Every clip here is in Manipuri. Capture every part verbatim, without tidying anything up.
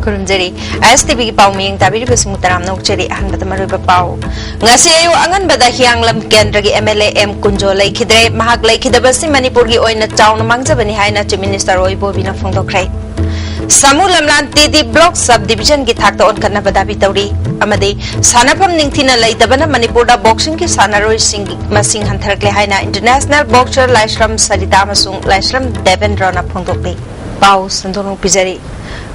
ꯈꯨꯔꯨꯝꯖꯔꯤ꯫ ꯑꯥꯏ ꯑꯦꯁ ꯇꯤ ꯚꯤꯒꯤ ꯄꯥꯎ ꯃꯤꯌꯦꯡ ꯇꯥꯕꯤꯔꯤꯕꯁꯤꯡꯕꯨ ꯇꯔꯥꯝꯅ ꯑꯣꯛꯆꯔꯤ꯫ ꯑꯍꯥꯟꯕꯗ ꯃꯔꯨꯑꯣꯏꯕ ꯄꯥꯎ꯫ ꯉꯁꯤ ꯑꯌꯨꯛ ꯑꯉꯟꯕꯗ ꯍꯤꯌꯥꯡꯂꯝ ꯀꯦꯟꯗ꯭ꯔꯒꯤ M L A M Kunjo ꯂꯩꯈꯤꯗ꯭ꯔꯦ꯫ ꯃꯍꯥꯛ ꯂꯩꯈꯤꯗꯕꯁꯤ ꯃꯅꯤꯄꯨꯔꯒꯤ ꯑꯣꯏꯅ ꯆꯥꯎꯅ ꯃꯥꯡꯖꯕꯅꯤ ꯍꯥꯏꯅ ꯆꯤꯐ ꯃꯤꯅꯤꯁꯇꯔ ꯑꯣꯏ ꯕꯣꯕꯤꯅ ꯐꯣꯡꯗꯣꯛꯈ꯭ꯔꯦ꯫ ꯁꯥꯃꯨ ꯂꯝꯂꯥꯟ ꯇꯤ ꯗꯤ ꯕ꯭ꯂꯣꯛ ꯁꯕ ꯗꯤꯕꯤꯖꯟꯒꯤ ꯊꯥꯛꯇ ꯑꯣꯟꯈꯠꯅꯕ ꯗꯥꯕꯤ ꯇꯧꯔꯤ꯫ ꯑꯃꯗꯤ ꯁꯥꯟꯅꯐꯝ ꯅꯤꯡꯊꯤꯅ ꯂꯩꯇꯕꯅ ꯃꯅꯤꯄꯨꯔꯗ ꯕꯣꯛꯁꯤꯡꯒꯤ ꯁꯥꯟꯅꯔꯣꯏꯁꯤꯡꯒꯤ ꯃꯁꯤꯡ ꯍꯟꯊꯔꯛꯂꯦ ꯍꯥꯏꯅ ꯏꯟꯇꯔꯅꯦꯁꯅꯦꯜ ꯕꯣꯛꯁꯔ ꯂꯥꯏꯁ꯭ꯔꯝ ꯁꯔꯤꯇꯥ ꯑꯃꯁꯨꯡ ꯂꯥꯏꯁ꯭ꯔꯝ ꯗꯦꯕꯦꯟꯗ꯭ꯔꯣꯅ ꯐꯣꯡꯗꯣꯛꯂꯤ꯫ ꯄꯥꯎ ꯁꯟꯗꯣꯛꯅ ꯄꯤꯖꯔꯤ꯫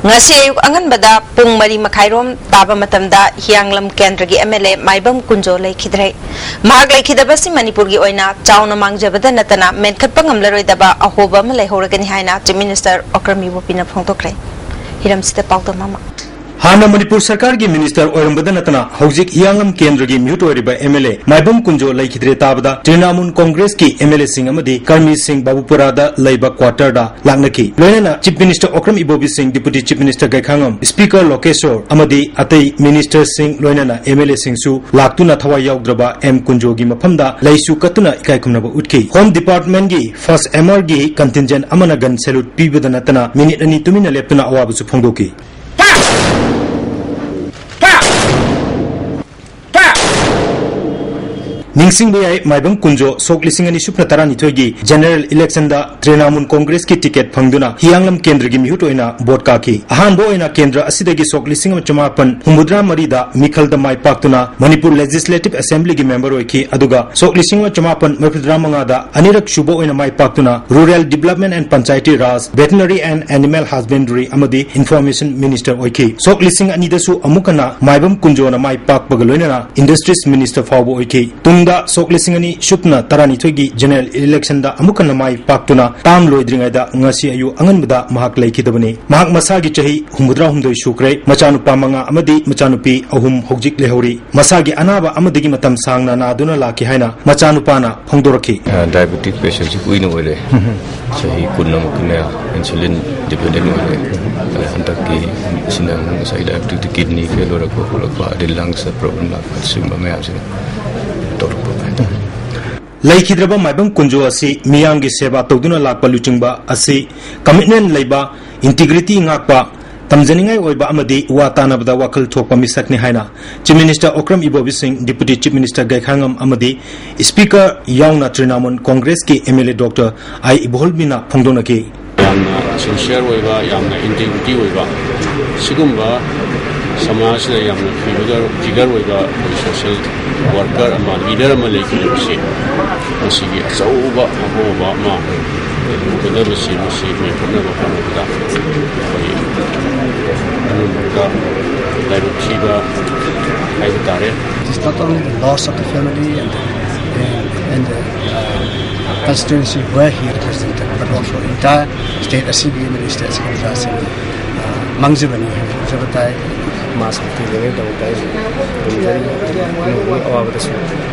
ꯉꯁꯤ ꯑꯌꯨꯛ ꯑꯉꯟꯕꯗ ꯄꯨꯡ ꯃꯔꯤ ꯃꯈꯥꯏꯔꯣꯝ ꯇꯥꯕ ꯃꯇꯝꯗ ꯍꯤꯌꯥꯡꯂꯝ ꯀꯦꯟꯗ꯭ꯔꯒꯤ ꯑꯦꯝ ꯑꯦꯜ ꯑꯦ ꯃꯥꯏꯕꯝ ꯀꯨꯟꯖꯣ ꯂꯩꯈꯤꯗ꯭ꯔꯦ꯫ ꯃꯍꯥꯛ ꯂꯩꯈꯤꯗꯕꯁꯤ ꯃꯅꯤꯄꯨꯔꯒꯤ ꯑꯣꯏꯅ ꯆꯥꯎꯅ ꯃꯥꯡꯖꯕꯗ ꯅꯠꯇꯅ ꯃꯦꯟꯈꯠꯄ ꯉꯝꯂꯔꯣꯏꯗꯕ ꯑꯍꯣꯕ ꯑꯃ ꯂꯩꯍꯧꯔꯒꯅꯤ ꯍꯥꯏꯅ ꯆꯤꯐ ꯃꯤꯅꯤꯁꯇꯔ ꯑꯣꯀ꯭ꯔꯝ ꯏꯕꯣꯕꯤꯅ ꯐꯣꯡꯗꯣꯛꯈ꯭ꯔꯦ꯫ ꯍꯤꯔꯝꯁꯤꯗ ꯄꯥꯎꯗꯝ ꯑꯃ꯫ ꯍꯥꯟꯅ ꯃꯅꯤꯄꯨꯔ ꯁꯔꯀꯥꯔꯒꯤ ꯃꯤꯅꯤꯁꯇꯔ ꯑꯣꯏꯔꯝꯕꯗ ꯅꯠꯇꯅ ꯍꯧꯖꯤꯛ ꯍꯤꯌꯥꯡꯂꯝ ꯀꯦꯟꯗ꯭ꯔꯒꯤ ꯃꯤꯍꯨꯠ ꯑꯣꯏꯔꯤꯕ ꯑꯦꯝ ꯑꯦꯜ ꯑꯦ ꯃꯥꯏꯕꯝ ꯀꯨꯟꯖꯣ ꯂꯩꯈꯤꯗ꯭ꯔꯦ ꯇꯥꯕꯗ ꯇ꯭ꯔꯤꯅꯥꯃꯨꯜ ꯀꯣꯡꯒ꯭ꯔꯦꯁꯀꯤ ꯑꯦꯝ ꯑꯦꯜ ꯑꯦꯁꯤꯡ ꯑꯃꯗꯤ ꯀꯔꯃꯤꯁꯤꯡ ꯕꯥꯕꯨꯄꯨꯔꯥꯗ ꯂꯩꯕ ꯀ꯭ꯋꯥꯇꯔꯗ ꯂꯥꯛꯅꯈꯤ꯫ ꯂꯣꯏꯅꯅ ꯆꯤꯐ ꯃꯤꯅꯤꯁꯇꯔ ꯑꯣꯀ꯭ꯔꯝ ꯏꯕꯣꯕꯤ ꯁꯤꯡ, ꯗꯤꯄꯨꯇꯤ ꯆꯤꯐ ꯃꯤꯅꯤꯁꯇꯔ ꯒꯥꯏꯈꯥꯉꯝ, ꯁ꯭ꯄꯤꯀꯔ ꯂꯣꯀꯦꯁꯣꯔ ꯑꯃꯗꯤ ꯑꯇꯩ ꯃꯤꯅꯤꯁꯇꯔꯁꯤꯡ ꯂꯣꯏꯅꯅ ꯑꯦꯝ ꯑꯦꯜ ꯑꯦꯁꯤꯡꯁꯨ ꯂꯥꯛꯇꯨꯅ ꯊꯋꯥꯏ ꯌꯥꯎꯗ꯭ꯔꯕ ꯑꯦꯝ ꯀꯨꯟꯖꯣꯒꯤ ꯃꯐꯝꯗ ꯂꯩꯁꯨ ꯀꯠꯇꯨꯅ ꯏꯀꯥꯏ ꯈꯨꯝꯅꯕ ꯎꯠꯈꯤ꯫ ꯍꯣꯝ ꯗꯤꯄꯥꯔꯠꯃꯦꯟꯒꯤ ꯐꯥꯔꯁ ꯑꯦꯝ ꯑꯥꯔꯒꯤ ꯀꯟꯇꯤꯟꯖꯦꯟ ꯑꯃꯅ ꯒꯟ ꯁꯦꯂꯨꯠ ꯄꯤꯕꯗ ꯅꯠꯇꯅ ꯃꯤꯅꯤꯠ ꯑꯅꯤ ꯇꯨꯃꯤꯟꯅ ꯂꯦꯞꯇꯨꯅ ꯑꯋꯥꯕꯁꯨ ꯐꯣꯡꯗꯣꯛꯈꯤ꯫ ꯅꯤꯡꯁꯤꯡꯕ ꯌꯥꯏ, ꯃꯥꯏꯕꯝ ꯀꯨꯟꯖꯣ ꯁꯣꯛ ꯂꯤꯁꯤꯡ ꯑꯅꯤ ꯁꯨꯞꯅ ꯇꯔꯥꯅꯤꯊꯣꯏꯒꯤ ꯖꯦꯅꯔꯦꯜ ꯏꯂꯦꯛꯁꯟꯗ ꯇ꯭ꯔꯤꯅꯥꯃꯨꯜ ꯀꯣꯡꯒ꯭ꯔꯦꯁꯀꯤ ꯇꯤꯀꯦꯠ ꯐꯪꯗꯨꯅ ꯍꯤꯌꯥꯡꯂꯝ ꯀꯦꯟꯗ꯭ꯔꯒꯤ ꯃꯤꯍꯨꯠ ꯑꯣꯏꯅ ꯚꯣꯠ ꯀꯥꯈꯤ꯫ ꯑꯍꯥꯟꯕ ꯑꯣꯏꯅ ꯀꯦꯟꯗ꯭ꯔ ꯑꯁꯤꯗꯒꯤ ꯁꯣꯛ ꯂꯤꯁꯤꯡ ꯑꯃ ꯆꯃꯥꯄꯟ ꯍꯨꯝꯐꯨꯇꯔꯥ ꯃꯔꯤꯗ ꯃꯤꯈꯜꯗ ꯃꯥꯏ ꯄꯥꯛꯇꯨꯅ ꯃꯅꯤꯄꯨꯔ ꯂꯦꯖꯤꯁꯂꯦꯇꯤꯚ ꯑꯦꯁꯦꯝꯕ꯭ꯂꯤꯒꯤ ꯃꯦꯝꯕꯔ ꯑꯣꯏꯈꯤ, ꯑꯗꯨꯒ ꯁꯣꯛ ꯂꯤꯁꯤꯡ ꯑꯃ ꯆꯃꯥꯄꯟ ꯃꯔꯤꯐꯨꯇꯔꯥ ꯃꯉꯥꯗ ꯑꯅꯤꯔꯛ ꯁꯨꯕ ꯑꯣꯏꯅ ꯃꯥꯏ ꯄꯥꯛꯇꯨꯅ Rural Development and Panchayati Raj, Veterinary and Animal Husbandry ꯑꯃꯗꯤ Information Minister ꯑꯣꯏꯈꯤ꯫ ꯁꯣꯛ ꯂꯤꯁꯤꯡ ꯑꯅꯤꯗꯁꯨ ꯑꯃꯨꯛ ꯍꯟꯅ ꯃꯥꯏꯕꯝ ꯀꯨꯟꯖꯣꯅ ꯃꯥꯏ ꯄꯥꯛꯄꯒ ꯂꯣꯏꯅꯅ Industries Minister ꯐꯥꯎꯕ ꯑꯣꯏꯈꯤ꯫ ꯇꯨꯡꯗ ꯁꯣꯛ ꯂꯤꯁꯤꯡ ꯑꯅꯤ ꯁꯨꯞꯅ ꯇꯔꯥꯅꯤꯊꯣꯏꯒꯤ ꯖꯦꯅꯔꯦꯜ ꯏꯂꯦꯛꯁꯟꯗ ꯑꯃꯨꯛ ꯍꯟꯅ ꯃꯥꯏ ꯄꯥꯛꯇꯨꯅ ꯇꯥꯝ ꯂꯣꯏꯗ꯭ꯔꯤꯉꯩꯗ ꯉꯁꯤ ꯑꯌꯨꯛ ꯑꯉꯟꯕꯗ ꯃꯍꯥꯛ ꯂꯩꯈꯤꯗꯕꯅꯤ꯫ ꯃꯍꯥꯛ ꯃꯁꯥꯒꯤ ꯆꯍꯤ ꯍꯨꯝꯐꯨꯇꯔꯥꯍꯨꯝꯗꯣꯏ ꯁꯨꯈ꯭ꯔꯦ꯫ ꯃꯆꯥꯅꯨꯄꯥ ꯃꯉꯥ ꯑꯃꯗꯤ ꯃꯆꯥꯅꯨꯄꯤ ꯑꯍꯨꯝ ꯍꯧꯖꯤꯛ ꯂꯩꯍꯧꯔꯤ꯫ ꯃꯁꯥꯒꯤ ꯑꯅꯥꯕ ꯑꯃꯗꯒꯤ ꯃꯇꯝ ꯁꯥꯡꯅ ꯅꯥꯗꯨꯅ ꯂꯥꯛꯈꯤ ꯍꯥꯏꯅ ꯃꯆꯥꯅꯨꯄꯥꯅ ꯐꯣꯡꯗꯣꯔꯛꯈꯤ꯫ ꯗꯥꯏꯕꯦꯇꯤꯛ ꯄꯦꯁꯦꯟꯁꯤ ꯀꯨꯏꯅ ꯑꯣꯏꯔꯦ꯫ ꯆꯍꯤ ꯀꯨꯟ ꯑꯃꯨꯛꯀꯤ ꯃꯌꯥ ꯏꯟꯁꯨꯂꯤꯟ ꯗꯤꯄꯦꯟꯗꯦꯟ ꯑꯣꯏꯔꯦ꯫ ꯑꯗ ꯍꯟꯗꯛꯀꯤ ꯁꯤꯅ ꯉꯁꯥꯏ ꯗꯥꯏꯕꯦꯇꯤꯛꯇ ꯀꯤꯗꯅꯤ ꯐꯦꯜ ꯑꯣꯏꯔꯛꯄ ꯈꯣꯠꯂꯛꯄ, ꯑꯗꯩ ꯂꯪꯁꯇ ꯄ꯭ꯔꯣꯕ꯭ꯂꯦꯝ ꯂꯥꯛꯄ, ꯁꯤꯒꯨꯝꯕ ꯃꯌꯥꯝꯁꯤꯅ ꯇꯧꯔꯛꯄ ꯍꯥꯏꯇꯥꯔꯦ꯫ ꯂꯩꯈꯤꯗ꯭ꯔꯕ ꯃꯥꯏꯕꯝ ꯀꯨꯟꯖꯣ ꯑꯁꯤ ꯃꯤꯌꯥꯝꯒꯤ ꯁꯦꯕꯥ ꯇꯧꯗꯨꯅ ꯂꯥꯛꯄ ꯂꯨꯆꯤꯡꯕ ꯑꯁꯤ ꯀꯃꯤꯠꯃꯦꯟ ꯂꯩꯕ, ꯏꯟꯇꯤꯒ꯭ꯔꯤꯇꯤ ꯉꯥꯛꯄ, ꯇꯝꯖꯅꯤꯡꯉꯥꯏ ꯑꯣꯏꯕ ꯑꯃꯗꯤ ꯋꯥ ꯇꯥꯅꯕꯗ ꯋꯥꯈꯜ ꯊꯣꯛꯄ ꯃꯤꯁꯛꯅꯤ ꯍꯥꯏꯅ Chief Minister Okram Ibobi Singh, Deputy Chief Minister Gaikhangam ꯑꯃꯗꯤ Speaker ꯌꯥꯎꯅ Trinamool Congressꯀꯤ MLA Doctor I Iboholbina ꯐꯣꯡꯗꯣꯛꯅꯈꯤ꯫ ꯌꯥꯝꯅ sincere ꯑꯣꯏꯕ, ꯌꯥꯝꯅ integrity ꯑꯣꯏꯕ, ꯁꯤꯒꯨꯝꯕ ꯁꯃꯥꯖꯁꯤꯗ ꯌꯥꯝꯅ figure, figure ꯑꯣꯏꯕ ꯑꯩꯈꯣꯏ social worker ꯑꯃ, leader ꯑꯃ ꯂꯩꯈꯤꯕꯁꯤ, ꯃꯁꯤꯒꯤ ꯑꯆꯧꯕ ꯑꯍꯣꯕ ꯑꯃ ꯎꯒꯗꯕꯁꯤ, ꯃꯁꯤ ꯃꯦꯟꯈꯠꯅꯕ ꯍꯣꯠꯅꯕꯗ ꯑꯩꯈꯣꯏ ꯄꯨꯝꯅꯃꯛꯇ ꯂꯥꯏꯕꯛ ꯊꯤꯕ ꯍꯥꯏꯕ ꯇꯥꯔꯦ꯫ It is not only the loss of the family and the, and, and the uh, constituency where he represented, but also entire state ꯑꯁꯤꯒꯤ ꯃꯤꯅꯤꯁꯇꯔ ꯑꯁꯤꯒꯤ ꯄ꯭ꯔꯖꯥꯁꯤꯡꯒꯤ, ꯑ, ꯃꯥꯡꯖꯕꯅꯤ ꯍꯥꯏꯅ ꯈꯟꯖꯕ ꯇꯥꯏ꯫ ꯃꯥ ꯁꯛꯇꯤ ꯂꯩꯉꯩꯗꯃꯛꯇ ꯑꯩꯁꯨ ꯈꯨꯔꯨꯝꯖꯔꯤ꯫ ꯑꯅꯧꯕꯒꯤ ꯑꯋꯥꯕꯗꯁꯨ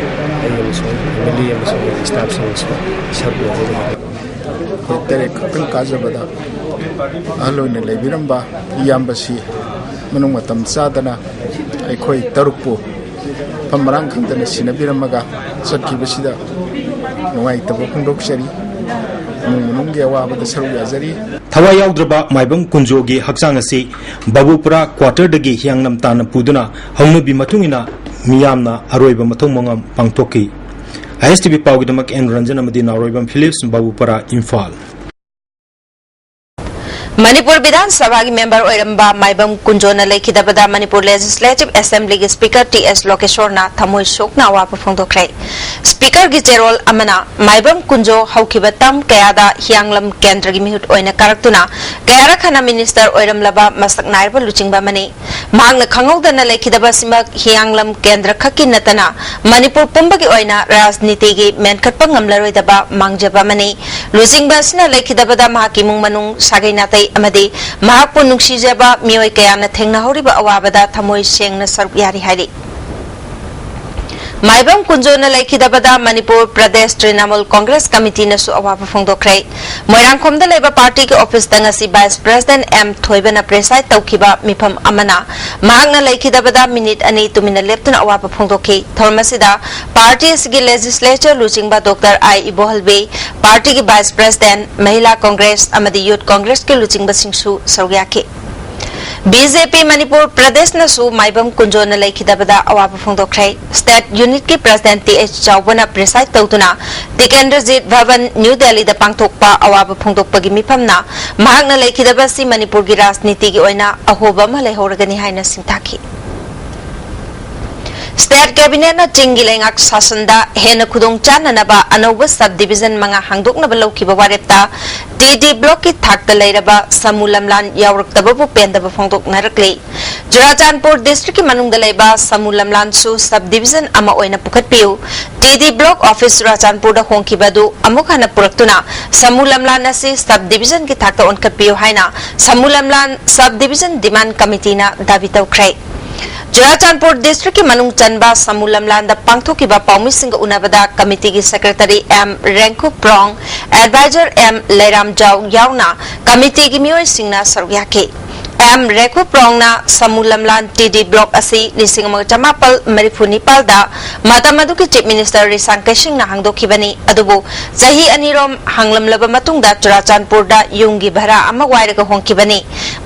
ꯑꯩ ꯑꯃꯁꯨꯡ family ꯑꯃꯁꯨꯡ ꯑꯩꯒꯤ staffꯁꯤꯡꯅꯁꯨ ꯁꯔꯨꯛ ꯌꯥꯖꯔꯤ꯫ ꯑꯩꯈꯣꯏ ꯇꯔꯦꯠ ꯈꯛꯇꯪ ꯀꯥꯖꯕꯗ ꯑꯍꯜ ꯑꯣꯏꯅ ꯂꯩꯕꯤꯔꯝꯕ ꯏꯌꯥꯝꯕꯁꯤ ꯃꯅꯨꯡ ꯃꯇꯝ ꯆꯥꯗꯅ ꯑꯩꯈꯣꯏ ꯇꯔꯨꯛꯄꯨ ꯃꯐꯝ ꯃꯔꯥꯡ ꯈꯪꯗꯅ ꯁꯤꯟꯅꯕꯤꯔꯝꯃꯒ ꯆꯠꯈꯤꯕꯁꯤꯗ ꯅꯨꯡꯉꯥꯏꯇꯕ ꯐꯣꯡꯗꯣꯛꯆꯔꯤ꯫ ꯏꯃꯨꯡ ꯃꯅꯨꯡꯒꯤ ꯑꯋꯥꯕꯗ ꯁꯔꯨꯛ ꯌꯥꯖꯔꯤ꯫ ꯊꯋꯥꯏ ꯌꯥꯎꯗ꯭ꯔꯕ ꯃꯥꯏꯕꯝ ꯀꯨꯟꯖꯣꯒꯤ ꯍꯛꯆꯥꯡ ꯑꯁꯤ ꯕꯥꯕꯨꯄꯨꯔꯥ quarterꯗꯒꯤ ꯍꯤꯌꯥꯡꯂꯝ ꯇꯥꯟꯅ ꯄꯨꯗꯨꯅ ꯍꯧꯅꯕꯤ ꯃꯇꯨꯡ ꯏꯟꯅ ꯃꯤꯌꯥꯝꯅ ꯑꯔꯣꯏꯕ ꯃꯊꯧ ꯃꯉꯝ ꯄꯥꯡꯊꯣꯛꯈꯤ꯫ ISTV ꯄꯥꯎꯒꯤꯗꯃꯛ N ꯔꯟꯖꯟ ꯑꯃꯗꯤ ꯅꯥꯎꯔꯣꯏꯕꯝ ꯐꯤꯂꯤꯞꯁ, ꯕꯥꯕꯨꯄꯨꯔꯥ, ꯏꯝꯐꯥꯜ꯫ ꯃꯅꯤꯄꯨꯔ ꯕꯤꯙꯥꯟ ꯁꯚꯥꯒꯤ ꯃꯦꯝꯕꯔ ꯑꯣꯏꯔꯝꯕ ꯃꯥꯏꯕꯝ ꯀꯨꯟꯖꯣꯅ ꯂꯩꯈꯤꯗꯕꯗ Manipur Legislative Assemblyꯒꯤ Speaker T S ꯂꯣꯀꯦꯁꯣꯔꯅ ꯊꯃꯣꯏ ꯁꯣꯛꯅ ꯑꯋꯥꯕ ꯐꯣꯡꯗꯣꯛꯈ꯭ꯔꯦ꯫ Speakerꯒꯤ ꯆꯦꯔꯣꯜ ꯑꯃꯅ ꯃꯥꯏꯕꯝ ꯀꯨꯟꯖꯣ ꯍꯧꯈꯤꯕ term ꯀꯌꯥꯗ ꯍꯤꯌꯥꯡꯂꯝ ꯀꯦꯟꯗ꯭ꯔꯒꯤ ꯃꯤꯍꯨꯠ ꯑꯣꯏꯅ ꯀꯥꯔꯛꯇꯨꯅ ꯀꯌꯥꯔꯛ ꯍꯟꯅ minister ꯑꯣꯏꯔꯝꯂꯕ ꯃꯁꯛ ꯅꯥꯏꯔꯕ ꯂꯨꯆꯤꯡꯕ ꯑꯃꯅꯤ꯫ ꯃꯍꯥꯛꯅ ꯈꯪꯍꯧꯗꯅ ꯂꯩꯈꯤꯗꯕ ꯑꯁꯤꯃꯛ ꯍꯤꯌꯥꯡꯂꯝ ꯀꯦꯟꯗ꯭ꯔ ꯈꯛꯀꯤ ꯅꯠꯇꯅ ꯃꯅꯤꯄꯨꯔ ꯄꯨꯝꯕꯒꯤ ꯑꯣꯏꯅ ꯔꯥꯖꯅꯤꯇꯤꯒꯤ ꯃꯦꯟꯈꯠꯄ ꯉꯝꯂꯔꯣꯏꯗꯕ ꯃꯥꯡꯖꯕ ꯑꯃꯅꯤ꯫ ꯂꯨꯆꯤꯡꯕ ꯑꯁꯤꯅ ꯂꯩꯈꯤꯗꯕꯗ ꯃꯍꯥꯛꯀꯤ ꯏꯃꯨꯡ ꯃꯅꯨꯡ, ꯁꯥꯒꯩ ꯅꯥꯇꯩ ꯑꯃꯗꯤ ꯃꯍꯥꯛꯄꯨ ꯅꯨꯡꯁꯤꯖꯕ ꯃꯤꯑꯣꯏ ꯀꯌꯥꯅ ꯊꯦꯡꯅꯍꯧꯔꯤꯕ ꯑꯋꯥꯕꯗ ꯊꯃꯣꯏ ꯁꯦꯡꯅ ꯁꯔꯨꯛ ꯌꯥꯔꯤ ꯍꯥꯏꯔꯤ꯫ ꯃꯥꯏꯕꯝ ꯀꯨꯟꯖꯣꯅ ꯂꯩꯈꯤꯗꯕꯗ ꯃꯅꯤꯄꯨꯔ ꯄ꯭ꯔꯗꯦꯁ ꯇ꯭ꯔꯤꯅꯥꯃꯨꯜ ꯀꯣꯡꯒ꯭ꯔꯦꯁ ꯀꯃꯤꯇꯤꯅꯁꯨ ꯑꯋꯥꯕ ꯐꯣꯡꯗꯣꯛꯈ꯭ꯔꯦ꯫ ꯃꯣꯏꯔꯥꯡꯈꯣꯝꯗ ꯂꯩꯕ partyꯒꯤ officeꯇ ꯉꯁꯤ Vice President M ꯊꯣꯏꯕꯅ preside ꯇꯧꯈꯤꯕ ꯃꯤꯐꯝ ꯑꯃꯅ ꯃꯍꯥꯛꯅ ꯂꯩꯈꯤꯗꯕꯗ minute ꯑꯅꯤ ꯇꯨꯃꯤꯟꯅ ꯂꯦꯞꯇꯨꯅ ꯑꯋꯥꯕ ꯐꯣꯡꯗꯣꯛꯈꯤ꯫ ꯊꯧꯔꯝ ꯑꯁꯤꯗ party ꯑꯁꯤꯒꯤ legislature ꯂꯨꯆꯤꯡꯕ Doctor I ꯏꯕꯣꯍꯜꯕꯤ, partyꯒꯤ Vice President, ꯃꯍꯤꯂꯥ Congress ꯑꯃꯗꯤ Youth ꯀꯣꯡꯒ꯭ꯔꯦꯁꯀꯤ ꯂꯨꯆꯤꯡꯕꯁꯤꯡꯁꯨ ꯁꯔꯨꯛ ꯌꯥꯈꯤ꯫ ꯕꯤ ꯖꯦ ꯄꯤ ꯃꯅꯤꯄꯨꯔ ꯄ꯭ꯔꯗꯦꯁꯅꯁꯨ ꯃꯥꯏꯕꯝ ꯀꯨꯟꯖꯣꯅ ꯂꯩꯈꯤꯗꯕꯗ ꯑꯋꯥꯕ ꯐꯣꯡꯗꯣꯛꯈ꯭ꯔꯦ꯫ ꯁ꯭ꯇꯦꯠ ꯌꯨꯅꯤꯠꯀꯤ ꯄ꯭ꯔꯁꯤꯗꯦꯟꯠ ꯇꯤ ꯑꯩꯆ ꯆꯥꯎꯕꯅ ꯄ꯭ꯔꯤꯁꯥꯏꯗ ꯇꯧꯗꯨꯅ ꯇꯤꯀꯦꯟꯗ꯭ꯔꯖꯤꯠ ꯚꯕꯟ, ꯅ꯭ꯌꯨ ꯗꯦꯜꯂꯤꯗ ꯄꯥꯡꯊꯣꯛꯄ ꯑꯋꯥꯕ ꯐꯣꯡꯗꯣꯛꯄꯒꯤ ꯃꯤꯐꯝꯅ ꯃꯍꯥꯛꯅ ꯂꯩꯈꯤꯗꯕ ꯑꯁꯤ ꯃꯅꯤꯄꯨꯔꯒꯤ ꯔꯥꯖꯅꯤꯇꯤꯒꯤ ꯑꯣꯏꯅ ꯑꯍꯣꯕ ꯑꯃ ꯂꯩꯍꯧꯔꯒꯅꯤ ꯍꯥꯏꯅ ꯁꯤꯡꯊꯥꯈꯤ꯫ ꯁ꯭ꯇꯦꯠ ꯀꯦꯕꯤꯅꯦꯠꯅ ꯆꯤꯡꯒꯤ ꯂꯩꯉꯥꯛ ꯁꯥꯁꯟꯗ ꯍꯦꯟꯅ ꯈꯨꯗꯣꯡ ꯆꯥꯅꯅꯕ ꯑꯅꯧꯕ ꯁꯕ ꯗꯤꯕꯤꯖꯟ ꯃꯉꯥ ꯍꯥꯡꯗꯣꯛꯅꯕ ꯂꯧꯈꯤꯕ ꯋꯥꯔꯦꯞꯇ ꯇꯤ ꯗꯤ ꯕ꯭ꯂꯣꯛꯀꯤ ꯊꯥꯛꯇ ꯂꯩꯔꯕ ꯁꯃꯨ ꯂꯝꯂꯥꯟ ꯌꯥꯎꯔꯛꯇꯕꯕꯨ ꯄꯦꯟꯗꯕ ꯐꯣꯡꯗꯣꯛꯅꯔꯛꯂꯤ꯫ ꯆꯨꯔꯥꯆꯥꯟꯄꯨꯔ ꯗꯤꯁꯇ꯭ꯔꯤꯛꯀꯤ ꯃꯅꯨꯡꯗ ꯂꯩꯕ ꯁꯃꯨ ꯂꯝꯂꯥꯟꯁꯨ ꯁꯕ ꯗꯤꯕꯤꯖꯟ ꯑꯃ ꯑꯣꯏꯅ ꯄꯨꯈꯠꯄꯤꯌꯨ, ꯇꯤ ꯗꯤ ꯕ꯭ꯂꯣꯛ ꯑꯣꯐꯤꯁ ꯆꯨꯔꯥꯆꯥꯟꯄꯨꯔꯗ ꯍꯣꯡꯈꯤꯕ ꯑꯗꯨ ꯑꯃꯨꯛ ꯍꯟꯅ ꯄꯨꯔꯛꯇꯨꯅ ꯁꯃꯨ ꯂꯝꯂꯥꯟ ꯑꯁꯤ ꯁꯕ ꯗꯤꯕꯤꯖꯟꯒꯤ ꯊꯥꯛꯇ ꯑꯣꯟꯈꯠꯄꯤꯌꯨ ꯍꯥꯏꯅ ꯁꯃꯨ ꯂꯝꯂꯥꯟ ꯁꯕ ꯗꯤꯕꯤꯖꯟ ꯗꯤꯃꯥꯟ ꯀꯃꯤꯇꯤꯅ ꯗꯥꯕꯤ ꯇꯧꯈ꯭ꯔꯦ꯫ ꯆꯨꯔꯥꯆꯥꯟꯄꯨꯔ ꯗꯤꯁꯇ꯭ꯔꯤꯛꯀꯤ ꯃꯅꯨꯡ ꯆꯟꯕ ꯁꯃꯨ ꯂꯝꯂꯥꯟꯗ ꯄꯥꯡꯊꯣꯛꯈꯤꯕ ꯄꯥꯎꯃꯤꯁꯤꯡꯒ ꯎꯅꯕꯗ ꯀꯃꯤꯇꯤꯒꯤ ꯁꯦꯀ꯭ꯔꯦꯇꯔꯤ ꯑꯦꯝ ꯔꯦꯡꯈꯨꯄ꯭ꯔꯣꯡ, ꯑꯦꯗꯚꯥꯏꯖꯔ ꯑꯦꯝ ꯂꯩꯔꯥꯝꯖꯥꯎ ꯌꯥꯎꯅ ꯀꯃꯤꯇꯤꯒꯤ ꯃꯤꯑꯣꯏꯁꯤꯡꯅ ꯁꯔꯨꯛ ꯌꯥꯈꯤ꯫ ꯑꯦꯝ ꯔꯦꯡꯈꯨꯄ꯭ꯔꯣꯡꯅ ꯁꯃꯨ ꯂꯝꯂꯥꯟ ꯇꯤ ꯗꯤ ꯕ꯭ꯂꯣꯛ ꯑꯁꯤ ꯂꯤꯁꯤꯡ ꯑꯃꯒ ꯆꯃꯥꯄꯜ ꯃꯔꯤꯐꯨ ꯅꯤꯄꯥꯜꯗ ꯃꯇꯝ ꯑꯗꯨꯒꯤ ꯆꯤꯐ ꯃꯤꯅꯤꯁꯇꯔ ꯔꯤꯁꯥꯡ ꯀꯩꯁꯤꯡꯅ ꯍꯥꯡꯗꯣꯛꯈꯤꯕꯅꯤ, ꯑꯗꯨꯕꯨ ꯆꯍꯤ ꯑꯅꯤꯔꯣꯝ ꯍꯥꯡꯂꯝꯂꯕ ꯃꯇꯨꯡꯗ ꯆꯨꯔꯥꯆꯥꯟꯄꯨꯔꯗ ꯌꯨꯝꯒꯤ ꯚꯔꯥ ꯑꯃ ꯋꯥꯏꯔꯒ ꯍꯣꯡꯈꯤꯕꯅꯤ꯫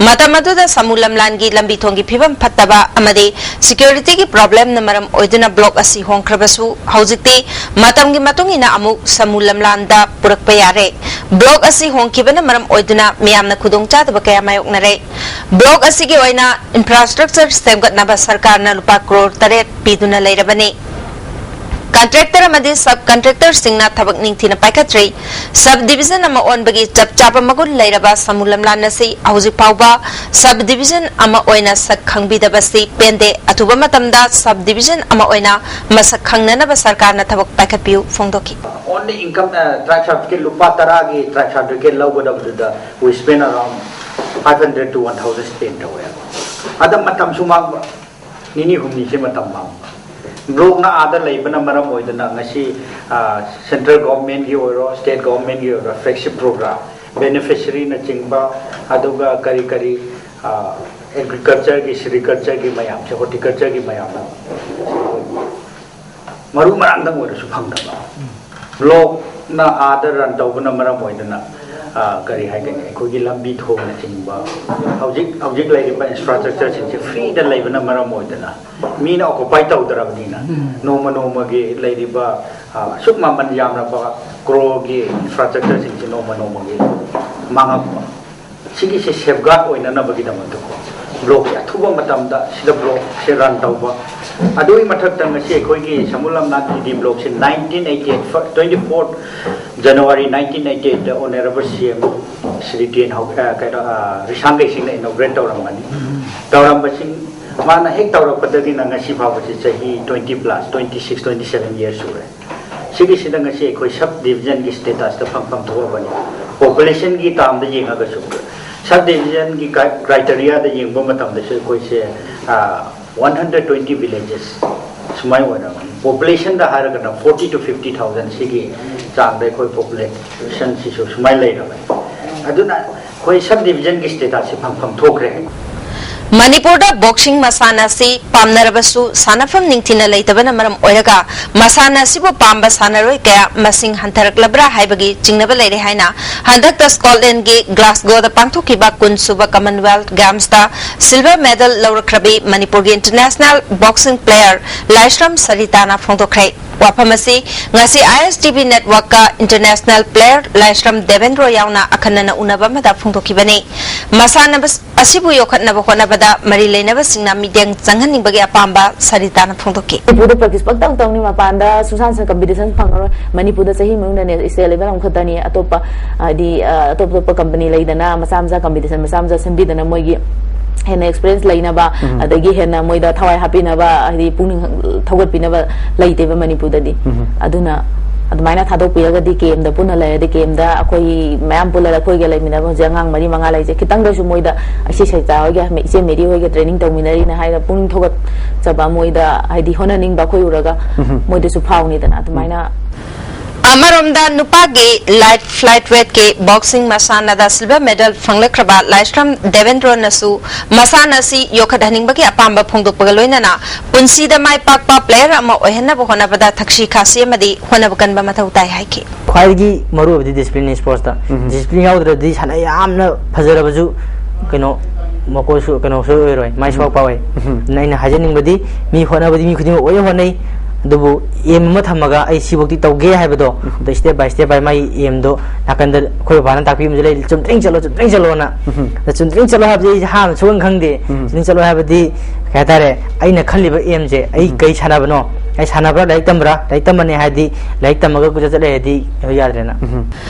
ꯃꯇꯝ ꯑꯗꯨꯗ ꯁꯃꯨ ꯂꯝꯂꯥꯟꯒꯤ ꯂꯝꯕꯤ ꯊꯣꯡꯒꯤ ꯐꯤꯕꯝ ꯐꯠꯇꯕ ꯑꯃꯗꯤ ꯁꯦꯀ꯭ꯌꯨꯔꯤꯇꯤꯒꯤ ꯄ꯭ꯔꯣꯕ꯭ꯂꯦꯝꯅ ꯃꯔꯝ ꯑꯣꯏꯗꯨꯅ ꯕ꯭ꯂꯣꯛ ꯑꯁꯤ ꯍꯣꯡꯈ꯭ꯔꯕꯁꯨ, ꯍꯧꯖꯤꯛꯇꯤ ꯃꯇꯝꯒꯤ ꯃꯇꯨꯡ ꯏꯟꯅ ꯑꯃꯨꯛ ꯁꯃꯨ ꯂꯝꯂꯥꯟꯗ ꯄꯨꯔꯛꯄ ꯌꯥꯔꯦ꯫ ꯕ꯭ꯂꯣꯛ ꯑꯁꯤ ꯍꯣꯡꯈꯤꯕꯅ ꯃꯔꯝ ꯑꯣꯏꯗꯨꯅ ꯃꯤꯌꯥꯝꯅ ꯈꯨꯗꯣꯡꯆꯥꯗꯕ ꯀꯌꯥ ꯃꯥꯌꯣꯛꯅꯔꯦ꯫ ꯕ꯭ꯂꯣꯛ ꯑꯁꯤꯒꯤ ꯑꯣꯏꯅ ꯏꯟꯐ꯭ꯔꯥꯁ꯭ꯇ꯭ꯔꯛꯆꯔ ꯁꯦꯝꯒꯠꯅꯕ ꯁꯔꯀꯥꯔꯅ ꯂꯨꯄꯥ ꯀ꯭ꯔꯣꯔ ꯇꯔꯦꯠ ꯄꯤꯗꯨꯅ ꯂꯩꯔꯕꯅꯤ꯫ ꯀꯟꯇ꯭ꯔꯦꯛꯇꯔ ꯑꯃꯗꯤ ꯁꯕ ꯀꯟꯇ꯭ꯔꯦꯛꯇꯔꯁꯤꯡꯅ ꯊꯕꯛ ꯅꯤꯡꯊꯤꯅ ꯄꯥꯏꯈꯠꯇ꯭ꯔꯤ꯫ ꯁꯕ ꯗꯤꯕꯤꯖꯟ ꯑꯃ ꯑꯣꯟꯕꯒꯤ ꯆꯞ ꯆꯥꯕ ꯃꯒꯨꯟ ꯂꯩꯔꯕ ꯁꯃꯨ ꯂꯝꯂꯥꯟ ꯑꯁꯤ ꯍꯧꯖꯤꯛ ꯐꯥꯎꯕ ꯁꯕ ꯗꯤꯕꯤꯖꯟ ꯑꯃ ꯑꯣꯏꯅ ꯁꯛ ꯈꯪꯕꯤꯗꯕꯁꯤ ꯄꯦꯟꯗꯦ꯫ ꯑꯊꯨꯕ ꯃꯇꯝꯗ ꯁꯕ ꯗꯤꯕꯤꯖꯟ ꯑꯃ ꯑꯣꯏꯅ ꯃꯁꯛ ꯈꯪꯅꯅꯕ ꯁꯔꯀꯥꯔꯅ ꯊꯕꯛ ꯄꯥꯏꯈꯠꯄꯤꯌꯨ ꯐꯣꯡꯗꯣꯛꯈꯤ꯫ Only income, uh, tribe certificate ꯂꯨꯄꯥ ꯇꯔꯥꯒꯤ tribe certificate ꯂꯧꯒꯗꯕꯗꯨꯗ we spend around five hundred to one thousand spend ꯇꯧꯋꯦ꯫ ꯑꯗ ꯃꯇꯝꯁꯨ ꯃꯥꯡꯕ, ꯅꯤꯅꯤ ꯍꯨꯝꯅꯤꯁꯦ ꯃꯇꯝ ꯃꯥꯡꯕ꯫ ꯕ꯭ꯂꯣꯛꯅ ꯑꯥꯗ ꯂꯩꯕꯅ ꯃꯔꯝ ꯑꯣꯏꯗꯅ ꯉꯁꯤ, ꯑ, ꯁꯦꯟꯇ꯭ꯔꯦꯜ ꯒꯣꯚꯔꯟꯃꯦꯟꯠꯀꯤ ꯑꯣꯏꯔꯣ, ꯁ꯭ꯇꯦꯠ ꯒꯣꯚꯔꯟꯃꯦꯟꯠꯀꯤ ꯑꯣꯏꯔꯣ, ꯐ꯭ꯂꯦꯒꯁꯤꯞ ꯄ꯭ꯔꯣꯒ꯭ꯔꯥꯝ, ꯕꯦꯅꯤꯐꯤꯁꯔꯤꯅꯆꯤꯡꯕ, ꯑꯗꯨꯒ ꯀꯔꯤ ꯀꯔꯤ, ꯑ, ꯑꯦꯒ꯭ꯔꯤꯀꯜꯆꯔꯒꯤ, ꯁꯦꯔꯤꯀꯜꯆꯔꯒꯤ ꯃꯌꯥꯝꯁꯦ, ꯍꯣꯔꯇꯤꯀꯜꯆꯔꯒꯤ ꯃꯌꯥꯝ ꯃꯔꯨ ꯃꯔꯥꯡꯗꯪ ꯑꯣꯏꯔꯁꯨ ꯐꯪꯗꯕ꯫ ꯕ꯭ꯂꯣꯛꯅ ꯑꯥꯗ ꯔꯟ ꯇꯧꯕꯅ ꯃꯔꯝ ꯑꯣꯏꯗꯅ, ꯑ, ꯀꯔꯤ ꯍꯥꯏꯒꯅꯤ, ꯑꯩꯈꯣꯏꯒꯤ ꯂꯝꯕꯤ ꯊꯣꯡꯅꯆꯤꯡꯕ, ꯍꯧꯖꯤꯛ ꯍꯧꯖꯤꯛ ꯂꯩꯔꯤꯕ ꯏꯟꯐ꯭ꯔꯥꯁ꯭ꯇ꯭ꯔꯛꯆꯔꯁꯤꯡꯁꯦ ꯐ꯭ꯔꯤꯗ ꯂꯩꯕꯅ ꯃꯔꯝ ꯑꯣꯏꯗꯅ, ꯃꯤꯅ ꯑꯣꯀꯨꯄꯥꯏ ꯇꯧꯗ꯭ꯔꯕꯅꯤꯅ, ꯅꯣꯡꯃ ꯅꯣꯡꯃꯒꯤ ꯂꯩꯔꯤꯕ, ꯑ, ꯑꯁꯨꯛ ꯃꯃꯜ ꯌꯥꯝꯂꯕ ꯀ꯭ꯔꯣꯔꯒꯤ ꯏꯟꯐ꯭ꯔꯥꯁ꯭ꯇ꯭ꯔꯛꯆꯔꯁꯤꯡꯁꯦ ꯅꯣꯡꯃ ꯅꯣꯡꯃꯒꯤ ꯃꯥꯡꯉꯛꯄ, ꯁꯤꯒꯤꯁꯦ ꯁꯦꯐꯒꯥꯔꯗ ꯑꯣꯏꯅꯅꯕꯒꯤꯗꯃꯛꯇꯀꯣ, ꯕ꯭ꯂꯣꯛꯁꯦ ꯑꯊꯨꯕ ꯃꯇꯝꯗ ꯁꯤꯗ ꯕ꯭ꯂꯣꯛꯁꯦ ꯔꯟ ꯇꯧꯕ꯫ ꯑꯗꯨꯒꯤ ꯃꯊꯛꯇ ꯉꯁꯤ ꯑꯩꯈꯣꯏꯒꯤ ꯁꯃꯨꯂꯝꯅꯥꯊ ꯇꯤ ꯗꯤ ꯕ꯭ꯂꯣꯛꯁꯦ nineteen eighty eight, twenty four January nineteen eighty eight Honourable C M Shri ꯇꯦꯟ ꯍꯧ-, ꯑ, ꯀꯩꯅꯣ, ꯑ, ꯔꯤꯁꯥꯡꯈꯩ ꯁꯤꯡꯅ ꯏꯅꯣꯒ꯭ꯔꯦꯠ ꯇꯧꯔꯝꯕꯅꯤ꯫ ꯇꯧꯔꯝꯕꯁꯤꯡ, ꯃꯥꯅ ꯍꯦꯛ ꯇꯧꯔꯛꯄꯗꯒꯤꯅ ꯉꯁꯤ ꯐꯥꯎꯕꯁꯤ ꯆꯍꯤ twenty plus, twenty six, twenty seven years ꯁꯨꯔꯦ꯫ ꯁꯤꯒꯤꯁꯤꯗ ꯉꯁꯤ ꯑꯩꯈꯣꯏ ꯁꯕ ꯗꯤꯕꯤꯖꯟꯒꯤ ꯁ꯭ꯇꯦꯇꯁꯇ ꯐꯪꯐꯝ ꯊꯣꯛꯑꯕꯅꯤ꯫ ꯄꯣꯄꯨꯂꯦꯁꯟꯒꯤ ꯇꯥꯝꯗ ꯌꯦꯡꯉꯒꯁꯨ, ꯁꯕ ꯗꯤꯕꯤꯖꯟꯒꯤ ꯀ꯭ꯔꯥꯏ-, ꯀ꯭ꯔꯥꯏꯇꯦꯔꯤꯌꯥꯗ ꯌꯦꯡꯕ ꯃꯇꯝꯗꯁꯨ ꯑꯩꯈꯣꯏꯁꯦ, ꯑ, one hundred twenty villages ꯁꯨꯃꯥꯏꯅ ꯑꯣꯏꯔꯕꯅꯤ꯫ ꯄꯣꯄꯨꯂꯦꯁꯟꯗ ꯍꯥꯏꯔꯒꯅ forty to fifty thousand ꯁꯤꯒꯤ ꯆꯥꯡꯗ ꯑꯩꯈꯣꯏ ꯄꯣꯄꯨꯂꯦꯁꯟꯁꯤꯁꯨ ꯁꯨꯃꯥꯏꯅ ꯂꯩꯔꯕꯅꯤ꯫ ꯑꯗꯨꯅ ꯑꯩꯈꯣꯏ ꯁꯕ ꯗꯤꯕꯤꯖꯟꯒꯤ ꯁ꯭ꯇꯦꯇꯁꯁꯤ ꯐꯪꯐꯝ ꯊꯣꯛꯈ꯭ꯔꯦ꯫ ꯃꯅꯤꯄꯨꯔꯗ ꯕꯣꯛꯁꯤꯡ ꯃꯁꯥꯟꯅ ꯑꯁꯤ ꯄꯥꯝꯅꯔꯕꯁꯨ ꯁꯥꯟꯅꯐꯝ ꯅꯤꯡꯊꯤꯅ ꯂꯩꯇꯕꯅ ꯃꯔꯝ ꯑꯣꯏꯔꯒ ꯃꯁꯥꯟꯅ ꯑꯁꯤꯕꯨ ꯄꯥꯝꯕ ꯁꯥꯟꯅꯔꯣꯏ ꯀꯌꯥ ꯃꯁꯤꯡ ꯍꯟꯊꯔꯛꯂꯕ꯭ꯔꯥ ꯍꯥꯏꯕꯒꯤ ꯆꯤꯡꯅꯕ ꯂꯩꯔꯦ ꯍꯥꯏꯅ ꯍꯟꯗꯛꯇ ꯁ꯭ꯀꯣꯠꯂꯦꯟꯒꯤ ꯒ꯭ꯂꯥꯁꯒꯣꯗ ꯄꯥꯡꯊꯣꯛꯈꯤꯕ ꯀꯨꯟ ꯁꯨꯕ ꯀꯃꯟꯋꯦꯜꯊ ꯒꯦꯝꯁꯇ ꯁꯤꯜꯚꯔ ꯃꯦꯗꯜ ꯂꯧꯔꯛꯈ꯭ꯔꯕꯤ ꯃꯅꯤꯄꯨꯔꯒꯤ ꯏꯟꯇꯔꯅꯦꯁꯅꯦꯜ ꯕꯣꯛꯁꯤꯡ ꯄ꯭ꯂꯦꯌꯔ ꯂꯥꯏꯁ꯭ꯔꯝ ꯁꯔꯤꯇꯥꯅ ꯐꯣꯡꯗꯣꯛꯈ꯭ꯔꯦ꯫ ꯋꯥꯐꯝ ꯑꯁꯤ ꯉꯁꯤ ꯑꯥꯏ ꯑꯦꯁ ꯇꯤ ꯚꯤ ꯅꯦꯠꯋꯥꯔꯛꯀ ꯏꯟꯇꯔꯅꯦꯁꯅꯦꯜ ꯄ꯭ꯂꯦꯌꯔ ꯂꯥꯏꯁ꯭ꯔꯝ ꯗꯦꯕꯦꯟꯗ꯭ꯔꯣ ꯌꯥꯎꯅ ꯑꯈꯟꯅꯅ ꯎꯅꯕ ꯑꯃꯗ ꯐꯣꯡꯗꯣꯛꯈꯤꯕꯅꯤ꯫ ꯃꯁꯥꯟꯅꯕ ꯑꯁꯤꯕꯨ ꯌꯣꯛꯈꯠꯅꯕ ꯍꯣꯠꯅꯕꯗ ꯃꯔꯤ ꯂꯩꯅꯕꯁꯤꯡꯅ ꯃꯤꯠꯌꯦꯡ ꯆꯪꯍꯟꯅꯤꯡꯕꯒꯤ ꯑꯄꯥꯝꯕ ꯁꯔꯤꯇꯥꯅ ꯐꯣꯡꯗꯣꯛꯈꯤ꯫ ꯃꯅꯤꯄꯨꯔꯗ ꯄ꯭ꯔꯦꯛꯇꯤꯁ ꯄꯪꯇꯧ ꯇꯧꯅꯤ, ꯃꯄꯥꯟꯗ ꯁꯨꯡꯁꯥꯟ ꯁꯥꯟ ꯀꯝꯄꯤꯇꯤꯁꯟ ꯐꯪꯉꯔꯣꯏ꯫ ꯃꯅꯤꯄꯨꯔꯗ ꯆꯍꯤ ꯃꯅꯨꯡꯗꯅꯦ ꯁ꯭ꯇꯦꯠ ꯂꯦꯚꯦꯜ ꯑꯃꯈꯛꯇꯅꯤ꯫ ꯑꯇꯣꯞꯄ, ꯍꯥꯏꯗꯤ, ꯑ, ꯑꯇꯣꯞ ꯑꯇꯣꯞꯄ ꯀꯝꯄꯅꯤ ꯂꯩꯗꯅ, ꯃꯆꯥ ꯃꯆꯥ ꯀꯝꯄꯤꯇꯤꯁꯟ ꯃꯆꯥ ꯃꯆꯥ ꯁꯦꯝꯕꯤꯗꯅ, ꯃꯣꯏꯒꯤ ꯍꯦꯟꯅ ꯑꯦꯛꯁꯄꯤꯔꯤꯌꯦꯟꯁ ꯂꯩꯅꯕ, ꯑꯗꯒꯤ ꯍꯦꯟꯅ ꯃꯣꯏꯗ ꯊꯋꯥꯏ ꯍꯥꯞꯄꯤꯅꯕ, ꯍꯥꯏꯗꯤ ꯄꯨꯛꯅꯤꯡ ꯊꯧꯒꯠꯄꯤꯅꯕ ꯂꯩꯇꯦꯕ ꯃꯅꯤꯄꯨꯔꯗꯗꯤ꯫ ꯑꯗꯨꯅ ꯑꯗꯨꯃꯥꯏꯅ ꯊꯥꯗꯣꯛꯄꯤꯔꯒꯗꯤ ꯀꯦ ꯑꯦꯝꯗ ꯄꯨꯟꯅ ꯂꯩꯔꯗꯤ, ꯀꯦ ꯑꯦꯝꯗ ꯑꯩꯈꯣꯏ ꯃꯌꯥꯝ ꯄꯨꯜꯂꯒ, ꯑꯩꯈꯣꯏꯒ ꯂꯩꯃꯤꯟꯅꯕ ꯍꯧꯖꯤꯛ ꯑꯉꯥꯡ ꯃꯔꯤ ꯃꯉꯥ ꯂꯩꯁꯦ, ꯈꯤꯇꯪꯗ ꯑꯣꯏꯁꯨ ꯃꯣꯏꯗ ꯏꯆꯦ ꯁꯩꯇꯥ ꯍꯣꯏꯒ, ꯏꯆꯦ ꯃꯦꯔꯤ ꯍꯣꯏꯒ ꯇ꯭ꯔꯦꯅꯤꯡ ꯇꯧꯃꯤꯟꯅꯔꯤꯅ ꯍꯥꯏꯔꯒ ꯄꯨꯛꯅꯤꯡ ꯊꯧꯒꯠꯆꯕ, ꯃꯣꯏꯗ ꯍꯥꯏꯗꯤ ꯍꯣꯠꯅꯅꯤꯡꯕ ꯑꯩꯈꯣꯏ ꯎꯔꯒ ꯃꯣꯏꯗꯁꯨ ꯐꯥꯎꯅꯤꯗꯅ꯫ ꯑꯗꯨꯃꯥꯏꯅ ꯑꯃꯔꯣꯝꯗ, ꯅꯨꯄꯥꯒꯤ light flyweight ꯀꯤ boxing ꯃꯁꯥꯟꯅꯗ silver medal ꯐꯪꯂꯛꯈ꯭ꯔꯕ ꯂꯥꯏꯁ꯭ꯔꯝ ꯗꯦꯕꯦꯟꯗ꯭ꯔꯣꯅꯁꯨ ꯃꯁꯥꯟꯅ ꯑꯁꯤ ꯌꯣꯛꯈꯠꯍꯟꯅꯤꯡꯕꯒꯤ ꯑꯄꯥꯝꯕ ꯐꯣꯡꯗꯣꯛꯄꯒ ꯂꯣꯏꯅꯅ ꯄꯨꯟꯁꯤꯗ ꯃꯥꯏ ꯄꯥꯛꯄ player ꯑꯃ ꯑꯣꯏꯍꯟꯅꯕ ꯍꯣꯠꯅꯕꯗ ꯊꯛꯁꯤ ꯈꯥꯁꯤ ꯑꯃꯗꯤ ꯍꯣꯠꯅꯕ ꯀꯟꯕ ꯃꯊꯧ ꯇꯥꯏ ꯍꯥꯏꯈꯤ꯫ ꯈ꯭ꯋꯥꯏꯗꯒꯤ ꯃꯔꯨ ꯑꯣꯏꯕꯗꯤ discipline ꯅꯤ sports ꯇ꯫ ꯎꯝ꯫ Discipline ꯌꯥꯎꯗ꯭ꯔꯗꯤ ꯁꯥꯟꯅ ꯌꯥꯝꯅ ꯐꯖꯔꯕꯁꯨ ꯀꯩꯅꯣ ꯃꯀꯣꯏꯁꯨ ꯀꯩꯅꯣꯁꯨ ꯑꯣꯏꯔꯣꯏ, ꯃꯥꯏ ꯎꯝ꯫ ꯁꯣꯛꯄ ꯑꯣꯏ꯫ ꯎꯝ꯫ ꯑꯗꯨꯅ ꯑꯩꯅ ꯍꯥꯏꯖꯅꯤꯡꯕꯗꯤ ꯃꯤ ꯍꯣꯠꯅꯕꯗꯤ ꯃꯤ ꯈꯨꯗꯤꯡꯃꯛ ꯂꯣꯏꯅ ꯍꯣꯠꯅꯩ, ꯑꯗꯨꯕꯨ aim ꯑꯃ ꯊꯝꯃꯒ ꯑꯩ ꯁꯤꯐꯧꯗꯤ ꯇꯧꯒꯦ ꯍꯥꯏꯕꯗꯣ, ꯎꯝ꯫ ꯑꯗꯣ step by step by ꯃꯥꯒꯤ aim ꯗꯣ ꯅꯥꯀꯟꯗ ꯑꯩꯈꯣꯏ ꯕꯕꯥꯅ ꯇꯥꯛꯄꯤ ꯑꯃꯁꯨ ꯂꯩ, "ꯆꯨꯝꯗ꯭ꯔꯤꯡ ꯆꯠꯂꯣ, ꯆꯨꯝꯗ꯭ꯔꯤꯡ ꯆꯠꯂꯣꯅ"꯫ ꯎꯝ꯫ ꯑꯗꯣ ꯆꯨꯝꯗ꯭ꯔꯤꯡ ꯆꯠꯂꯣ ꯍꯥꯏꯕꯗꯤ ꯑꯩꯁꯦ ꯍꯥꯟꯅ ꯁꯨꯈꯪ ꯈꯪꯗꯦ꯫ ꯎꯝ꯫ ꯆꯨꯝꯗ꯭ꯔꯤꯡ ꯆꯠꯂꯣ ꯍꯥꯏꯕꯗꯤ ꯀꯩ ꯍꯥꯏꯇꯥꯔꯦ, ꯑꯩꯅ ꯈꯜꯂꯤꯕ aim ꯁꯦ ꯑꯩ ꯎꯝ꯫ ꯀꯩ ꯁꯥꯟꯅꯕꯅꯣ? ꯑꯩ ꯁꯥꯟꯅꯕ꯭ꯔꯥ, ꯂꯥꯏꯔꯤꯛ ꯇꯝꯕ꯭ꯔꯥ? ꯂꯥꯏꯔꯤꯛ ꯇꯝꯕꯅꯦ ꯍꯥꯏꯗꯤ ꯂꯥꯏꯔꯤꯛ ꯇꯝꯃꯒ ꯀꯣꯏꯆꯠ ꯆꯠ ꯂꯩꯔꯗꯤ ꯌꯥꯗ꯭ꯔꯦꯅ꯫ ꯎꯝ꯫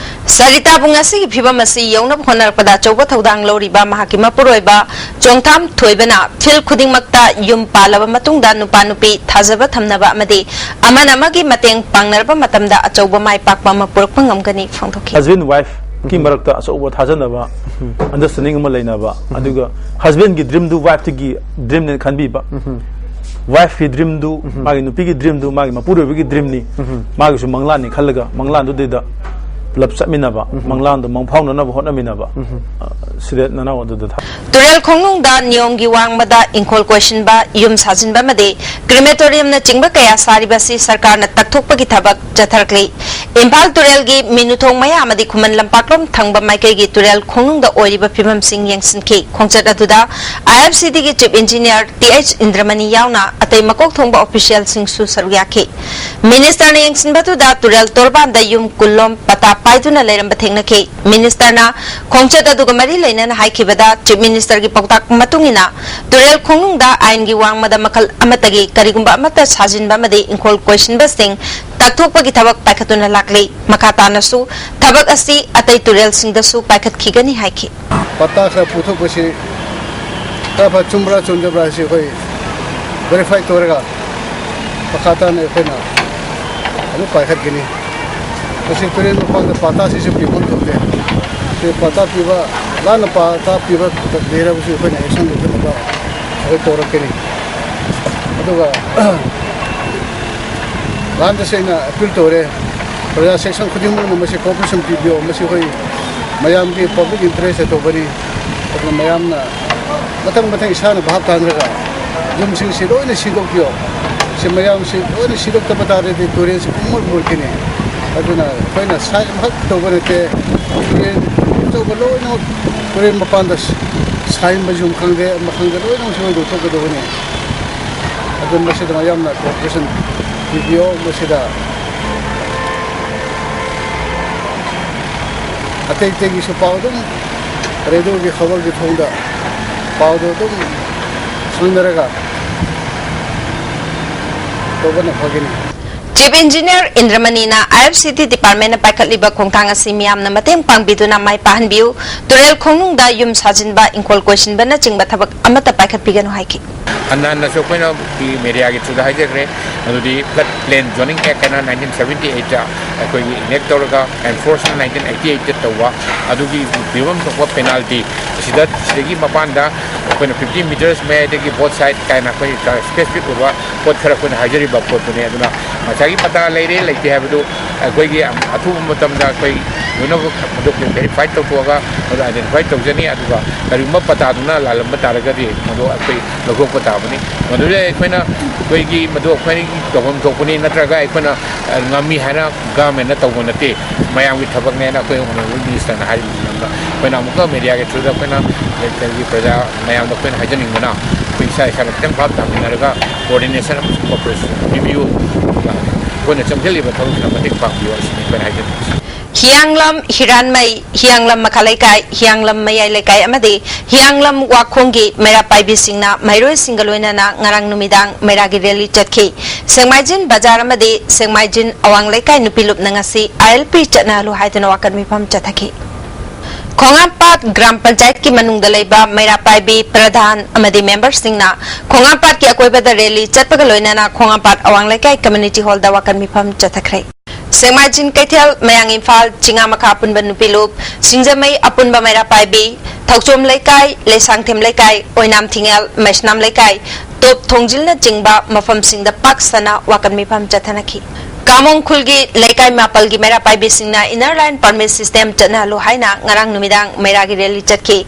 ꯁꯔꯤꯇꯥꯕꯨ ꯉꯁꯤꯒꯤ ꯐꯤꯕꯝ ꯑꯁꯤ ꯌꯧꯅꯕ ꯍꯣꯠꯅꯔꯛꯄꯗ ꯑꯆꯧꯕ ꯊꯧꯗꯥꯡ ꯂꯧꯔꯤꯕ ꯃꯍꯥꯛꯀꯤ ꯃꯄꯨꯔꯣꯏꯕ ꯆꯣꯡꯊꯥꯝ ꯊꯣꯏꯕꯅ field ꯈꯨꯗꯤꯡꯃꯛꯇ ꯌꯨꯝ ꯄꯥꯜꯂꯕ ꯃꯇꯨꯡꯗ ꯅꯨꯄꯥ ꯅꯨꯄꯤ ꯊꯥꯖꯕ ꯊꯝꯅꯕ ꯑꯃꯗꯤ ꯑꯃꯅ ꯑꯃꯒꯤ ꯃꯇꯦꯡ ꯄꯥꯡꯅꯔꯕ ꯃꯇꯝꯗ ꯑꯆꯧꯕ ꯃꯥꯏ ꯄꯥꯛꯄ ꯑꯃ ꯄꯨꯔꯛꯄ ꯉꯝꯒꯅꯤ ꯐꯣꯡꯗꯣꯛꯈꯤ꯫ Husband wife ꯀꯤ ꯎꯝ꯫ ꯃꯔꯛꯇ ꯑꯆꯧꯕ ꯊꯥꯖꯅꯕ, ꯎꯝ꯫ Understanding ꯑꯃ ꯂꯩꯅꯕ, ꯎꯝ꯫ ꯑꯗꯨꯒ husband ꯒꯤ dream ꯗꯨ wife ꯇꯨꯒꯤ dream ꯅꯦꯅ ꯈꯟꯕꯤꯕ, ꯎꯝ꯫ Wife ꯀꯤ dream ꯗꯨ, ꯎꯝ꯫ ꯃꯥꯒꯤ ꯅꯨꯄꯤꯒꯤ dream ꯗꯨ ꯃꯥꯒꯤ ꯃꯄꯨꯔꯣꯏꯕꯒꯤ dream ꯅꯤ, ꯎꯝ꯫ ꯃꯥꯒꯤꯁꯨ ꯃꯪꯂꯥꯟꯅꯤ ꯈꯜꯂꯒ ꯃꯪꯂꯥꯟꯗꯨꯗꯩꯗ ꯄꯨꯂꯞ ꯆꯠꯃꯤꯟꯅꯕ, ꯎꯝ꯫ ꯃꯪꯂꯥꯟꯗꯣ ꯃꯪꯐꯥꯎꯅꯅꯕ ꯍꯣꯠꯅꯃꯤꯟꯅꯕ, ꯎꯝ꯫ ꯑ, ꯁꯤꯗ ꯅꯅꯥꯎ ꯑꯗꯨꯗ ꯊꯥ-꯫ ꯇꯨꯔꯦꯜ ꯈꯣꯡꯅꯨꯡꯗ ꯅꯤꯌꯣꯝꯒꯤ ꯋꯥꯡꯃꯗ ꯏꯪꯈꯣꯜ ꯀꯣꯏꯁꯤꯟꯕ, ꯌꯨꯝ ꯁꯥꯖꯤꯟꯕ ꯑꯃꯗꯤ crematorium ꯅꯆꯤꯡꯕ ꯀꯌꯥ ꯁꯥꯔꯤꯕ ꯑꯁꯤ ꯁꯔꯀꯥꯔꯅ ꯇꯛꯊꯣꯛꯄꯒꯤ ꯊꯕꯛ ꯆꯠꯊꯔꯛꯂꯤ꯫ ꯏꯝꯐꯥꯜ ꯇꯨꯔꯦꯜꯒꯤ ꯃꯤꯅꯨꯊꯣꯡ ꯃꯌꯥ ꯑꯃꯗꯤ ꯈꯨꯃꯟ ꯂꯝꯄꯥꯛꯂꯣꯝ ꯊꯪꯕ ꯃꯥꯏꯀꯩꯒꯤ ꯇꯨꯔꯦꯜ ꯈꯣꯡꯅꯨꯡꯗ ꯑꯣꯏꯔꯤꯕ ꯐꯤꯕꯝꯁꯤꯡ ꯌꯦꯡꯁꯤꯟꯈꯤ꯫ ꯈꯣꯡꯆꯠ ꯑꯗꯨꯗ I F C D ꯒꯤ chief engineer ꯇꯤ ꯑꯩꯆ ꯏꯟꯗ꯭ꯔꯃꯅꯤ ꯌꯥꯎꯅ ꯑꯇꯩ ꯃꯀꯣꯛ ꯊꯣꯡꯕ official ꯁꯤꯡꯁꯨ ꯁꯔꯨꯛ ꯌꯥꯈꯤ꯫ Minister ꯅ ꯌꯦꯡꯁꯤꯟꯕꯗꯨꯗ ꯇꯨꯔꯦꯜ ꯇꯣꯔꯕꯥꯟꯗ ꯌꯨꯝ ꯀꯨꯟꯂꯣꯝ ꯄꯇꯥ ꯄꯥꯏꯗꯨꯅ ꯂꯩꯔꯝꯕ ꯊꯦꯡꯅꯈꯤ꯫ Minister ꯅ ꯈꯣꯡꯆꯠ ꯑꯗꯨꯒ ꯃꯔꯤ ꯂꯩꯅꯅ ꯍꯥꯏꯈꯤꯕꯗ, Chief Minister ꯒꯤ ꯄꯥꯎꯇꯥꯛ ꯃꯇꯨꯡ ꯏꯟꯅ, ꯇꯨꯔꯦꯜ ꯈꯣꯡꯅꯨꯡꯗ ꯑꯥꯏꯟꯒꯤ ꯋꯥꯡꯃꯗ ꯃꯈꯜ ꯑꯃꯠꯇꯒꯤ ꯀꯔꯤꯒꯨꯝꯕ ꯑꯃꯠꯇ ꯁꯥꯖꯤꯟꯕ ꯑꯃꯗꯤ ꯏꯪꯈꯣꯜ ꯀꯣꯏꯁꯤꯟꯕꯁꯤꯡ ꯇꯛꯊꯣꯛꯄꯒꯤ ꯊꯕꯛ ꯄꯥꯏꯈꯠꯇꯨꯅ ꯂꯥꯛꯂꯤ꯫ ꯃꯈꯥ ꯇꯥꯅꯁꯨ ꯊꯕꯛ ꯑꯁꯤ ꯑꯇꯩ ꯇꯨꯔꯦꯜꯁꯤꯡꯗꯁꯨ ꯄꯥꯏꯈꯠꯈꯤꯒꯅꯤ ꯍꯥꯏꯈꯤ꯫ ꯄꯇꯥ ꯈꯔ ꯄꯨꯊꯣꯛꯄꯁꯤ ꯈꯔ ꯐ ꯆꯨꯝꯕ꯭ꯔꯥ ꯆꯨꯝꯗꯕ꯭ꯔꯥ ꯍꯥꯏꯁꯤ ꯑꯩꯈꯣꯏ verify ꯇꯧꯔꯒ ꯃꯈꯥ ꯇꯥꯅ ꯑꯩꯈꯣꯏꯅ ꯑꯃꯨꯛ ꯄꯥꯏꯈꯠꯀꯅꯤ꯫ ꯃꯁꯤ ꯇꯨꯔꯦꯜ ꯃꯄꯥꯟꯗ ꯄꯇꯥꯁꯤꯁꯨ ꯄꯤꯐꯝ ꯊꯣꯛꯇꯦ꯫ ꯁꯤ ꯄꯇꯥ ꯄꯤꯕ, ꯂꯥꯟꯅ ꯄꯇꯥ ꯄꯤꯕ ꯂꯩꯔꯕꯁꯨ ꯑꯩꯈꯣꯏꯅ action ꯂꯧꯈꯠꯅꯕ ꯑꯩꯈꯣꯏ ꯇꯧꯔꯛꯀꯅꯤ꯫ ꯑꯗꯨꯒ ꯂꯥꯟꯗꯁꯨ ꯑꯩꯅ appeal ꯇꯧꯔꯦ꯫ ꯄ꯭ꯔꯖꯥ ꯁꯦꯛꯁꯟ ꯈꯨꯗꯤꯡꯃꯛꯅ ꯃꯁꯤ ꯀꯣꯑꯣꯄꯔꯦꯁꯟ ꯄꯤꯕꯤꯌꯣ꯫ ꯃꯁꯤ ꯑꯩꯈꯣꯏ ꯃꯌꯥꯝꯒꯤ ꯄꯕ꯭ꯂꯤꯛ ꯏꯟꯇꯔꯦꯁꯇ ꯇꯧꯕꯅꯤ꯫ ꯑꯗꯨꯅ ꯃꯌꯥꯝꯅ ꯃꯊꯪ ꯃꯊꯪ ꯏꯁꯥꯅ ꯚꯥꯞ ꯇꯥꯅꯔꯒ ꯌꯨꯝꯁꯤꯡꯁꯤ ꯂꯣꯏꯅ ꯁꯤꯗꯣꯛꯄꯤꯌꯣ꯫ ꯁꯤ ꯃꯌꯥꯝꯁꯤ ꯂꯣꯏꯅ ꯁꯤꯗꯣꯛꯇꯕ ꯇꯥꯔꯗꯤ ꯇꯨꯔꯦꯜꯁꯤ ꯄꯨꯡꯃꯨꯠ ꯃꯨꯠꯈꯤꯅꯤ꯫ ꯑꯗꯨꯅ ꯑꯩꯈꯣꯏꯅ ꯁꯥꯏꯠ ꯑꯃꯈꯛ ꯇꯧꯕ ꯅꯠꯇꯦ, ꯇꯨꯔꯦꯜ ꯑꯆꯧꯕ ꯂꯣꯏꯅꯃꯛ ꯇꯨꯔꯦꯜ ꯃꯄꯥꯟꯗ ꯁꯥꯏꯟꯕ ꯌꯨꯝ ꯈꯪꯗꯦ, ꯑꯃ ꯈꯪꯗꯦ, ꯂꯣꯏꯅꯃꯛꯁꯤ ꯂꯣꯏ ꯂꯧꯊꯣꯛꯀꯗꯧꯕꯅꯤ꯫ ꯑꯗꯨꯅ ꯃꯁꯤꯗ ꯃꯌꯥꯝꯅ ꯀꯣꯑꯣꯄꯔꯦꯁꯟ ꯄꯤꯕꯤꯌꯣ꯫ ꯃꯁꯤꯗ ꯑꯇꯩ ꯑꯇꯩꯒꯤꯁꯨ ꯄꯥꯎ ꯑꯗꯨꯝ ꯔꯦꯗꯤꯑꯣꯒꯤ ꯈꯕꯔꯒꯤ ꯊꯣꯡꯗ ꯄꯥꯎꯗꯨ ꯑꯗꯨꯝ ꯁꯟꯅꯔꯒ ꯇꯧꯕꯅ ꯐꯒꯅꯤ꯫ Chief Engineer ꯏꯟꯗ꯭ꯔꯃꯅꯤꯅ I F C T departmentꯅ ꯄꯥꯏꯈꯠꯂꯤꯕ ꯈꯣꯡꯊꯥꯡ ꯑꯁꯤ ꯃꯤꯌꯥꯝꯅ ꯃꯇꯦꯡ ꯄꯥꯡꯕꯤꯗꯨꯅ ꯃꯥꯏ ꯄꯥꯛꯍꯟꯕꯤꯌꯨ꯫ ꯇꯨꯔꯦꯜ ꯈꯣꯡꯅꯨꯡꯗ ꯌꯨꯝ ꯁꯥꯖꯤꯟꯕ, ꯏꯪꯈꯣꯜ ꯀꯣꯏꯁꯤꯟꯕꯅꯆꯤꯡꯕ ꯊꯕꯛ ꯑꯃꯠꯇ ꯄꯥꯏꯈꯠꯄꯤꯒꯅꯨ ꯍꯥꯏꯈꯤ꯫ ꯍꯟꯅ ꯍꯟꯅꯁꯨ ꯑꯩꯈꯣꯏꯅ ꯃꯦꯗꯤꯌꯥꯒꯤ ꯊ꯭ꯔꯨꯗ ꯍꯥꯏꯖꯈ꯭ꯔꯦ꯫ ꯑꯗꯨꯗꯤ flood plain zoning act ꯍꯥꯏꯅ nineteen seventy eightꯇ ꯑꯩꯈꯣꯏꯒꯤ enact ꯇꯧꯔꯒ enforce nineteen eighty eightꯇ ꯇꯧꯕ, ꯑꯗꯨꯒꯤ ꯄꯤꯐꯝ ꯊꯣꯛꯄ penalty ꯁꯤꯗ, ꯁꯤꯗꯒꯤ ꯃꯄꯥꯟꯗ ꯑꯩꯈꯣꯏꯅ fifty metres ꯃꯌꯥꯏꯗꯒꯤ both side ꯀꯥꯏꯅ ꯑꯩꯈꯣꯏ specific ꯑꯣꯏꯕ ꯄꯣꯠ ꯈꯔ ꯑꯩꯈꯣꯏꯅ ꯍꯥꯏꯖꯔꯤꯕ ꯄꯣꯠꯇꯨꯅꯤ꯫ ꯑꯗꯨꯅ ꯉꯁꯥꯏꯒꯤ ꯄꯇꯥ ꯂꯩꯔꯦ ꯂꯩꯇꯦ ꯍꯥꯏꯕꯗꯨ ꯑꯩꯈꯣꯏꯒꯤ ꯑꯊꯨꯕ ꯃꯇꯝꯗ ꯑꯩꯈꯣꯏ ꯂꯣꯏꯅꯃꯛ ꯃꯗꯨ verify ꯇꯧꯊꯣꯛꯑꯒ ꯃꯗꯨ identify ꯇꯧꯖꯅꯤ꯫ ꯑꯗꯨꯒ ꯀꯔꯤꯒꯨꯝꯕ ꯄꯇꯥꯗꯨꯅ ꯂꯥꯜꯂꯝꯕ ꯇꯥꯔꯒꯗꯤ ꯃꯗꯨ ꯑꯩꯈꯣꯏ ꯂꯧꯊꯣꯛꯄ ꯇꯥꯕꯅꯤ꯫ ꯃꯗꯨꯗ ꯑꯩꯈꯣꯏꯅ ꯑꯩꯈꯣꯏꯒꯤ ꯃꯗꯨ ꯑꯩꯈꯣꯏꯒꯤ ꯇꯧꯐꯝ ꯊꯣꯛꯄꯅꯤ, ꯅꯠꯇ꯭ꯔꯒ ꯑꯩꯈꯣꯏꯅ ꯉꯝꯃꯤ ꯍꯥꯏꯅ governmentꯅ ꯇꯧꯕ ꯅꯠꯇꯦ, ꯃꯌꯥꯝꯒꯤ ꯊꯕꯛꯅꯦꯅ ꯑꯩꯈꯣꯏ honourable ministerꯅ ꯍꯥꯏꯔꯤꯕ ꯃꯔꯝꯗ ꯑꯩꯈꯣꯏꯅ ꯑꯃꯨꯛꯀ ꯃꯦꯗꯤꯌꯥꯒꯤ ꯊ꯭ꯔꯨꯗ ꯑꯩꯈꯣꯏꯅ ꯂꯩꯀꯥꯏꯒꯤ ꯄ꯭ꯔꯖꯥ ꯃꯌꯥꯝꯗ ꯑꯩꯈꯣꯏꯅ ꯍꯥꯏꯖꯅꯤꯡꯕꯅ ꯑꯩꯈꯣꯏ ꯏꯁꯥ ꯏꯁꯥꯅ ꯈꯤꯇꯪ ꯚꯥꯞ ꯇꯥꯃꯤꯟꯅꯔꯒ coordination ꯑꯃꯁꯨꯡ cooperation ꯄꯤꯕꯤꯌꯨ꯫ ꯑꯗꯨꯒ ꯑꯩꯈꯣꯏꯅ ꯆꯪꯁꯤꯜꯂꯤꯕ ꯊꯕꯛꯁꯤꯗ ꯃꯇꯦꯡ ꯄꯥꯡꯕꯤꯌꯨ ꯍꯥꯏꯁꯤꯅꯤ ꯑꯩꯈꯣꯏꯅ ꯍꯥꯏꯖꯅꯤꯡꯕꯁꯤ꯫ ꯍꯤꯌꯥꯡꯂꯝ, ꯍꯤꯔꯥꯟꯃꯩ, ꯍꯤꯌꯥꯡꯂꯝ ꯃꯈꯥ ꯂꯩꯀꯥꯏ, ꯍꯤꯌꯥꯡꯂꯝ ꯃꯌꯥꯏ ꯂꯩꯀꯥꯏ ꯑꯃꯗꯤ ꯍꯤꯌꯥꯡꯂꯝ ꯋꯥꯈꯣꯡꯒꯤ ꯃꯩꯔꯥ ꯄꯥꯏꯕꯤꯁꯤꯡꯅ ꯃꯍꯩꯔꯣꯏꯁꯤꯡꯒ ꯂꯣꯏꯅꯅ ꯉꯔꯥꯡ ꯅꯨꯃꯤꯗꯥꯡ ꯃꯩꯔꯥꯒꯤ rally ꯆꯠꯈꯤ꯫ ꯁꯦꯡꯃꯥꯏꯖꯤꯟ ꯕꯖꯥꯔ ꯑꯃꯗꯤ ꯁꯦꯡꯃꯥꯏꯖꯤꯟ ꯑꯋꯥꯡ ꯂꯩꯀꯥꯏ ꯅꯨꯄꯤ ꯂꯨꯞꯅ ꯉꯁꯤ I L P ꯆꯠꯅꯍꯜꯂꯨ ꯍꯥꯏꯗꯨꯅ ꯋꯥꯀꯠ ꯃꯤꯐꯝ ꯆꯠꯊꯈꯤ꯫ ꯈꯣꯡꯉꯥꯝꯄꯥꯠ ꯒ꯭ꯔꯥꯝ ꯄꯟꯆꯥꯌꯠꯀꯤ ꯃꯅꯨꯡꯗ ꯂꯩꯕ ꯃꯩꯔꯥ ꯄꯥꯏꯕꯤ ꯄ꯭ꯔꯙꯥꯟ ꯑꯃꯗꯤ memberꯁꯤꯡꯅ ꯈꯣꯡꯉꯥꯝꯄꯥꯠꯀꯤ ꯑꯀꯣꯏꯕꯗ rally ꯆꯠꯄꯒ ꯂꯣꯏꯅꯅ ꯈꯣꯡꯉꯥꯝꯄꯥꯠ ꯑꯋꯥꯡ ꯂꯩꯀꯥꯏ community hallꯗ ꯋꯥꯀꯠ ꯃꯤꯐꯝ ꯆꯠꯊꯈ꯭ꯔꯦ꯫ ꯁꯦꯡꯃꯥꯏꯖꯤꯟ ꯀꯩꯊꯦꯜ, ꯃꯌꯥꯡ ꯏꯝꯐꯥꯜ, ꯆꯤꯉꯥ ꯃꯈꯥ ꯑꯄꯨꯟꯕ ꯅꯨꯄꯤ ꯂꯨꯞ, ꯁꯤꯡꯖꯃꯩ ꯑꯄꯨꯟꯕ ꯃꯩꯔꯥ ꯄꯥꯏꯕꯤ, ꯊꯧꯆꯣꯝ ꯂꯩꯀꯥꯏ, ꯂꯩꯁꯥꯡꯊꯦꯝ ꯂꯩꯀꯥꯏ, ꯑꯣꯏꯅꯥꯝ ꯊꯤꯉꯦꯜ, ꯃꯩꯁꯅꯥꯝ ꯂꯩꯀꯥꯏ, ꯇꯣꯞ ꯊꯣꯡꯖꯤꯜꯅꯆꯤꯡꯕ ꯃꯐꯝꯁꯤꯡꯗ ꯄꯥꯛ ꯁꯟꯅ ꯋꯥꯀꯠ ꯃꯤꯐꯝ ꯆꯠꯊꯅꯈꯤ꯫ ꯀꯥꯃꯣꯡ ꯈꯨꯜꯒꯤ ꯂꯩꯀꯥꯏ ꯃꯥꯄꯜꯒꯤ ꯃꯩꯔꯥ ꯄꯥꯏꯕꯤꯁꯤꯡꯅ Inner Line Permit System ꯆꯠꯅꯍꯜꯂꯨ ꯍꯥꯏꯅ ꯉꯔꯥꯡ ꯅꯨꯃꯤꯗꯥꯡ ꯃꯩꯔꯥꯒꯤ rally ꯆꯠꯈꯤ꯫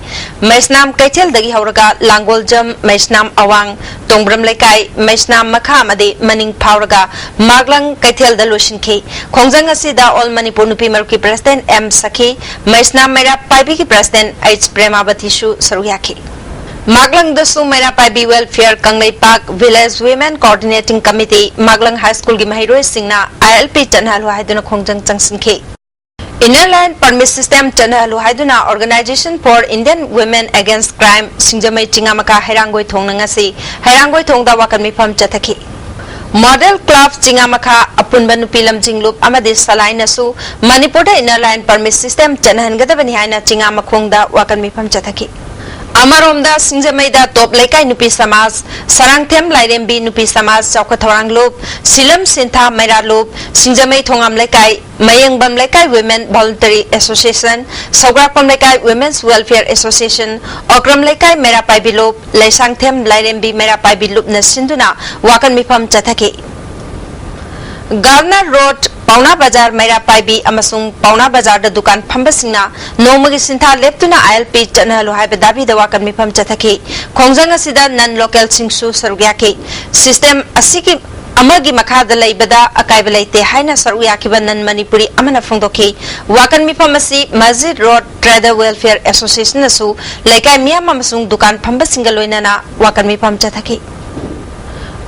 ꯃꯩꯁꯅꯥꯝ ꯀꯩꯊꯦꯜꯗꯒꯤ ꯍꯧꯔꯒ ꯂꯥꯡꯒꯣꯜꯖꯝ, ꯃꯩꯁꯅꯥꯝ ꯑꯋꯥꯡ, ꯇꯣꯡꯕ꯭ꯔꯝ ꯂꯩꯀꯥꯏ, ꯃꯩꯁꯅꯥꯝ ꯃꯈꯥ ꯑꯃꯗꯤ ꯃꯅꯤꯡ ꯐꯥꯎꯔꯒ ꯃꯥꯒꯂꯪ ꯀꯩꯊꯦꯜꯗ ꯂꯣꯏꯁꯤꯟꯈꯤ꯫ ꯈꯣꯡꯖꯪ ꯑꯁꯤꯗ All Manipur ꯅꯨꯄꯤ ꯃꯔꯨꯞꯀꯤ President M ꯁꯈꯤ, ꯃꯩꯁꯅꯥꯝ ꯃꯩꯔꯥ ꯄꯥꯏꯕꯤꯒꯤ President H ꯄ꯭ꯔꯦꯃꯥꯕꯇꯤꯁꯨ ꯁꯔꯨꯛ ꯌꯥꯈꯤ꯫ ꯃꯥꯒꯂꯪꯗꯁꯨ ꯃꯩꯔꯥ ꯄꯥꯏꯕꯤ Welfare Kangleipak Village Women Coordinating Committee ꯃꯥꯒꯂꯪ High School ꯒꯤ ꯃꯍꯩꯔꯣꯏꯁꯤꯡꯅ ILP ꯆꯠꯅꯍꯜꯂꯨ ꯍꯥꯏꯗꯨꯅ ꯈꯣꯡꯖꯪ ꯆꯪꯁꯤꯟꯈꯤ꯫ Inner Line Permit System ꯆꯠꯅꯍꯜꯂꯨ ꯍꯥꯏꯗꯨꯅ Organisation for Indian Women Against Crime ꯁꯤꯡꯖꯃꯩ ꯆꯤꯉꯥꯃꯈꯥ ꯍꯩꯔꯥꯡꯒꯣꯏ ꯊꯣꯡꯅ ꯉꯁꯤ ꯍꯩꯔꯥꯡꯒꯣꯏ ꯊꯣꯡꯗ ꯋꯥꯀꯠ ꯃꯤꯐꯝ ꯆꯠꯊꯈꯤ꯫ Model Club ꯆꯤꯉꯥꯃꯈꯥ, ꯑꯄꯨꯟꯕ ꯅꯨꯄꯤ ꯂꯝꯖꯤꯡꯂꯨꯞ ꯑꯃꯗꯤ ꯁꯂꯥꯏꯅꯁꯨ ꯃꯅꯤꯄꯨꯔꯗ Inner Line Permit System ꯆꯠꯅꯍꯟꯒꯗꯕꯅꯤ ꯍꯥꯏꯅ ꯆꯤꯉꯥꯃꯈꯣꯡꯗ ꯋꯥꯀꯠ ꯃꯤꯐꯝ ꯆꯠꯊꯈꯤ꯫ ꯑꯃꯔꯣꯝꯗ ꯁꯤꯡꯖꯃꯩꯗ ꯇꯣꯞ ꯂꯩꯀꯥꯏ ꯅꯨꯄꯤ ꯁꯃꯥꯖ, ꯁꯔꯥꯡꯊꯦꯝ ꯂꯥꯏꯔꯦꯝꯕꯤ ꯅꯨꯄꯤ ꯁꯃꯥꯖ ꯆꯥꯎꯈꯠ ꯊꯧꯔꯥꯡ ꯂꯨꯞ, ꯁꯤꯂꯝ ꯁꯤꯟꯊꯥ ꯃꯩꯔꯥ ꯂꯨꯞ, ꯁꯤꯡꯖꯃꯩ ꯊꯣꯉꯥꯝ ꯂꯩꯀꯥꯏ, ꯃꯌꯦꯡꯕꯝ ꯂꯩꯀꯥꯏ Women Voluntary Association, ꯁꯧꯒ꯭ꯔꯥꯛꯄꯝ ꯂꯩꯀꯥꯏ Women's Welfare Association, ꯑꯣꯀ꯭ꯔꯝ ꯂꯩꯀꯥꯏ ꯃꯩꯔꯥ ꯄꯥꯏꯕꯤ ꯂꯨꯞ, ꯂꯩꯁꯥꯡꯊꯦꯝ ꯂꯥꯏꯔꯦꯝꯕꯤ ꯃꯩꯔꯥ ꯄꯥꯏꯕꯤ ꯂꯨꯞꯅ ꯁꯤꯟꯗꯨꯅ ꯋꯥꯀꯠ ꯃꯤꯐꯝ ꯆꯠꯊꯈꯤ꯫ ꯒꯥꯔꯅꯔ ꯔꯣꯗ, ꯄꯥꯎꯅꯥ ꯕꯖꯥꯔ ꯃꯩꯔꯥ ꯄꯥꯏꯕꯤ ꯑꯃꯁꯨꯡ ꯄꯥꯎꯅꯥ ꯕꯖꯥꯔꯗ ꯗꯨꯀꯥꯟ ꯐꯝꯕꯁꯤꯡꯅ ꯅꯣꯡꯃꯒꯤ ꯁꯤꯟꯊꯥ ꯂꯦꯞꯇꯨꯅ ILP ꯆꯠꯅꯍꯜꯂꯨ ꯍꯥꯏꯕ ꯗꯥꯕꯤꯗ ꯋꯥꯀꯠ ꯃꯤꯐꯝ ꯆꯠꯊꯈꯤ꯫ ꯈꯣꯡꯖꯪ ꯑꯁꯤꯗ non local ꯁꯤꯡꯁꯨ ꯁꯔꯨꯛ ꯌꯥꯈꯤ꯫ System ꯑꯁꯤꯒꯤ ꯑꯃꯒꯤ ꯃꯈꯥꯗ ꯂꯩꯕꯗ ꯑꯀꯥꯏꯕ ꯂꯩꯇꯦ ꯍꯥꯏꯅ ꯁꯔꯨꯛ ꯌꯥꯈꯤꯕ non Manipuri ꯑꯃꯅ ꯐꯣꯡꯗꯣꯛꯈꯤ꯫ ꯋꯥꯀꯠ ꯃꯤꯐꯝ ꯑꯁꯤ Masjid Road Trader Welfare Association ꯅꯁꯨ ꯂꯩꯀꯥꯏ ꯃꯤꯌꯥꯝ ꯑꯃꯁꯨꯡ ꯗꯨꯀꯥꯟ ꯐꯝꯕꯁꯤꯡꯒ ꯂꯣꯏꯅꯅ ꯋꯥꯀꯠ ꯃꯤꯐꯝ ꯆꯠꯊꯈꯤ꯫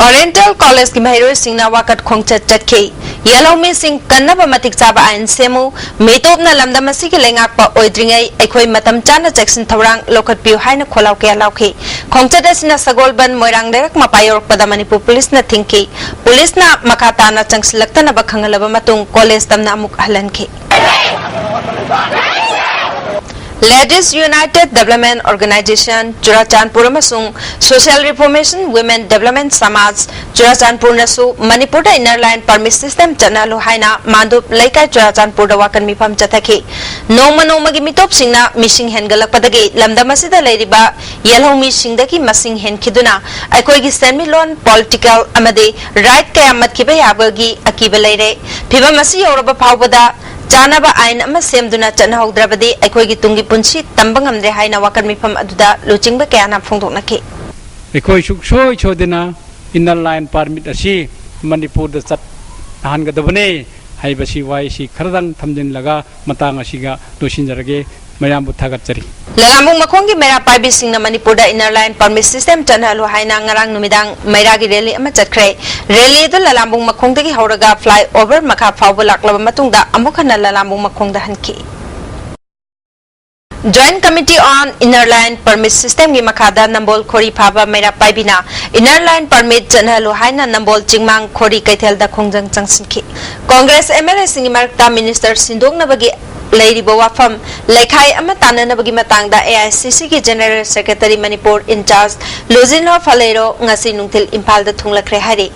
Oriental College ꯀꯤ ꯃꯍꯩꯔꯣꯏꯁꯤꯡꯅ ꯋꯥꯀꯠ ꯈꯣꯡꯆꯠ ꯆꯠꯈꯤ꯫ ꯌꯦꯜꯍꯧꯃꯤꯁꯤꯡ ꯀꯟꯅꯕ ꯃꯇꯤꯛ ꯆꯥꯕ ꯑꯥꯏꯟ ꯁꯦꯝꯃꯨ, ꯃꯤꯇꯣꯞꯅ ꯂꯝꯗꯝ ꯑꯁꯤꯒꯤ ꯂꯩꯉꯥꯛꯄ ꯑꯣꯏꯗ꯭ꯔꯤꯉꯩ ꯑꯩꯈꯣꯏ ꯃꯇꯝ ꯆꯥꯅ ꯆꯦꯛꯁꯤꯟ ꯊꯧꯔꯥꯡ ꯂꯧꯈꯠꯄꯤꯌꯨ ꯍꯥꯏꯅ ꯈꯣꯜꯂꯥꯎ ꯀꯌꯥ ꯂꯥꯎꯈꯤ꯫ ꯈꯣꯡꯆꯠ ꯑꯁꯤꯅ ꯁꯒꯣꯜꯕꯟ ꯃꯣꯏꯔꯥꯡ ꯂꯩꯔꯛ ꯃꯄꯥ ꯌꯧꯔꯛꯄꯗ ꯃꯅꯤꯄꯨꯔ ꯄꯨꯂꯤꯁꯅ ꯊꯤꯡꯈꯤ꯫ ꯄꯨꯂꯤꯁꯅ ꯃꯈꯥ ꯇꯥꯅ ꯆꯪꯁꯤꯜꯂꯛꯇꯅꯕ ꯈꯪꯍꯜꯂꯕ ꯃꯇꯨꯡ ꯀꯣꯂꯦꯖ ꯇꯝꯅ ꯑꯃꯨꯛ ꯍꯜꯍꯟꯈꯤ꯫ Ladies United Development Organization, Churachandpur ꯑꯃꯁꯨꯡ Social Reformation Women Development Samaj, ꯆꯨꯔꯥꯆꯥꯟꯄꯨꯔꯅꯁꯨ ꯃꯅꯤꯄꯨꯔꯗ Inner Line Permit System ꯆꯠꯅꯍꯜꯂꯨ ꯍꯥꯏꯅ ꯃꯥꯟꯗꯨꯞ ꯂꯩꯀꯥꯏ ꯆꯨꯔꯥꯆꯥꯟꯄꯨꯔꯗ ꯋꯥꯀꯟ ꯃꯤꯐꯝ ꯆꯠꯊꯈꯤ꯫ ꯅꯣꯡꯃ ꯅꯣꯡꯃꯒꯤ ꯃꯤꯇꯣꯞꯁꯤꯡꯅ ꯃꯤꯁꯤꯡ ꯍꯦꯟꯒꯠꯂꯛꯄꯗꯒꯤ ꯂꯝꯗꯝ ꯑꯁꯤꯗ ꯂꯩꯔꯤꯕ ꯌꯦꯜꯍꯧꯃꯤꯁꯤꯡꯗꯒꯤ ꯃꯁꯤꯡ ꯍꯦꯟꯈꯤꯗꯨꯅ ꯑꯩꯈꯣꯏꯒꯤ ꯁꯦꯟꯃꯤꯠꯂꯣꯟ, political ꯑꯃꯗꯤ right ꯀꯌꯥ ꯃꯠꯈꯤꯕ ꯌꯥꯕꯒꯤ ꯑꯀꯤꯕ ꯂꯩꯔꯦ꯫ ꯐꯤꯚꯝ ꯑꯁꯤ ꯌꯧꯔꯕ ꯐꯥꯎꯕꯗ ꯆꯥꯅꯕ ꯑꯥꯏꯟ ꯑꯃ ꯁꯦꯝꯗꯨꯅ ꯆꯠꯅꯍꯧꯗ꯭ꯔꯕꯗꯤ ꯑꯩꯈꯣꯏꯒꯤ ꯇꯨꯡꯒꯤ ꯄꯨꯟꯁꯤ ꯇꯝꯕ ꯉꯝꯗ꯭ꯔꯦ ꯍꯥꯏꯅ ꯋꯥꯀꯟ ꯃꯤꯐꯝ ꯑꯗꯨꯗ ꯂꯨꯆꯤꯡꯕ ꯀꯌꯥꯅ ꯐꯣꯡꯗꯣꯛꯅꯈꯤ꯫ ꯑꯩꯈꯣꯏ ꯁꯨꯡꯁꯣꯏ ꯁꯣꯏꯗꯅ Inner Line Permit ꯑꯁꯤ ꯃꯅꯤꯄꯨꯔꯗ ꯆꯠꯍꯟꯒꯗꯕꯅꯤ ꯍꯥꯏꯕꯁꯤ ꯋꯥꯍꯩꯁꯤ ꯈꯔꯗꯪ ꯊꯝꯖꯤꯜꯂꯒ ꯃꯇꯥꯡ ꯑꯁꯤꯒ ꯂꯣꯏꯁꯤꯟꯖꯔꯒꯦ꯫ ꯃꯌꯥꯝꯕꯨ ꯊꯥꯒꯠꯆꯔꯤ꯫ ꯂꯂꯥꯝꯕꯨꯡ ꯃꯈꯣꯡꯒꯤ ꯃꯩꯔꯥ ꯄꯥꯏꯕꯤꯁꯤꯡꯅ ꯃꯅꯤꯄꯨꯔꯗ Inner Line Permit System ꯆꯠꯅꯍꯜꯂꯨ ꯍꯥꯏꯅ ꯉꯔꯥꯡ ꯅꯨꯃꯤꯗꯥꯡ ꯃꯩꯔꯥꯒꯤ rally ꯑꯃ ꯆꯠꯈ꯭ꯔꯦ꯫ Rally ꯑꯗꯨ ꯂꯂꯥꯝꯕꯨꯡ ꯃꯈꯣꯡꯗꯒꯤ ꯍꯧꯔꯒ flyover ꯃꯈꯥ ꯐꯥꯎꯕ ꯂꯥꯛꯂꯕ ꯃꯇꯨꯡꯗ ꯑꯃꯨꯛ ꯍꯟꯅ ꯂꯂꯥꯝꯕꯨꯡ ꯃꯈꯣꯡꯗ ꯍꯟꯈꯤ꯫ Joint Committee on Inner Line Permit System ꯒꯤ ꯃꯈꯥꯗ ꯅꯝꯕꯣꯜ ꯈꯣꯔꯤ ꯐꯥꯕ ꯃꯩꯔꯥ ꯄꯥꯏꯕꯤꯅ Inner Line Permit ꯆꯠꯅꯍꯜꯂꯨ ꯍꯥꯏꯅ ꯅꯝꯕꯣꯜ ꯆꯤꯡꯃꯥꯡ ꯈꯣꯔꯤ ꯀꯩꯊꯦꯜꯗ ꯈꯣꯡꯖꯪ ꯆꯪꯁꯤꯟꯈꯤ꯫ ꯀꯣꯡꯒ꯭ꯔꯦꯁ MLA ꯁꯤꯡꯒꯤ ꯃꯔꯛꯇ minister ꯁꯤꯟꯗꯣꯛꯅꯕꯒꯤ ꯂꯩꯔꯤꯕ ꯋꯥꯐꯝ ꯂꯩꯈꯥꯏ ꯑꯃ ꯇꯥꯟꯅꯅꯕꯒꯤ ꯃꯇꯥꯡꯗ AICC ꯒꯤ General Secretary Manipur in charge ꯂꯨꯖꯤꯟꯍꯣ ꯐꯂꯩꯔꯣ ꯉꯁꯤ ꯅꯨꯡꯊꯤꯜ ꯏꯝꯐꯥꯜꯗ ꯊꯨꯡꯂꯈ꯭ꯔꯦ ꯍꯥꯏꯔꯤ꯫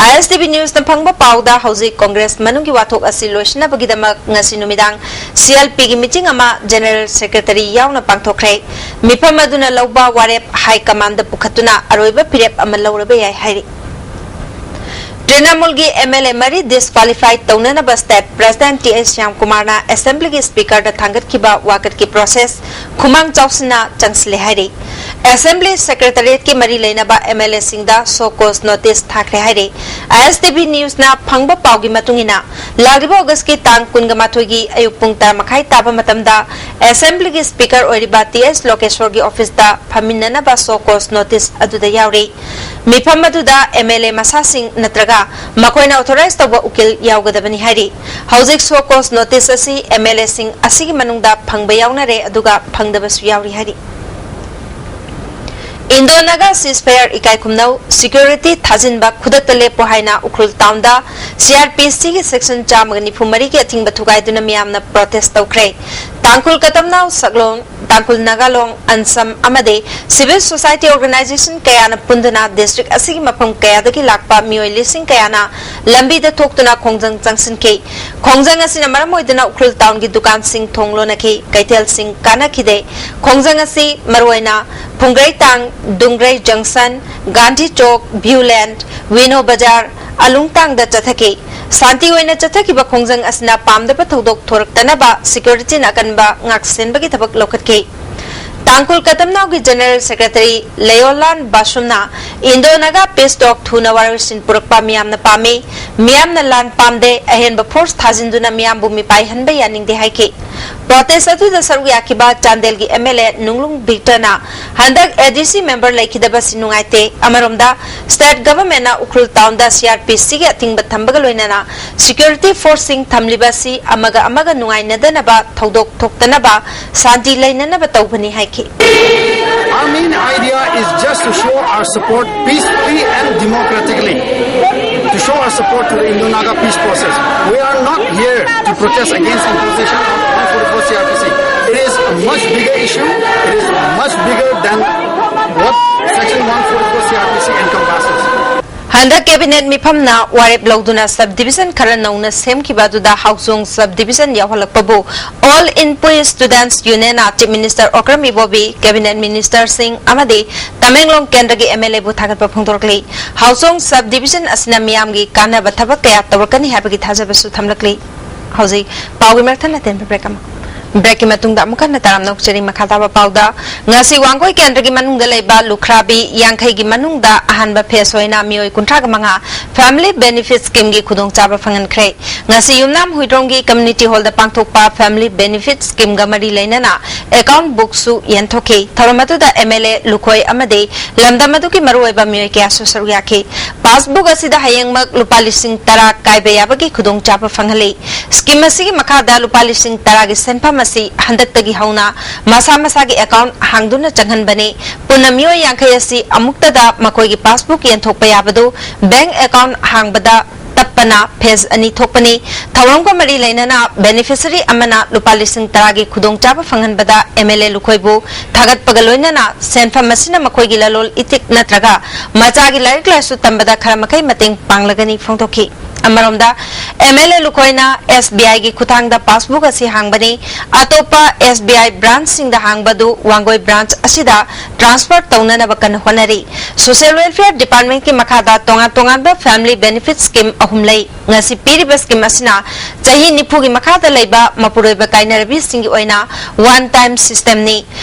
ISTV News ꯅ ꯐꯪꯕ ꯄꯥꯎꯗ ꯍꯧꯖꯤꯛ ꯀꯣꯡꯒ꯭ꯔꯦꯁ ꯃꯅꯨꯡꯒꯤ ꯋꯥꯊꯣꯛ ꯑꯁꯤ ꯂꯣꯏꯁꯤꯟꯅꯕꯒꯤꯗꯃꯛ ꯉꯁꯤ ꯅꯨꯃꯤꯗꯥꯡ CLP ꯒꯤ meeting ꯑꯃ General Secretary ꯌꯥꯎꯅ ꯄꯥꯡꯊꯣꯛꯈ꯭ꯔꯦ꯫ ꯃꯤꯐꯝ ꯑꯗꯨꯅ ꯂꯧꯕ ꯋꯥꯔꯦꯞ high command ꯗ ꯄꯨꯈꯠꯇꯨꯅ ꯑꯔꯣꯏꯕ ꯐꯤꯔꯦꯞ ꯑꯃ ꯂꯧꯔꯕ ꯌꯥꯏ ꯍꯥꯏꯔꯤ꯫ ꯇ꯭ꯔꯤꯅꯃꯨꯜꯒꯤ MLA ꯃꯔꯤ disqualify ꯇꯧꯅꯅꯕ state president T S ꯁ꯭ꯌꯥꯝꯀꯨꯃꯥꯔꯅ assembly ꯒꯤ speaker ꯗ ꯊꯥꯡꯒꯠꯈꯤꯕ ꯋꯥꯀꯠꯀꯤ process ꯈꯨꯃꯥꯡ ꯆꯥꯎꯁꯤꯟꯅ ꯆꯪꯁꯤꯜꯂꯦ ꯍꯥꯏꯔꯤ꯫ Assembly secretariat ꯀꯤ ꯃꯔꯤ ꯂꯩꯅꯕ MLA ꯁꯤꯡꯗ show cause notice ꯊꯥꯈ꯭ꯔꯦ ꯍꯥꯏꯔꯤ꯫ ISTV News ꯅ ꯐꯪꯕ ꯄꯥꯎꯒꯤ ꯃꯇꯨꯡ ꯏꯟꯅ, ꯂꯥꯛꯂꯤꯕ August ꯀꯤ ꯇꯥꯡ ꯀꯨꯟꯒ ꯃꯥꯊꯣꯏꯒꯤ ꯑꯌꯨꯛ ꯄꯨꯡ ꯇꯔꯥ ꯃꯈꯥꯏ ꯇꯥꯕ ꯃꯇꯝꯗ assembly ꯒꯤ speaker ꯑꯣꯏꯔꯤꯕ T S ꯂꯣꯀꯦꯁꯣꯔꯒꯤ office ꯇ ꯐꯝꯃꯤꯟꯅꯅꯕ show cause notice ꯑꯗꯨꯗ ꯌꯥꯎꯔꯤ꯫ ꯃꯤꯐꯝ ꯑꯗꯨꯗ MLA ꯃꯁꯥꯁꯤꯡ ꯅꯠꯇ꯭ꯔꯒ ꯃꯈꯣꯏꯅ authorize ꯇꯧꯕ ꯎꯀꯤꯜ ꯌꯥꯎꯒꯗꯕꯅꯤ ꯍꯥꯏꯔꯤ꯫ ꯍꯧꯖꯤꯛ show cause notice ꯑꯁꯤ MLA ꯁꯤꯡ ꯑꯁꯤꯒꯤ ꯃꯅꯨꯡꯗ ꯐꯪꯕ ꯌꯥꯎꯅꯔꯦ, ꯑꯗꯨꯒ ꯐꯪꯗꯕꯁꯨ ꯌꯥꯎꯔꯤ ꯍꯥꯏꯔꯤ꯫ Indo Naga ceasefire ꯏꯀꯥꯏ ꯈꯨꯝꯅꯧ, security ꯊꯥꯖꯤꯟꯕ ꯈꯨꯗꯛꯇ ꯂꯦꯞꯄꯨ ꯍꯥꯏꯅ ꯎꯈ꯭ꯔꯨꯜ town ꯗ CrPC ꯒꯤ section ꯆꯥꯝꯃꯒ ꯅꯤꯐꯨ ꯃꯔꯤꯒꯤ ꯑꯊꯤꯡꯕ ꯊꯨꯒꯥꯏꯗꯨꯅ ꯃꯤꯌꯥꯝꯅ protest ꯇꯧꯈ꯭ꯔꯦ꯫ ꯇꯥꯡꯈꯨꯜ ꯀꯗꯝꯅꯥꯎ ꯁꯛꯂꯣꯟ, ꯇꯥꯡꯈꯨꯜ ꯅꯥꯒꯥꯂꯣꯡ, ꯑꯟꯁꯝ ꯑꯃꯗꯤ civil society organization ꯀꯌꯥꯅ ꯄꯨꯟꯗꯨꯅ district ꯑꯁꯤꯒꯤ ꯃꯐꯝ ꯀꯌꯥꯗꯒꯤ ꯂꯥꯛꯄ ꯃꯤꯑꯣꯏ ꯂꯤꯁꯤꯡ ꯀꯌꯥꯅ ꯂꯝꯕꯤꯗ ꯊꯣꯛꯇꯨꯅ ꯈꯣꯡꯖꯪ ꯆꯪꯁꯤꯟꯈꯤ꯫ ꯈꯣꯡꯖꯪ ꯑꯁꯤꯅ ꯃꯔꯝ ꯑꯣꯏꯗꯨꯅ ꯎꯈ꯭ꯔꯨꯜ townꯒꯤ ꯗꯨꯀꯥꯟꯁꯤꯡ ꯊꯣꯡ ꯂꯣꯟꯅꯈꯤ, ꯀꯩꯊꯦꯜꯁꯤꯡ ꯀꯥꯅꯈꯤꯗꯦ꯫ ꯈꯣꯡꯖꯪ ꯑꯁꯤ ꯃꯔꯨꯑꯣꯏꯅ ꯐꯨꯡꯒ꯭ꯔꯩꯇꯥꯡ, ꯗꯨꯡꯒ꯭ꯔꯩ junction, ꯒꯥꯟꯙꯤ ꯆꯧꯛ, ꯚ꯭ꯌꯨ ꯂꯦꯟ, ꯋꯤꯅꯣ ꯕꯖꯥꯔ, ꯑꯂꯨꯡꯇꯥꯡꯗ ꯆꯠꯊꯈꯤ꯫ ꯁꯥꯟꯇꯤ ꯑꯣꯏꯅ ꯆꯠꯊꯈꯤꯕ ꯈꯣꯡꯖꯪ ꯑꯁꯤꯅ ꯄꯥꯝꯗꯕ ꯊꯧꯗꯣꯛ ꯊꯣꯔꯛꯇꯅꯕ securityꯅ ꯑꯀꯟꯕ ꯉꯥꯛꯁꯦꯟꯕꯒꯤ ꯊꯕꯛ ꯂꯧꯈꯠꯈꯤ꯫ ꯇꯥꯡꯈꯨꯜ ꯀꯗꯝꯅꯥꯎꯒꯤ general secretary ꯂꯩꯌꯣꯜꯂꯥꯟ ꯕꯥꯁꯨꯝꯅ Indo-Naga peace talk ꯊꯨꯅ ꯋꯥꯔꯣꯏꯁꯤꯟ ꯄꯨꯔꯛꯄ ꯃꯤꯌꯥꯝꯅ ꯄꯥꯝꯃꯤ꯫ ꯃꯤꯌꯥꯝꯅ ꯂꯥꯟ ꯄꯥꯝꯗꯦ, ꯑꯍꯦꯟꯕ force ꯊꯥꯖꯤꯟꯗꯨꯅ ꯃꯤꯌꯥꯝꯕꯨ ꯃꯤꯄꯥꯏꯍꯟꯕ ꯌꯥꯅꯤꯡꯗꯦ ꯍꯥꯏꯈꯤ꯫ Protest ꯑꯗꯨꯗ ꯁꯔꯨꯛ ꯌꯥꯈꯤꯕ ꯆꯥꯟꯗꯦꯜꯒꯤ MLA ꯅꯨꯡꯂꯨꯡ ꯕꯤꯛꯇꯔꯅ ꯍꯟꯗꯛ ADC member ꯂꯩꯈꯤꯗꯕꯁꯤ ꯅꯨꯡꯉꯥꯏꯇꯦ꯫ ꯑꯃꯔꯣꯝꯗ state governmentꯅ ꯎꯈ꯭ꯔꯨꯜ townꯗ CRPCꯒꯤ ꯑꯊꯤꯡꯕ ꯊꯝꯕꯒ ꯂꯣꯏꯅꯅ security forceꯁꯤꯡ ꯊꯝꯂꯤꯕ ꯑꯁꯤ ꯑꯃꯒ ꯑꯃꯒ ꯅꯨꯡꯉꯥꯏꯅꯗꯅꯕ ꯊꯧꯗꯣꯛ ꯊꯣꯛꯇꯅꯕ ꯁꯥꯟꯇꯤ ꯂꯩꯅꯅꯕ ꯇꯧꯕꯅꯤ ꯍꯥꯏꯈꯤ꯫ Our main idea is just to show our support peacefully and democratically, to show our support to the Indo-Naga peace process. We are not here to protest against imposition of one forty-four CRPC. It is a much bigger issue. It is much bigger than what Section one forty-four CRPC encompasses. ꯍꯟꯗꯛ cabinet ꯃꯤꯐꯝꯅ ꯋꯥꯔꯦꯞ ꯂꯧꯗꯨꯅ sub division ꯈꯔ ꯅꯧꯅ ꯁꯦꯝꯈꯤꯕ ꯑꯗꯨꯗ ꯍꯥꯎꯆꯣꯡ sub division ꯌꯥꯎꯍꯜꯂꯛꯄꯕꯨ All Inpui Students Unionꯅ Chief Minister Okram Ibobi, cabinet ministerꯁꯤꯡ ꯑꯃꯗꯤ ꯇꯃꯦꯡꯂꯣꯡ ꯀꯦꯟꯗ꯭ꯔꯒꯤ MLAꯕꯨ ꯊꯥꯒꯠꯄ ꯐꯣꯡꯗꯣꯔꯛꯂꯤ꯫ ꯍꯥꯎꯆꯣꯡ sub division ꯑꯁꯤꯅ ꯃꯤꯌꯥꯝꯒꯤ ꯀꯥꯟꯅꯕ ꯊꯕꯛ ꯀꯌꯥ ꯇꯧꯔꯛꯀꯅꯤ ꯍꯥꯏꯕꯒꯤ ꯊꯥꯖꯕꯁꯨ ꯊꯝꯂꯛꯂꯤ꯫ ꯍꯧꯖꯤꯛ ꯄꯥꯎꯒꯤ ꯃꯔꯛ ꯊꯠꯅ ꯇꯦꯟꯕ break ꯑꯃ꯫ Breakꯀꯤ ꯃꯇꯨꯡꯗ ꯑꯃꯨꯛ ꯍꯟꯅ ꯇꯔꯥꯝꯅ ꯑꯣꯛꯆꯔꯤ꯫ ꯃꯈꯥ ꯇꯥꯕ ꯄꯥꯎꯗ, ꯉꯁꯤ ꯋꯥꯡꯒꯣꯏ ꯀꯦꯟꯗ꯭ꯔꯒꯤ ꯃꯅꯨꯡꯗ ꯂꯩꯕ ꯂꯨꯈ꯭ꯔꯥꯕꯤ ꯌꯥꯡꯈꯩꯒꯤ ꯃꯅꯨꯡꯗ ꯑꯍꯥꯟꯕ phase ꯑꯣꯏꯅ ꯃꯤꯑꯣꯏ ꯀꯨꯟꯊ꯭ꯔꯥꯒ ꯃꯉꯥ Family Benefit Schemeꯒꯤ ꯈꯨꯗꯣꯡꯆꯥꯕ ꯐꯪꯍꯟꯈ꯭ꯔꯦ꯫ ꯉꯁꯤ ꯌꯨꯝꯅꯥꯝ ꯍꯨꯏꯗ꯭ꯔꯣꯝꯒꯤ community hallꯗ ꯄꯥꯡꯊꯣꯛꯄ Family Benefit Schemeꯒ ꯃꯔꯤ ꯂꯩꯅꯅ account bookꯁꯨ ꯌꯦꯟꯊꯣꯛꯈꯤ꯫ ꯊꯧꯔꯝ ꯑꯗꯨꯗ MLA, ꯂꯨꯈꯣꯏ ꯑꯃꯗꯤ ꯂꯝꯗꯝ ꯑꯗꯨꯒꯤ ꯃꯔꯨꯑꯣꯏꯕ ꯃꯤꯑꯣꯏ ꯀꯌꯥꯁꯨ ꯁꯔꯨꯛ ꯌꯥꯈꯤ꯫ Passbook ꯑꯁꯤꯗ ꯍꯌꯦꯡꯃꯛ ꯂꯨꯄꯥ ꯂꯤꯁꯤꯡ ꯇꯔꯥ ꯀꯥꯏꯕ ꯌꯥꯕꯒꯤ ꯈꯨꯗꯣꯡꯆꯥꯕ ꯐꯪꯍꯜꯂꯤ꯫ Scheme ꯑꯁꯤꯒꯤ ꯃꯈꯥꯗ ꯂꯨꯄꯥ ꯂꯤꯁꯤꯡ ꯇꯔꯥꯒꯤ ꯁꯦꯟꯐꯝ ꯑꯁꯤ ꯍꯟꯗꯛꯇꯒꯤ ꯍꯧꯅ ꯃꯁꯥ ꯃꯁꯥꯒꯤ account ꯍꯥꯡꯗꯨꯅ ꯆꯪꯍꯟꯕꯅꯤ꯫ ꯄꯨꯟꯅ ꯃꯤꯑꯣꯏ ꯌꯥꯡꯈꯩ ꯑꯁꯤ ꯑꯃꯨꯛꯇꯗ ꯃꯈꯣꯏꯒꯤ passbook ꯌꯦꯟꯊꯣꯛꯄ ꯌꯥꯕꯗꯨ bank account ꯍꯥꯡꯕꯗ ꯇꯞ ꯄꯅ ꯐꯦꯖ ꯑꯅꯤ ꯊꯣꯛꯄꯅꯤ꯫ ꯊꯧꯔꯝꯒ ꯃꯔꯤ ꯂꯩꯅꯅ ꯕꯦꯅꯤꯐꯤꯁꯔꯤ ꯑꯃꯅ ꯂꯨꯄꯥ ꯂꯤꯁꯤꯡ ꯇꯔꯥꯒꯤ ꯈꯨꯗꯣꯡꯆꯥꯕ ꯐꯪꯍꯟꯕꯗ ꯑꯦꯝ ꯑꯦꯜ ꯑꯦ ꯂꯨꯈꯣꯏꯕꯨ ꯊꯥꯒꯠꯄꯒ ꯂꯣꯏꯅꯅ ꯁꯦꯟꯐꯝ ꯑꯁꯤꯅ ꯃꯈꯣꯏꯒꯤ ꯂꯂꯣꯟ ꯏꯇꯤꯛ ꯅꯠꯇ꯭ꯔꯒ ꯃꯆꯥꯒꯤ ꯂꯥꯏꯔꯤꯛ ꯂꯥꯏꯁꯨ ꯇꯝꯕꯗ ꯈꯔ ꯃꯈꯩ ꯃꯇꯦꯡ ꯄꯥꯡꯂꯒꯅꯤ ꯐꯣꯡꯗꯣꯛꯈꯤ꯫ ꯑꯃꯔꯣꯝꯗ, ꯑꯦꯝ ꯑꯦꯜ ꯑꯦ ꯂꯨꯈꯣꯏꯅ ꯑꯦꯁ ꯕꯤ ꯑꯥꯏꯒꯤ ꯈꯨꯠꯊꯥꯡꯗ ꯄꯥꯁꯕꯨꯛ ꯑꯁꯤ ꯍꯥꯡꯕꯅꯤ꯫ ꯑꯇꯣꯞꯄ ꯑꯦꯁ ꯕꯤ ꯑꯥꯏ ꯕ꯭ꯔꯥꯟꯆꯁꯤꯡꯗ ꯍꯥꯡꯕ ꯑꯗꯨ ꯋꯥꯡꯒꯣꯏ ꯕ꯭ꯔꯥꯟꯆ ꯑꯁꯤꯗ ꯇ꯭ꯔꯥꯟꯁꯐꯔ ꯇꯧꯅꯅꯕ ꯀꯟꯅ ꯍꯣꯠꯅꯔꯤ꯫ ꯁꯣꯁꯤꯌꯦꯜ ꯋꯦꯜꯐꯤꯌꯔ ꯗꯤꯄꯥꯔꯠꯃꯦꯟꯠꯀꯤ ꯃꯈꯥꯗ ꯇꯣꯉꯥꯟ ꯇꯣꯉꯥꯟꯕ ꯐꯦꯃꯤꯂꯤ ꯕꯦꯅꯤꯐꯤꯠ ꯁ꯭ꯀꯤꯝ ꯑꯍꯨꯝ ꯂꯩ꯫ ꯉꯁꯤ ꯄꯤꯔꯤꯕ ꯁ꯭ꯀꯤꯝ ꯑꯁꯤꯅ ꯆꯍꯤ ꯅꯤꯐꯨꯒꯤ ꯃꯈꯥꯗ ꯂꯩꯕ ꯃꯄꯨꯔꯣꯏꯕ ꯀꯥꯏꯅꯔꯕꯤꯁꯤꯡꯒꯤ ꯑꯣꯏꯅ ꯋꯥꯟ ꯇꯥꯏꯝ ꯁꯤꯁꯇꯦꯝꯅꯤ꯫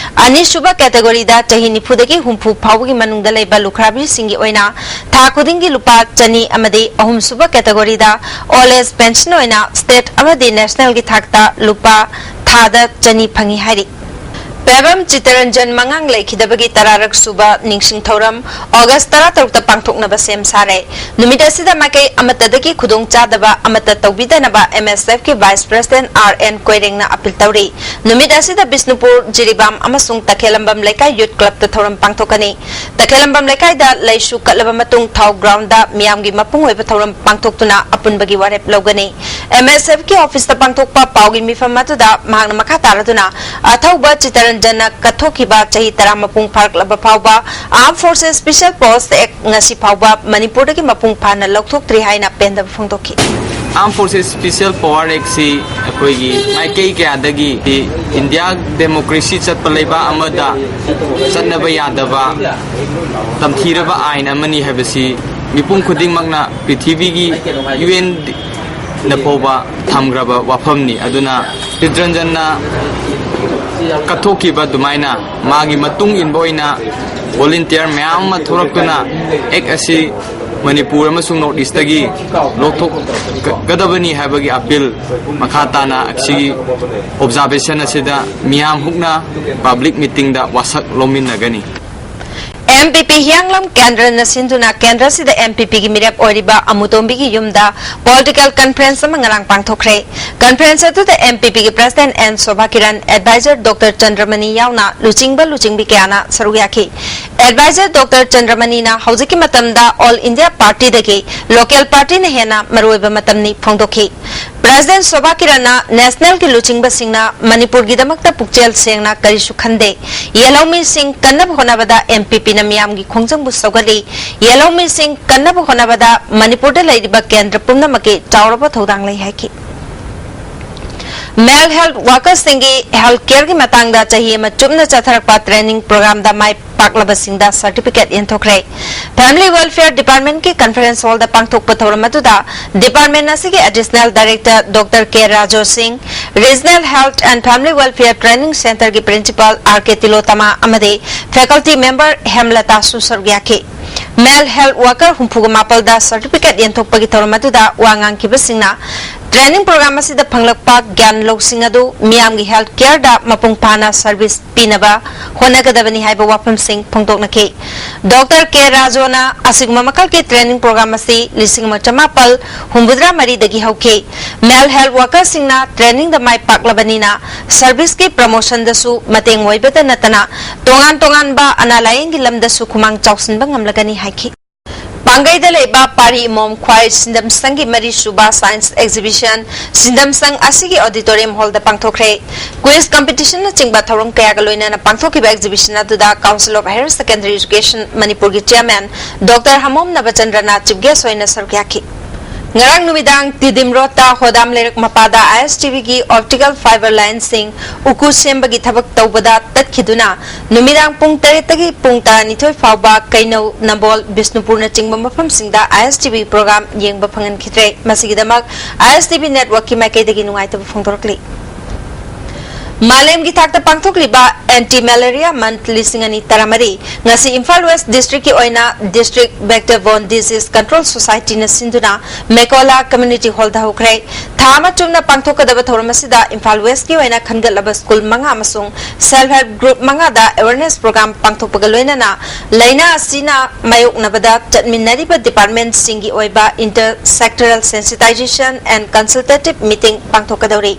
ꯑꯅꯤꯁꯨꯕ ꯀꯦꯇꯦꯒꯣꯔꯤꯗ ꯆꯍꯤ ꯅꯤꯐꯨꯗꯒꯤ ꯍꯨꯝꯐꯨ ꯐꯥꯎꯕꯒꯤ ꯃꯅꯨꯡꯗ ꯂꯩꯕ ꯂꯨꯈ꯭ꯔꯥꯕꯤꯁꯤꯡꯒꯤ ꯑꯣꯏꯅ ꯊꯥ ꯈꯨꯗꯤꯡꯒꯤ ꯂꯨꯄꯥ ꯆꯅꯤ ꯑꯃꯗꯤ ꯑꯍꯨꯝꯁꯨꯕ ꯀꯦꯇꯦꯒꯣꯔꯤꯗ ꯑꯣꯜ ꯑꯦꯖ ꯄꯦꯟꯁꯟ ꯑꯣꯏꯅ ꯁ꯭ꯇꯦꯠ ꯑꯃꯗꯤ ꯅꯦꯁꯅꯦꯜꯒꯤ ꯊꯥꯛꯇ ꯂꯨꯄꯥ ꯊꯥꯗ ꯆꯅꯤ ꯐꯪꯏ ꯍꯥꯏꯔꯤ꯫ ꯄꯦꯕꯝ ꯆꯤꯇꯔꯟꯖꯟ ꯃꯉꯥꯡ ꯂꯩꯈꯤꯗꯕꯒꯤ ꯇꯔꯥꯔꯛ ꯁꯨꯕ ꯅꯤꯡꯁꯤꯡ ꯊꯧꯔꯝ ꯑꯣꯒꯁ ꯇꯔꯥꯇꯔꯨꯛꯇ ꯄꯥꯡꯊꯣꯛꯅꯕ ꯁꯦꯝ ꯁꯥꯔꯦ꯫ ꯅꯨꯃꯤꯠ ꯑꯁꯤꯗ ꯃꯥꯏꯀꯩ ꯑꯃꯠꯇꯗꯒꯤ ꯈꯨꯗꯣꯡ ꯆꯥꯗꯕ ꯑꯃꯠꯇ ꯇꯧꯕꯤꯗꯅꯕ ꯑꯦꯝ ꯑꯦꯁ ꯑꯦꯐꯀꯤ ꯚꯥꯏꯁ ꯄ꯭ꯔꯦꯁꯤꯗꯦꯟꯠ ꯑꯥꯔ ꯑꯦꯟ ꯀꯣꯏꯔꯦꯡꯅ ꯑꯄꯤꯜ ꯇꯧꯔꯤ꯫ ꯅꯨꯃꯤꯠ ꯑꯁꯤꯗ ꯕꯤꯁꯅꯨꯄꯨꯔ, ꯖꯤꯔꯤꯕꯥꯝ ꯑꯃꯁꯨꯡ ꯇꯈꯦꯂꯝꯕꯝ ꯂꯩꯀꯥꯏ ꯌꯨꯠ ꯀ꯭ꯂꯕꯇ ꯊꯧꯔꯝ ꯄꯥꯡꯊꯣꯛꯀꯅꯤ꯫ ꯇꯈꯦꯂꯝꯕꯝ ꯂꯩꯀꯥꯏꯗ ꯂꯩꯁꯨ ꯀꯠꯂꯕ ꯃꯇꯨꯡ ꯊꯥꯎ ꯒ꯭ꯔꯥꯎꯟꯗ ꯃꯤꯌꯥꯝꯒꯤ ꯃꯄꯨꯡ ꯑꯣꯏꯕ ꯊꯧꯔꯝ ꯄꯥꯡꯊꯣꯛꯇꯨꯅ ꯑꯄꯨꯟꯕꯒꯤ ꯋꯥꯔꯦꯞ ꯂꯧꯒꯅꯤ꯫ ꯑꯦꯝ ꯑꯦꯁ ꯑꯦꯐꯀꯤ ꯑꯣꯐꯤꯁꯇ ꯄꯥꯡꯊꯣꯛꯄ ꯄꯥꯎꯒꯤ ꯃꯤꯐꯝ ꯑꯗꯨꯗ ꯃꯍꯥꯛꯅ ꯃꯈꯥ ꯇꯥꯔꯗꯨꯅ ꯑꯊꯧꯕ ꯆꯤꯇꯔꯟꯖꯟꯅ ꯀꯠꯊꯣꯛꯈꯤꯕ ꯆꯍꯤ ꯇꯔꯥ ꯃꯄꯨꯡ ꯐꯥꯔꯛꯂꯕ ꯐꯥꯎꯕ ꯑꯥꯔꯝ ꯐꯣꯔꯁꯦꯁ ꯁ꯭ꯄꯦꯁꯤꯌꯦꯜ ꯐꯣꯔꯁ ꯑꯦꯛ ꯉꯁꯤ ꯐꯥꯎꯕ ꯃꯅꯤꯄꯨꯔꯗꯒꯤ ꯃꯄꯨꯡ ꯐꯥꯅ ꯂꯧꯊꯣꯛꯇ꯭ꯔꯤ ꯍꯥꯏꯅ ꯄꯦꯟꯗꯕ ꯐꯣꯡꯗꯣꯛꯈꯤ꯫ ꯑꯥꯔꯝ ꯐꯣꯔꯁꯦꯁ ꯁ꯭ꯄꯦꯁꯤꯌꯦꯜ ꯄꯋꯥꯔ ꯑꯦꯛꯁꯤ ꯑꯩꯈꯣꯏꯒꯤ ꯃꯥꯏꯀꯩ ꯀꯌꯥꯗꯒꯤ ꯏꯟꯗꯤꯌꯥ ꯗꯦꯃꯣꯀ꯭ꯔꯦꯁꯤ ꯆꯠꯄ ꯂꯩꯕꯥꯛ ꯑꯃꯗ ꯆꯠꯅꯕ ꯌꯥꯗꯕ, ꯇꯝꯊꯤꯔꯕ ꯑꯥꯏꯟ ꯑꯃꯅꯤ ꯍꯥꯏꯕꯁꯤ ꯃꯤꯄꯨꯝ ꯈꯨꯗꯤꯡꯃꯛꯅ, ꯄ꯭ꯔꯤꯊꯤꯕꯤꯒꯤ ꯌꯨ ꯑꯦꯟꯅ ꯐꯥꯎꯕ ꯊꯝꯈ꯭ꯔꯕ ꯋꯥꯐꯝꯅꯤ꯫ ꯑꯗꯨꯅ ꯆꯤꯇꯔꯟꯖꯟꯅ ꯀꯠꯊꯣꯛꯈꯤꯕ ꯑꯗꯨꯃꯥꯏꯅ ꯃꯥꯒꯤ ꯃꯇꯨꯡ ꯏꯟꯕ ꯑꯣꯏꯅ ꯚꯣꯂꯨꯟꯇꯤꯌꯔ ꯃꯌꯥꯝ ꯑꯃ ꯊꯣꯛꯂꯛꯇꯨꯅ ꯑꯦꯛ ꯑꯁꯤ ꯃꯅꯤꯄꯨꯔ ꯑꯃꯁꯨꯡ ꯅꯣꯔꯠ ꯏꯁꯇꯒꯤ ꯂꯧꯊꯣꯛꯀꯗꯕꯅꯤ ꯍꯥꯏꯕꯒꯤ ꯑꯄꯤꯜ ꯃꯈꯥ ꯇꯥꯅ ꯑꯁꯤꯒꯤ ꯑꯣꯕꯖꯥꯔꯕꯦꯁꯟ ꯑꯁꯤꯗ ꯃꯤꯌꯥꯝ ꯍꯨꯞꯅ ꯄꯕ꯭ꯂꯤꯛ ꯃꯤꯇꯤꯡꯗ ꯋꯥꯁꯛ ꯂꯧꯃꯤꯟꯅꯒꯅꯤ꯫ ꯑꯦꯝ ꯄꯤ ꯄꯤ ꯍꯤꯌꯥꯡꯂꯝ ꯀꯦꯟꯗ꯭ꯔꯅ ꯁꯤꯟꯗꯨꯅ ꯀꯦꯟꯗ꯭ꯔꯁꯤꯗ ꯑꯦꯝ ꯄꯤ ꯄꯤꯒꯤ ꯃꯤꯔꯦꯞ ꯑꯣꯏꯔꯤꯕ ꯑꯃꯨꯇꯣꯝꯕꯤꯒꯤ ꯌꯨꯝꯗ political conference ꯑꯃ ꯉꯔꯥꯡ ꯄꯥꯡꯊꯣꯛꯈ꯭ꯔꯦ꯫ Conference ꯑꯗꯨꯗ ꯑꯦꯝ ꯄꯤ ꯄꯤꯒꯤ President N Shobha Kiran, Advisor Doctor Chandramani ꯌꯥꯎꯅ ꯂꯨꯆꯤꯡꯕ ꯂꯨꯆꯤꯡꯕꯤ ꯀꯌꯥꯅ ꯁꯔꯨꯛ ꯌꯥꯈꯤ꯫ Advisor Doctor ꯆꯟꯗ꯭ꯔꯃꯅꯤꯅ ꯍꯧꯖꯤꯛꯀꯤ ꯃꯇꯝꯗ All India Partyꯗꯒꯤ local partyꯅ ꯍꯦꯟꯅ ꯃꯔꯨꯑꯣꯏꯕ ꯃꯇꯝꯅꯤ ꯐꯣꯡꯗꯣꯛꯈꯤ꯫ President ꯁꯣꯚꯥ ꯀꯤꯔꯟꯅ Nationalꯒꯤ ꯂꯨꯆꯤꯡꯕꯁꯤꯡꯅ ꯃꯅꯤꯄꯨꯔꯒꯤꯗꯃꯛꯇ ꯄꯨꯛꯆꯦꯜ ꯁꯦꯡꯅ ꯀꯔꯤꯁꯨ ꯈꯟꯗꯦ, ꯌꯦꯜꯍꯧꯃꯤꯁꯤꯡ ꯀꯟꯅꯕ ꯍꯣꯠꯅꯕꯗ ꯑꯦꯝ ꯄꯤ ꯄꯤꯅ ꯃꯤꯌꯥꯝꯒꯤ ꯈꯣꯡꯖꯪꯕꯨ ꯁꯧꯒꯠꯂꯤ, ꯌꯦꯜꯍꯧꯃꯤꯁꯤꯡ ꯀꯟꯅꯕ ꯍꯣꯠꯅꯕꯗ ꯃꯅꯤꯄꯨꯔꯗ ꯂꯩꯔꯤꯕ ꯀꯦꯟꯗ꯭ꯔ ꯄꯨꯝꯅꯃꯛꯀꯤ ꯆꯥꯎꯔꯕ ꯊꯧꯗꯥꯡ ꯂꯩ ꯍꯥꯏꯈꯤ꯫ Male health workersꯁꯤꯡꯒꯤ health careꯒꯤ ꯃꯇꯥꯡꯗ ꯆꯍꯤ ꯑꯃ ꯆꯨꯞꯅ ꯆꯠꯊꯔꯛꯄ training programꯗ ꯃꯥꯏ ꯄꯥꯛꯂꯕꯁꯤꯡꯗ certificate ꯌꯦꯟꯊꯣꯛꯈ꯭ꯔꯦ꯫ Family Welfare Departmentꯀꯤ conference hallꯗ ꯄꯥꯡꯊꯣꯛꯄ ꯊꯧꯔꯝ ꯑꯗꯨꯗ department ꯑꯁꯤꯒꯤ Additional Director Doctor ꯀꯦ ꯔꯥꯖꯣ ꯁꯤꯡ, Regional Health and Family Welfare Training Centreꯒꯤ Principal ꯑꯥꯔ ꯀꯦ ꯇꯤꯂꯣꯇꯃꯥ ꯑꯃꯗꯤ faculty member ꯍꯦꯝꯂꯇꯥꯁꯨ ꯁꯔꯨꯛ ꯌꯥꯈꯤ꯫ Male health worker ꯍꯨꯝꯐꯨꯒ ꯃꯥꯄꯜꯗ certificate ꯌꯦꯟꯊꯣꯛꯄꯒꯤ ꯊꯧꯔꯝ ꯑꯗꯨꯗ ꯋꯥ ꯉꯥꯡꯈꯤꯕꯁꯤꯡꯅ training program ꯑꯁꯤꯗ ꯐꯪꯂꯛꯄ ꯒ꯭ꯌꯥꯟ ꯂꯧꯁꯤꯡ ꯑꯗꯨ ꯃꯤꯌꯥꯝꯒꯤ health careꯗ ꯃꯄꯨꯡ ꯐꯥꯅ service ꯄꯤꯅꯕ ꯍꯣꯠꯅꯒꯗꯕꯅꯤ ꯍꯥꯏꯕ ꯋꯥꯐꯝꯁꯤꯡ ꯐꯣꯡꯗꯣꯛꯅꯈꯤ꯫ ꯗꯣꯛꯇꯔ ꯀꯦ ꯔꯥꯖꯣꯅ ꯑꯁꯤꯒꯨꯝꯕ ꯃꯈꯜꯒꯤ training program ꯑꯁꯤ ꯂꯤꯁꯤꯡ ꯑꯃ ꯆꯃꯥꯄꯜ ꯍꯨꯝꯐꯨꯇꯔꯥ ꯃꯔꯤꯗꯒꯤ ꯍꯧꯈꯤ꯫ Male health workerꯁꯤꯡꯅ trainingꯗ ꯃꯥꯏ ꯄꯥꯛꯂꯕꯅꯤꯅ serviceꯀꯤ promotionꯗꯁꯨ ꯃꯇꯦꯡ ꯑꯣꯏꯕꯇ ꯅꯠꯇꯅ ꯇꯣꯉꯥꯟ ꯇꯣꯉꯥꯟꯕ ꯑꯅꯥ ꯂꯥꯌꯦꯡꯒꯤ ꯂꯝꯗꯁꯨ ꯈꯨꯃꯥꯡ ꯆꯥꯎꯁꯤꯟꯕ ꯉꯝꯂꯒꯅꯤ ꯍꯥꯏꯈꯤ꯫ ꯄꯥꯡꯒꯩꯗ ꯂꯩꯕ ꯄꯥꯔꯤ ꯏꯃꯣꯝ ꯈ꯭ꯋꯥꯏ ꯁꯤꯟꯗꯝꯁꯪꯒꯤ ꯃꯔꯤꯁꯨꯕ science exhibition ꯁꯤꯟꯗꯝꯁꯪ ꯑꯁꯤꯒꯤ auditorium hallꯗ ꯄꯥꯡꯊꯣꯛꯈ꯭ꯔꯦ꯫ Quiz competitionꯅꯆꯤꯡꯕ ꯊꯧꯔꯝ ꯀꯌꯥꯒ ꯂꯣꯏꯅꯅ ꯄꯥꯡꯊꯣꯛꯈꯤꯕ exhibition ꯑꯗꯨꯗ Council of Higher Secondary Education ꯃꯅꯤꯄꯨꯔꯒꯤ chairman ꯗꯣꯛꯇꯔ ꯍꯃꯣꯝ ꯅꯕꯆꯟꯗ꯭ꯔꯅ chief guest ꯑꯣꯏꯅ ꯁꯔꯨꯛ ꯌꯥꯈꯤ꯫ ꯉꯔꯥꯡ ꯅꯨꯃꯤꯗꯥꯡ ꯇꯤꯗꯤꯝ ꯔꯣꯗꯇ ꯍꯣꯗꯥꯝ ꯂꯩꯔꯛ ꯃꯄꯥꯗ ꯑꯥꯏ ꯑꯦꯁ ꯇꯤ ꯚꯤꯒꯤ optical fiber lineꯁꯤꯡ ꯎꯀꯨ ꯁꯦꯝꯕꯒꯤ ꯊꯕꯛ ꯇꯧꯕꯗ ꯇꯠꯈꯤꯗꯨꯅ ꯅꯨꯃꯤꯗꯥꯡ ꯄꯨꯡ ꯇꯔꯦꯠꯇꯒꯤ ꯄꯨꯡ ꯇꯔꯥꯅꯤꯊꯣꯏ ꯐꯥꯎꯕ ꯀꯩꯅꯧ, ꯅꯝꯕꯣꯜ, ꯕꯤꯁꯅꯨꯄꯨꯔꯅꯆꯤꯡꯕ ꯃꯐꯝꯁꯤꯡꯗ ꯑꯥꯏ ꯑꯦꯁ ꯇꯤ ꯚꯤ program ꯌꯦꯡꯕ ꯐꯪꯍꯟꯈꯤꯗ꯭ꯔꯦ꯫ ꯃꯁꯤꯒꯤꯗꯃꯛ ꯑꯥꯏ ꯑꯦꯁ ꯇꯤ ꯚꯤ networkꯀꯤ ꯃꯥꯏꯀꯩꯗꯒꯤ ꯅꯨꯡꯉꯥꯏꯇꯕ ꯐꯣꯡꯗꯣꯔꯛꯂꯤ꯫ ꯃꯥꯂꯦꯝꯒꯤ ꯊꯥꯛꯇ ꯄꯥꯡꯊꯣꯛꯂꯤꯕ Anti Malaria Month ꯂꯤꯁꯤꯡ ꯑꯅꯤ ꯇꯔꯥꯃꯔꯤ ꯉꯁꯤ ꯏꯝꯐꯥꯜ ꯋꯦꯁ ꯗꯤꯁꯇ꯭ꯔꯤꯛꯀꯤ ꯑꯣꯏꯅ District Vector Borne Disease Control Society ꯅ ꯁꯤꯟꯗꯨꯅ ꯃꯦꯀꯣꯂꯥ ꯀꯝꯃ꯭ꯌꯨꯅꯤꯇꯤ ꯍꯣꯜꯗ ꯍꯧꯈ꯭ꯔꯦ꯫ ꯊꯥ ꯑꯃ ꯆꯨꯞꯅ ꯄꯥꯡꯊꯣꯛꯀꯗꯕ ꯊꯧꯔꯝ ꯑꯁꯤꯗ ꯏꯝꯐꯥꯜ ꯋꯦꯁꯀꯤ ꯑꯣꯏꯅ ꯈꯟꯒꯠꯂꯕ ꯁ꯭ꯀꯨꯜ ꯃꯉꯥ ꯑꯃꯁꯨꯡ Self Help Group ꯃꯉꯥꯗ awareness program ꯄꯥꯡꯊꯣꯛꯄꯒ ꯂꯣꯏꯅꯅ ꯂꯥꯏꯅꯥ ꯑꯁꯤꯅ ꯃꯥꯌꯣꯛꯅꯕꯗ ꯆꯠꯃꯤꯟꯅꯔꯤꯕ ꯗꯤꯄꯥꯔꯠꯃꯦꯟꯠꯁꯤꯡꯒꯤ ꯑꯣꯏꯕ Inter Sectoral Sensitization and Consultative Meeting ꯄꯥꯡꯊꯣꯛꯀꯗꯧꯔꯤ꯫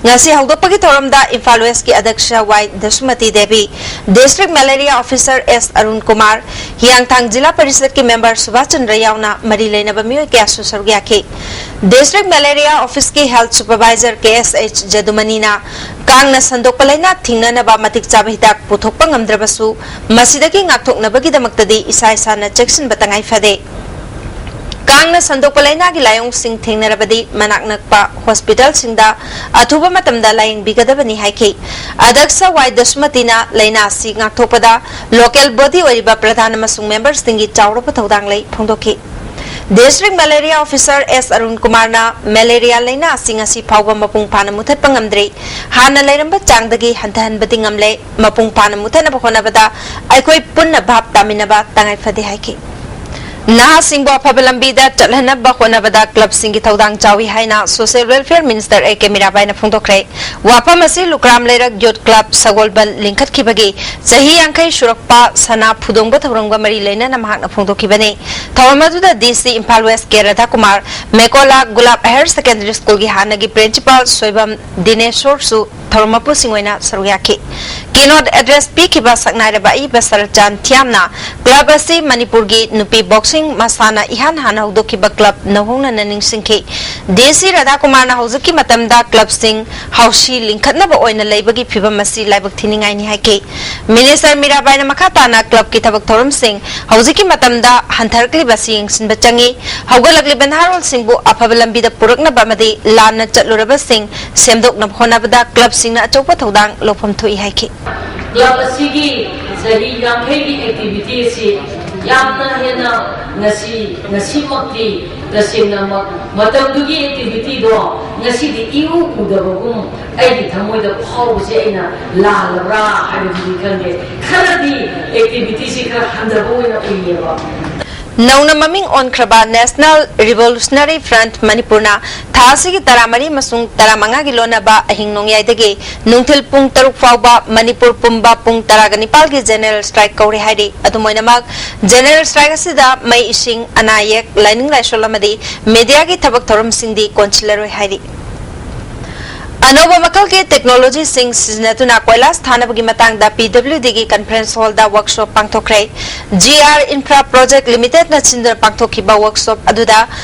ꯉꯁꯤ ꯍꯧꯗꯣꯛꯄꯒꯤ ꯊꯧꯔꯝꯗ ꯏꯝꯐꯥꯜ ꯋꯦꯁꯀꯤ ꯑꯗ꯭ꯌꯛꯁ ꯋꯥꯏ ꯗꯁꯨꯃꯇꯤ ꯗꯦꯕꯤ, District Malaria Officer ꯑꯦꯁ ꯑꯔꯨꯟ ꯀꯨꯃꯥꯔ, ꯍꯤꯌꯥꯡꯊꯥꯡ ꯖꯤꯂꯥ ꯄꯔꯤꯁꯗꯀꯤ ꯃꯦꯝꯕꯔ ꯁꯨꯚꯥꯁ ꯆꯟꯗ꯭ꯔ ꯌꯥꯎꯅ ꯃꯔꯤ ꯂꯩꯅꯕ ꯃꯤꯑꯣꯏ ꯀꯌꯥꯁꯨ ꯁꯔꯨꯛ ꯌꯥꯈꯤ꯫ District Malaria Office ꯀꯤ Health Supervisor ꯀꯦ ꯑꯦꯁ ꯑꯩꯆ ꯖꯗꯨꯃꯅꯤꯅ ꯀꯥꯡꯅ ꯁꯟꯗꯣꯛꯄ ꯂꯥꯏꯅꯥ ꯊꯤꯡꯅꯅꯕ ꯃꯇꯤꯛ ꯆꯥꯕ ꯍꯤꯗꯥꯛ ꯄꯨꯊꯣꯛꯄ ꯉꯝꯗ꯭ꯔꯕꯁꯨ ꯃꯁꯤꯗꯒꯤ ꯉꯥꯛꯊꯣꯛꯅꯕꯒꯤꯗꯃꯛꯇꯗꯤ ꯏꯁꯥ ꯏꯁꯥꯅ ꯆꯦꯛꯁꯤꯟꯕ ꯇꯉꯥꯏ ꯐꯗꯦ꯫ ꯀꯥꯡꯅ ꯁꯟꯗꯣꯛꯄ ꯂꯥꯏꯅꯥꯒꯤ ꯂꯥꯏꯑꯣꯡꯁꯤꯡ ꯊꯦꯡꯅꯔꯕꯗꯤ ꯃꯅꯥꯛ ꯅꯛꯄ ꯍꯣꯁꯄꯤꯇꯥꯜꯁꯤꯡꯗ ꯑꯊꯨꯕ ꯃꯇꯝꯗ ꯂꯥꯌꯦꯡꯕꯤꯒꯗꯕꯅꯤ ꯍꯥꯏꯈꯤ꯫ ꯑꯗ꯭ꯌꯛꯁ ꯋꯥꯏ ꯗꯁꯨꯃꯇꯤꯅ ꯂꯥꯏꯅꯥ ꯑꯁꯤ ꯉꯥꯛꯊꯣꯛꯄꯗ local body ꯑꯣꯏꯔꯤꯕ ꯄ꯭ꯔꯙꯥꯟ ꯑꯃꯁꯨꯡ ꯃꯦꯝꯕꯔꯁꯤꯡꯒꯤ ꯆꯥꯎꯔꯕ ꯊꯧꯗꯥꯡ ꯂꯩ ꯐꯣꯡꯗꯣꯛꯈꯤ꯫ District Malaria Officer ꯑꯦꯁ ꯑꯔꯨꯟ ꯀꯨꯃꯥꯔꯅ ꯃꯦꯂꯦꯔꯤꯌꯥ ꯂꯥꯏꯅꯥ ꯑꯁꯤ ꯉꯁꯤ ꯐꯥꯎꯕ ꯃꯄꯨꯡ ꯐꯥꯅ ꯃꯨꯊꯠꯄ ꯉꯝꯗ꯭ꯔꯤ꯫ ꯍꯥꯟꯅ ꯂꯩꯔꯝꯕ ꯆꯥꯡꯗꯒꯤ ꯍꯟꯊꯍꯟꯕꯗꯤ ꯉꯝꯂꯦ꯫ ꯃꯄꯨꯡ ꯐꯥꯅ ꯃꯨꯊꯠꯅꯕ ꯍꯣꯠꯅꯕꯗ ꯑꯩꯈꯣꯏ ꯄꯨꯟꯅ ꯚꯥꯞ ꯇꯥꯃꯤꯟꯅꯕ ꯇꯉꯥꯏ ꯐꯗꯦ ꯍꯥꯏꯈꯤ꯫ ꯅꯍꯥꯁꯤꯡꯕꯨ ꯑꯐꯕ ꯂꯝꯕꯤꯗ ꯆꯠꯍꯟꯅꯕ ꯍꯣꯠꯅꯕꯗ club ꯁꯤꯡꯒꯤ ꯊꯧꯗꯥꯡ ꯆꯥꯎꯏ ꯍꯥꯏꯅ Social Welfare Minister A K ꯃꯤꯔꯥꯕꯥꯏꯅ ꯐꯣꯡꯗꯣꯛꯈ꯭ꯔꯦ꯫ ꯋꯥꯐꯝ ꯑꯁꯤ ꯂꯨꯀ꯭ꯔꯥꯝ ꯂꯩꯔꯛ Youth Club ꯁꯒꯣꯜꯕꯟ ꯂꯤꯡꯈꯠꯈꯤꯕꯒꯤ ꯆꯍꯤ ꯌꯥꯡꯈꯩ ꯁꯨꯔꯛꯄ ꯁꯅꯥ ꯐꯨꯗꯣꯡꯕ ꯊꯧꯔꯝꯒ ꯃꯔꯤ ꯂꯩꯅꯅ ꯃꯍꯥꯛꯅ ꯐꯣꯡꯗꯣꯛꯈꯤꯕꯅꯤ꯫ ꯊꯧꯔꯝ ꯑꯗꯨꯗ ꯗꯤ ꯁꯤ ꯏꯝꯐꯥꯜ ꯋꯦꯁ ꯀꯦ ꯔꯥꯙꯥꯀꯨꯃꯥꯔ, ꯃꯦꯀꯣꯂꯥ ꯒꯨꯂꯥꯞ Higher Secondary School ꯒꯤ ꯍꯥꯟꯅꯒꯤ principal ꯁꯣꯏꯕꯝ ꯗꯤꯅꯦꯁꯣꯔꯁꯨ ꯊꯧꯔꯝ ꯃꯄꯨꯁꯤꯡ ꯑꯣꯏꯅ ꯁꯔꯨꯛ ꯌꯥꯈꯤ꯫ Keynote address ꯄꯤꯈꯤꯕ ꯁꯛꯅꯥꯏꯔꯕ ꯑꯏꯕ ꯁꯔꯠꯆꯥꯟ ꯊꯤꯌꯥꯝꯅ club ꯑꯁꯤ ꯃꯅꯤꯄꯨꯔꯒꯤ ꯅꯨꯄꯤ boxing ꯃꯁꯥꯟꯅ ꯏꯍꯥꯟ ꯍꯥꯟꯅ ꯍꯧꯗꯣꯛꯈꯤꯕ club ꯅꯧꯍꯧꯅꯅ ꯅꯤꯡꯁꯤꯡꯈꯤ꯫ ꯗꯤ ꯁꯤ ꯔꯥꯙꯥꯀꯨꯃꯥꯔꯅ ꯍꯧꯖꯤꯛꯀꯤ ꯃꯇꯝꯗ club ꯁꯤꯡ ꯍꯧꯁꯤ ꯂꯤꯡꯈꯠꯅꯕ ꯑꯣꯏꯅ ꯂꯩꯕꯒꯤ ꯐꯤꯚꯝ ꯑꯁꯤ ꯂꯥꯏꯕꯛ ꯊꯤꯅꯤꯡꯉꯥꯏꯅꯤ ꯍꯥꯏꯈꯤ꯫ Minister ꯃꯤꯔꯥꯕꯥꯏꯅ ꯃꯈꯥ ꯇꯥꯅ club ꯀꯤ ꯊꯕꯛ ꯊꯧꯔꯝꯁꯤꯡ ꯍꯧꯖꯤꯛꯀꯤ ꯃꯇꯝꯗ ꯍꯟꯊꯔꯛꯂꯤꯕ ꯑꯁꯤ ꯌꯦꯡꯁꯤꯟꯕ ꯆꯪꯏ꯫ ꯍꯧꯒꯠꯂꯛꯂꯤꯕ ꯅꯍꯥꯔꯣꯜꯁꯤꯡꯕꯨ ꯑꯐꯕ ꯂꯝꯕꯤꯗ ꯄꯨꯔꯛꯅꯕ ꯑꯃꯗꯤ ꯂꯥꯟꯅ ꯆꯠꯂꯨꯔꯕꯁꯤꯡ ꯁꯦꯝꯗꯣꯛꯅꯕ ꯍꯣꯠꯅꯕꯗ club ꯁꯤꯡꯅ ꯑꯆꯧꯕ ꯊꯧꯗꯥꯡ ꯂꯧꯐꯝ ꯊꯣꯛꯏ ꯍꯥꯏꯈꯤ꯫ Club ꯑꯁꯤꯒꯤ ꯆꯍꯤ ꯌꯥꯡꯈꯩꯒꯤ activity ꯑꯁꯤ ꯌꯥꯝꯅ ꯍꯦꯟꯅ ꯉꯁꯤ, ꯉꯁꯤꯃꯛꯇꯤ ꯇꯁꯦꯡꯅꯃꯛ ꯃꯇꯝꯗꯨꯒꯤ activity ꯗꯣ ꯉꯁꯤꯗꯤ ꯏꯎ ꯎꯗꯕꯒꯨꯝ ꯑꯩꯒꯤ ꯊꯃꯣꯏꯗ ꯐꯥꯎꯕꯁꯦ ꯑꯩꯅ ꯂꯥꯜꯂꯕ꯭ꯔꯥ ꯍꯥꯏꯕꯗꯨꯗꯤ ꯈꯪꯗꯦ꯫ ꯈꯔꯗꯤ ꯑꯦꯛꯇꯤꯚꯤꯇꯤꯁꯤ ꯈꯔ ꯍꯟꯊꯕ ꯑꯣꯏꯅ ꯎꯏꯌꯦꯕ꯫ ꯅꯧꯅ ꯃꯃꯤꯡ ꯑꯣꯟꯈ꯭ꯔꯕ National Revolutionary Front ꯃꯅꯤꯄꯨꯔꯅ ꯊꯥ ꯑꯁꯤꯒꯤ ꯇꯔꯥꯃꯔꯤ ꯑꯃꯁꯨꯡ ꯇꯔꯥꯃꯉꯥꯒꯤ ꯂꯣꯟꯅꯕ ꯑꯍꯤꯡ ꯅꯣꯡꯌꯥꯏꯗꯒꯤ ꯅꯨꯡꯊꯤꯜ ꯄꯨꯡ ꯇꯔꯨꯛ ꯐꯥꯎꯕ ꯃꯅꯤꯄꯨꯔ ꯄꯨꯝꯕ ꯄꯨꯡ ꯇꯔꯥꯒ ꯅꯤꯄꯥꯜꯒꯤ ꯖꯦꯅꯔꯦꯜ ꯁ꯭ꯇ꯭ꯔꯥꯏꯛ ꯀꯧꯔꯦ ꯍꯥꯏꯔꯤ꯫ ꯑꯗꯨꯝ ꯑꯣꯏꯅꯃꯛ, ꯖꯦꯅꯔꯦꯜ ꯁ꯭ꯇ꯭ꯔꯥꯏꯛ ꯑꯁꯤꯗ ꯃꯩ, ꯏꯁꯤꯡ, ꯑꯅꯥ ꯑꯌꯦꯛ, ꯂꯥꯏꯅꯤꯡ ꯂꯥꯏꯁꯣꯜ ꯑꯃꯗꯤ ꯃꯦꯗꯤꯌꯥꯒꯤ ꯊꯕꯛ ꯊꯧꯔꯝꯁꯤꯡꯗꯤ ꯀꯣꯟꯁꯤꯜꯂꯔꯣꯏ ꯍꯥꯏꯔꯤ꯫ ꯑꯅꯧꯕ ꯃꯈꯜꯒꯤ ꯇꯦꯛꯅꯣꯂꯣꯖꯤꯁꯤꯡ ꯁꯤꯖꯤꯟꯅꯗꯨꯅ ꯀꯣꯏꯂꯥꯁ ꯊꯥꯅꯕꯒꯤ ꯃꯇꯥꯡꯗ ꯄꯤ ꯗꯕ꯭ꯂꯤꯎ ꯗꯤꯒꯤ ꯀꯟꯐꯔꯦꯟꯁ ꯍꯣꯜꯗ ꯋꯥꯔꯛꯁꯣꯞ ꯄꯥꯡꯊꯣꯛꯈ꯭ꯔꯦ꯫ ꯖꯤ ꯑꯥꯔ ꯏꯟꯐ꯭ꯔꯥ ꯄ꯭ꯔꯣꯖꯦꯛ ꯂꯤꯃꯤꯇꯦꯗꯅ ꯁꯤꯟꯗꯨꯅ ꯄꯥꯡꯊꯣꯛꯈꯤꯕ ꯋꯥꯔꯛꯁꯣꯞ ꯑꯗꯨꯗ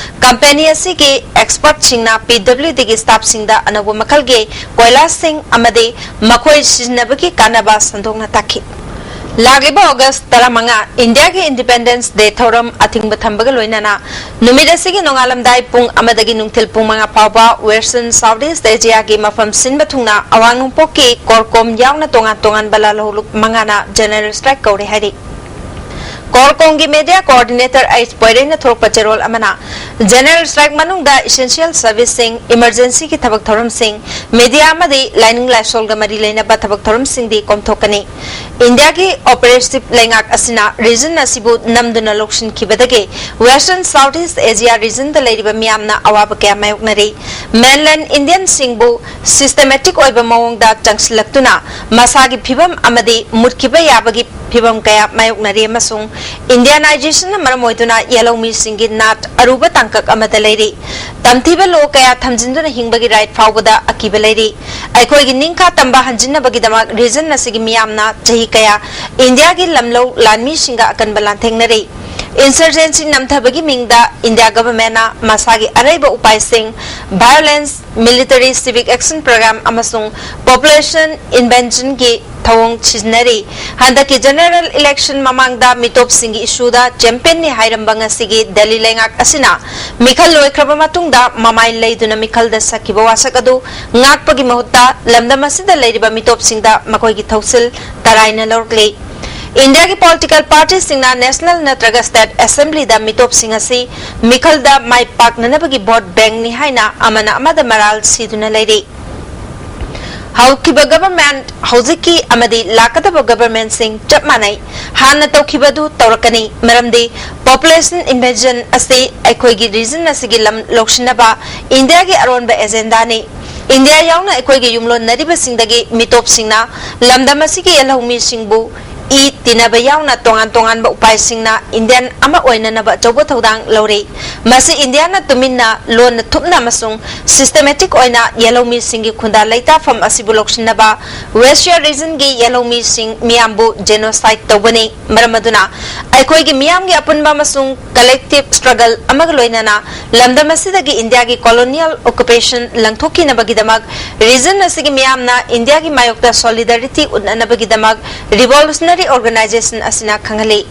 ꯀꯝꯄꯦꯅꯤ ꯑꯁꯤꯒꯤ ꯑꯦꯛꯁꯄꯔꯠꯁꯤꯡꯅ ꯄꯤ ꯗꯕ꯭ꯂꯤꯎ ꯗꯤꯒꯤ ꯁ꯭ꯇꯥꯐꯁꯤꯡꯗ ꯑꯅꯧꯕ ꯃꯈꯜꯒꯤ ꯀꯣꯏꯂꯥꯁꯁꯤꯡ ꯑꯃꯗꯤ ꯃꯈꯣꯏ ꯁꯤꯖꯤꯟꯅꯕꯒꯤ ꯀꯥꯟꯅꯕ ꯁꯟꯗꯣꯛꯅ ꯇꯥꯛꯈꯤ꯫ ꯂꯥꯛꯂꯤꯕ ꯑꯣꯒꯁ ꯇꯔꯥꯃꯉꯥ, ꯏꯟꯗꯤꯌꯥꯒꯤ ꯏꯟꯗꯤꯄꯦꯟꯗꯦꯟꯁ ꯗꯦ ꯊꯧꯔꯝ ꯑꯊꯤꯡꯕ ꯊꯝꯕꯒ ꯂꯣꯏꯅꯅ ꯅꯨꯃꯤꯠ ꯑꯁꯤꯒꯤ ꯅꯣꯡꯉꯥꯜꯂꯝꯗꯥꯏ ꯄꯨꯡ ꯑꯃꯗꯒꯤ ꯅꯨꯡꯊꯤꯜ ꯄꯨꯡ ꯃꯉꯥ ꯐꯥꯎꯕ Western Southeast Asiaꯒꯤ ꯃꯐꯝ ꯁꯤꯟꯕ ꯊꯨꯡꯅ ꯑꯋꯥꯡ ꯅꯣꯡꯄꯣꯛꯀꯤ ꯀꯣꯔꯀꯣꯝ ꯌꯥꯎꯅ ꯇꯣꯉꯥꯟ ꯇꯣꯉꯥꯟꯕ ꯂꯥꯜꯍꯧꯂꯨꯞ ꯃꯉꯥꯅ ꯖꯦꯅꯔꯦꯜ ꯁ꯭ꯇ꯭ꯔꯥꯏꯛ ꯀꯧꯔꯦ ꯍꯥꯏꯔꯤ꯫ ꯀꯣꯔꯀꯣꯝꯒꯤ ꯃꯦꯗꯤꯌꯥ ꯀꯣꯑꯣꯔꯗꯤꯅꯦꯇꯔ ꯑꯩꯆ ꯄꯣꯏꯔꯩꯅ ꯊꯣꯔꯛꯄ ꯆꯦꯔꯣꯜ ꯑꯃꯅ, ꯖꯦꯅꯔꯦꯜ ꯁ꯭ꯇ꯭ꯔꯥꯏꯛ ꯃꯅꯨꯡꯗ ꯏꯁꯦꯟꯁꯤꯌꯦꯜ ꯁꯔꯚꯤꯁꯁꯤꯡ, ꯏꯃꯔꯖꯦꯟꯁꯤꯒꯤ ꯊꯕꯛ ꯊꯧꯔꯝꯁꯤꯡ, ꯃꯦꯗꯤꯌꯥ ꯑꯃꯗꯤ ꯂꯥꯏꯅꯤꯡ ꯂꯥꯏꯁꯣꯜꯒ ꯃꯔꯤ ꯂꯩꯅꯕ ꯊꯕꯛ ꯊꯧꯔꯝꯁꯤꯡꯗꯤ ꯀꯣꯝꯊꯣꯛꯀꯅꯤ꯫ ꯏꯟꯗꯤꯌꯥꯒꯤ ꯑꯣꯄꯔꯦꯁꯤꯚ ꯂꯩꯉꯥꯛ ꯑꯁꯤꯅ ꯔꯤꯖꯟ ꯑꯁꯤꯕꯨ ꯅꯝꯗꯨꯅ ꯂꯧꯁꯤꯟꯈꯤꯕꯗꯒꯤ Western Southeast Asia ꯔꯤꯖꯟꯗ ꯂꯩꯔꯤꯕ ꯃꯤꯌꯥꯝꯅ ꯑꯋꯥꯕ ꯀꯌꯥ ꯃꯥꯌꯣꯛꯅꯔꯤ꯫ ꯃꯦꯟꯂꯦꯟ ꯏꯟꯗꯤꯌꯟꯁꯤꯡꯕꯨ ꯁꯤꯁꯇꯦꯃꯦꯇꯤꯛ ꯑꯣꯏꯕ ꯃꯑꯣꯡꯗ ꯆꯪꯁꯤꯜꯂꯛꯇꯨꯅ ꯃꯁꯥꯒꯤ ꯐꯤꯚꯝ ꯑꯃꯗꯤ ꯃꯨꯠꯈꯤꯕ ꯌꯥꯕꯒꯤ ꯐꯤꯚꯝ ꯀꯌꯥ ꯃꯥꯌꯣꯛꯅꯔꯤ ꯑꯃꯁꯨꯡ ꯏꯟꯗꯤꯌꯥꯅꯥꯏꯖꯦꯁꯟꯅ ꯃꯔꯝ ꯑꯣꯏꯗꯨꯅ ꯌꯦꯜꯍꯧꯃꯤꯁꯤꯡꯒꯤ ꯅꯥꯠ ꯑꯔꯨꯕ ꯇꯥꯡꯀꯛ ꯑꯃꯗ ꯂꯩꯔꯤ꯫ ꯇꯝꯊꯤꯕ ꯂꯣ ꯀꯌꯥ ꯊꯝꯖꯤꯟꯗꯨꯅ ꯍꯤꯡꯕꯒꯤ ꯔꯥꯏꯠ ꯐꯥꯎꯕꯗ ꯑꯀꯤꯕ ꯂꯩꯔꯤ꯫ ꯑꯩꯈꯣꯏꯒꯤ ꯅꯤꯡꯈꯥ ꯇꯝꯕ ꯍꯟꯖꯤꯟꯅꯕꯒꯤꯗꯃꯛ ꯔꯤꯖꯟ ꯑꯁꯤꯒꯤ ꯃꯤꯌꯥꯝꯅ ꯆꯍꯤ ꯀꯌꯥ ꯏꯟꯗꯤꯌꯥꯒꯤ ꯂꯝꯂꯧ ꯂꯥꯟꯃꯤꯁꯤꯡꯒ ꯑꯀꯟꯕ ꯂꯥꯟꯊꯦꯡꯅꯔꯤ꯫ ꯏꯟꯁꯔꯖꯦꯟꯁꯤ ꯅꯝꯊꯕꯒꯤ ꯃꯤꯡꯗ ꯏꯟꯗꯤꯌꯥ ꯒꯚꯔꯟꯃꯦꯟꯠꯅ ꯃꯁꯥꯒꯤ ꯑꯔꯩꯕ ꯎꯄꯥꯏꯁꯤꯡ, violence, military civic action program ꯑꯃꯁꯨꯡ population inventionꯒꯤ ꯊꯧꯑꯣꯡ ꯁꯤꯖꯤꯟꯅꯔꯤ꯫ ꯍꯟꯗꯛꯀꯤ ꯖꯦꯅꯔꯦꯜ ꯏꯂꯦꯛꯁꯟ ꯃꯃꯥꯡꯗ ꯃꯤꯇꯣꯞꯁꯤꯡꯒꯤ ꯏꯁꯨꯗ ꯆꯦꯝꯄꯤꯌꯟꯅꯤ ꯍꯥꯏꯔꯝꯕ ꯉꯁꯤꯒꯤ ꯗꯦꯜꯂꯤ ꯂꯩꯉꯥꯛ ꯑꯁꯤꯅ ꯃꯤꯈꯜ ꯂꯣꯏꯈ꯭ꯔꯕ ꯃꯇꯨꯡꯗ ꯃꯃꯥꯏ ꯂꯩꯗꯨꯅ ꯃꯤꯈꯜꯗ ꯁꯛꯈꯤꯕ ꯋꯥꯁꯛ ꯑꯗꯨ ꯉꯥꯛꯄꯒꯤ ꯃꯍꯨꯠꯇ ꯂꯝꯗꯝ ꯑꯁꯤꯗ ꯂꯩꯔꯤꯕ ꯃꯤꯇꯣꯞꯁꯤꯡꯗ ꯃꯈꯣꯏꯒꯤ ꯊꯧꯁꯤꯜ ꯇꯔꯥꯏꯅ ꯂꯧꯔꯛꯂꯤ꯫ ꯏꯟꯗꯤꯌꯥꯒꯤ ꯄꯣꯂꯤꯇꯤꯀꯦꯜ ꯄꯥꯔꯇꯤꯁꯤꯡꯅ ꯅꯦꯁꯅꯦꯜ ꯅꯠꯇ꯭ꯔꯒ ꯁ꯭ꯇꯦꯠ ꯑꯦꯁꯦꯝꯕ꯭ꯂꯤꯗ ꯃꯤꯇꯣꯞꯁꯤꯡ ꯑꯁꯤ ꯃꯤꯈꯜꯗ ꯃꯥꯏ ꯄꯥꯛꯅꯅꯕꯒꯤ ꯚꯣꯠ ꯕꯦꯡꯛꯅꯤ ꯍꯥꯏꯅ ꯑꯃꯅ ꯑꯃꯗ ꯃꯔꯥꯜ ꯁꯤꯗꯨꯅ ꯂꯩꯔꯤ꯫ ꯍꯧꯈꯤꯕ ꯒꯚꯔꯟꯃꯦꯟꯠ, ꯍꯧꯖꯤꯛꯀꯤ ꯑꯃꯗꯤ ꯂꯥꯛꯀꯗꯕ ꯒꯚꯔꯟꯃꯦꯟꯠꯁꯤꯡ ꯆꯞ ꯃꯥꯟꯅꯩ꯫ ꯍꯥꯟꯅ ꯇꯧꯈꯤꯕꯗꯨ ꯇꯧꯔꯛꯀꯅꯤ, ꯃꯔꯝꯗꯤ ꯄꯣꯄꯨꯂꯦꯁꯟ ꯏꯟꯚꯦꯖꯟ ꯑꯁꯤ ꯑꯩꯈꯣꯏꯒꯤ ꯔꯤꯖꯟ ꯑꯁꯤꯒꯤ ꯂꯝ ꯂꯧꯁꯤꯟꯅꯕ ꯏꯟꯗꯤꯌꯥꯒꯤ ꯑꯔꯣꯟꯕ ꯑꯦꯖꯦꯟꯗꯥꯅꯤ꯫ ꯏꯟꯗꯤꯌꯥ ꯌꯥꯎꯅ ꯑꯩꯈꯣꯏꯒꯤ ꯌꯨꯝꯂꯣꯟꯅꯔꯤꯕꯁꯤꯡꯗꯒꯤ ꯃꯤꯇꯣꯞꯁꯤꯡꯅ ꯂꯝꯗꯝ ꯑꯁꯤꯒꯤ ꯌꯦꯜꯍꯧꯃꯤꯁꯤꯡꯕꯨ ꯏ ꯇꯤꯟꯅꯕ ꯌꯥꯎꯅ ꯇꯣꯉꯥꯟ ꯇꯣꯉꯥꯟꯕ ꯎꯄꯥꯏꯁꯤꯡꯅ ꯏꯟꯗꯤꯌꯥꯟ ꯑꯃ ꯑꯣꯏꯅꯅꯕ ꯑꯆꯧꯕ ꯊꯧꯗꯥꯡ ꯂꯧꯔꯤ꯫ ꯃꯁꯤ ꯏꯟꯗꯤꯌꯥꯅ ꯇꯨꯃꯤꯟꯅ, ꯂꯣꯟꯅ ꯊꯨꯞꯅ ꯑꯃꯁꯨꯡ ꯁꯤꯁꯇꯦꯃꯦꯇꯤꯛ ꯑꯣꯏꯅ ꯌꯦꯜꯍꯧꯃꯤꯁꯤꯡꯒꯤ ꯈꯨꯟꯗꯥ ꯂꯩꯇꯥꯐꯝ ꯑꯁꯤꯕꯨ ꯂꯧꯁꯤꯟꯅꯕ ꯋꯦꯁ ꯔꯤꯖꯟꯒꯤ ꯌꯦꯜꯍꯧꯃꯤꯁꯤꯡ ꯃꯤꯌꯥꯝꯕꯨ ꯖꯦꯅꯣꯁꯥꯏꯗ ꯇꯧꯕꯅꯤ꯫ ꯃꯔꯝ ꯑꯗꯨꯅ ꯑꯩꯈꯣꯏꯒꯤ ꯃꯤꯌꯥꯝꯒꯤ ꯑꯄꯨꯟꯕ ꯑꯃꯁꯨꯡ ꯀꯂꯦꯛꯇꯤꯚ ꯁ꯭ꯇ꯭ꯔꯒꯜ ꯑꯃꯒ ꯂꯣꯏꯅꯅ ꯂꯝꯗꯝ ꯑꯁꯤꯗꯒꯤ ꯏꯟꯗꯤꯌꯥꯒꯤ ꯀꯣꯂꯣꯅꯤꯌꯦꯜ ꯑꯣꯀꯨꯄꯦꯁꯟ ꯂꯪꯊꯣꯛꯈꯤꯅꯕꯒꯤꯗꯃꯛ ꯔꯤꯖꯟ ꯑꯁꯤꯒꯤ ꯃꯤꯌꯥꯝꯅ ꯏꯟꯗꯤꯌꯥꯒꯤ ꯃꯥꯌꯣꯛꯇ ꯁꯣꯂꯤꯗꯥꯔꯤꯇꯤ ꯎꯠꯅꯅꯕꯒꯤꯗꯃꯛ ꯔꯤꯚꯣꯂꯨꯁꯅꯔꯤ ꯑꯣꯔꯒꯅꯥꯏꯖꯦꯁꯟ ꯑꯁꯤꯅ ꯈꯪꯍꯜꯂꯤ꯫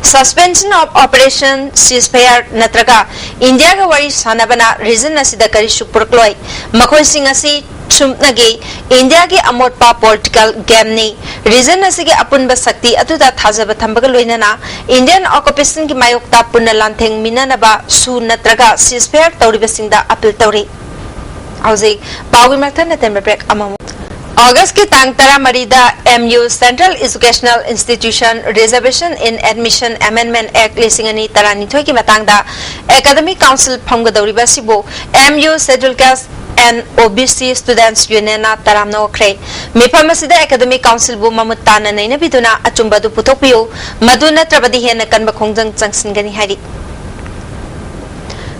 Suspension of Operation, ceasefire ꯅꯠꯇ꯭ꯔꯒ ꯏꯟꯗꯤꯌꯥꯒ ꯋꯥꯔꯤ ꯁꯥꯅꯕꯅ ꯔꯤꯖꯟ ꯑꯁꯤꯗ ꯀꯔꯤꯁꯨ ꯄꯨꯔꯛꯂꯣꯏ꯫ ꯃꯈꯣꯏꯁꯤꯡ ꯑꯁꯤ ꯁꯨꯞꯅꯒꯤ ꯏꯟꯗꯤꯌꯥꯒꯤ ꯑꯃꯣꯠꯄ ꯄꯣꯂꯤꯇꯤꯀꯦꯜ ꯒꯦꯝꯅꯤ꯫ ꯔꯤꯖꯟ ꯑꯁꯤꯒꯤ ꯑꯄꯨꯟꯕ ꯁꯛꯇꯤ ꯑꯗꯨꯗ ꯊꯥꯖꯕ ꯊꯝꯕꯒ ꯂꯣꯏꯅꯅ ꯏꯟꯗꯤꯌꯟ ꯑꯣꯀꯨꯄꯦꯁꯟꯒꯤ ꯃꯥꯌꯣꯛꯇ ꯄꯨꯟꯅ ꯂꯥꯟꯊꯦꯡꯃꯤꯟꯅꯅꯕ ꯁꯨ ꯅꯠꯇ꯭ꯔꯒ ꯁꯤꯁꯐꯦꯌꯔ ꯇꯧꯔꯤꯕꯁꯤꯡꯗ ꯑꯄꯤꯜ ꯇꯧꯔꯤ꯫ ꯍꯧꯖꯤꯛ ꯄꯥꯎꯒꯤ ꯃꯊꯪ ꯑꯇꯦꯟꯕ ꯕ꯭ꯔꯦꯛ ꯑꯃꯃꯨꯛ꯫ ꯑꯣꯒꯁꯀꯤ ꯇꯥꯡ ꯇꯔꯥꯃꯔꯤꯗ M U Central Educational Institution Reservation in Admission Amendment Act ꯂꯤꯁꯤꯡ ꯑꯅꯤ ꯇꯔꯥꯅꯤꯊꯣꯏꯒꯤ ꯃꯇꯥꯡꯗ ꯑꯦꯀꯥꯗꯃꯤꯛ ꯀꯥꯎꯟꯁꯤꯜ ꯐꯝꯒꯗꯧꯔꯤꯕ ꯑꯁꯤꯕꯨ M U Scheduled Caste and O B C Students Unionꯅ ꯇꯔꯥꯝꯅ ꯑꯣꯛꯈ꯭ꯔꯦ꯫ ꯃꯤꯐꯝ ꯑꯁꯤꯗ ꯑꯦꯀꯥꯗꯃꯤꯛ ꯀꯥꯎꯟꯁꯤꯜꯕꯨ ꯃꯃꯨꯠ ꯇꯥꯅ ꯅꯩꯅꯕꯤꯗꯨꯅ ꯑꯆꯨꯝꯕ ꯑꯗꯨ ꯄꯨꯊꯣꯛꯄꯤꯌꯨ, ꯃꯗꯨ ꯅꯠꯇ꯭ꯔꯕꯗꯤ ꯍꯦꯟꯅ ꯀꯟꯕ ꯈꯣꯡꯖꯪ ꯆꯪꯁꯤꯟꯒꯅꯤ ꯍꯥꯏꯔꯤ꯫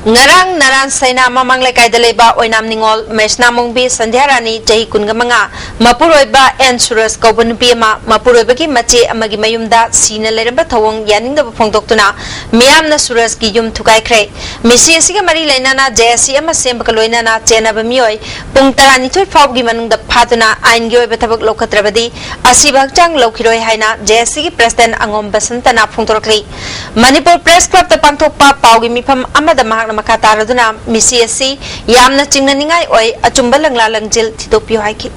ꯉꯔꯥꯡ ꯅꯔꯥꯟ ꯁꯩꯅꯥ ꯃꯃꯥꯡ ꯂꯩꯀꯥꯏꯗ ꯂꯩꯕ ꯑꯣꯏꯅꯥꯝ ꯅꯤꯉꯣꯜ ꯃꯩꯁꯅꯥꯃꯣꯡꯕꯤ ꯁꯟꯙ꯭ꯌꯥꯔꯥꯅꯤ, ꯆꯍꯤ ꯀꯨꯟꯒ ꯃꯉꯥ, ꯃꯄꯨꯔꯣꯏꯕ ꯑꯦꯟ ꯁꯨꯔꯖ ꯀꯧꯕ ꯅꯨꯄꯤ ꯑꯃ, ꯃꯄꯨꯔꯣꯏꯕꯒꯤ ꯃꯆꯦ ꯑꯃꯒꯤ ꯃꯌꯨꯝꯗ ꯁꯤꯅ ꯂꯩꯔꯝꯕ ꯊꯧꯑꯣꯡ ꯌꯥꯅꯤꯡꯗꯕ ꯐꯣꯡꯗꯣꯛꯇꯨꯅ ꯃꯤꯌꯥꯝꯅ ꯁꯨꯔꯖꯀꯤ ꯌꯨꯝ ꯊꯨꯒꯥꯏꯈ꯭ꯔꯦ꯫ ꯃꯤꯁꯤ ꯑꯁꯤꯒ ꯃꯔꯤ ꯂꯩꯅꯅ ꯖꯦ ꯑꯦꯁ ꯁꯤ ꯑꯃ ꯁꯦꯝꯕꯒ ꯂꯣꯏꯅꯅ ꯆꯦꯟꯅꯕ ꯃꯤꯑꯣꯏ ꯄꯨꯡ ꯇꯔꯥꯅꯤꯊꯣꯏ ꯐꯥꯎꯕꯒꯤ ꯃꯅꯨꯡꯗ ꯐꯥꯗꯨꯅ ꯑꯥꯏꯟꯒꯤ ꯑꯣꯏꯕ ꯊꯕꯛ ꯂꯧꯈꯠꯇ꯭ꯔꯕꯗꯤ ꯑꯁꯤꯕ ꯍꯛꯆꯥꯡ ꯂꯧꯈꯤꯔꯣꯏ ꯍꯥꯏꯅ ꯖꯦ ꯑꯦꯁ ꯁꯤꯒꯤ ꯄ꯭ꯔꯦꯁꯤꯗꯦꯟꯠ ꯑꯉꯣꯝ ꯕꯁꯟꯇꯅ ꯐꯣꯡꯗꯣꯔꯛꯂꯤ꯫ ꯃꯅꯤꯄꯨꯔ ꯄ꯭ꯔꯦꯁ ꯀ꯭ꯂꯕꯇ ꯄꯥꯡꯊꯣꯛꯄ ꯄꯥꯎꯒꯤ ꯃꯤꯐꯝ ꯑꯃꯗ ꯃꯍꯥꯛꯅ ꯃꯈꯥ ꯇꯥꯔꯗꯨꯅ ꯃꯤꯁꯤ ꯑꯁꯤ ꯌꯥꯝꯅ ꯆꯤꯡꯅꯅꯤꯡꯉꯥꯏ ꯑꯣꯏ, ꯑꯆꯨꯝꯕ ꯂꯪꯂꯥ ꯂꯪꯖꯤꯜ ꯊꯤꯗꯣꯛꯄꯤꯌꯨ ꯍꯥꯏꯈꯤ꯫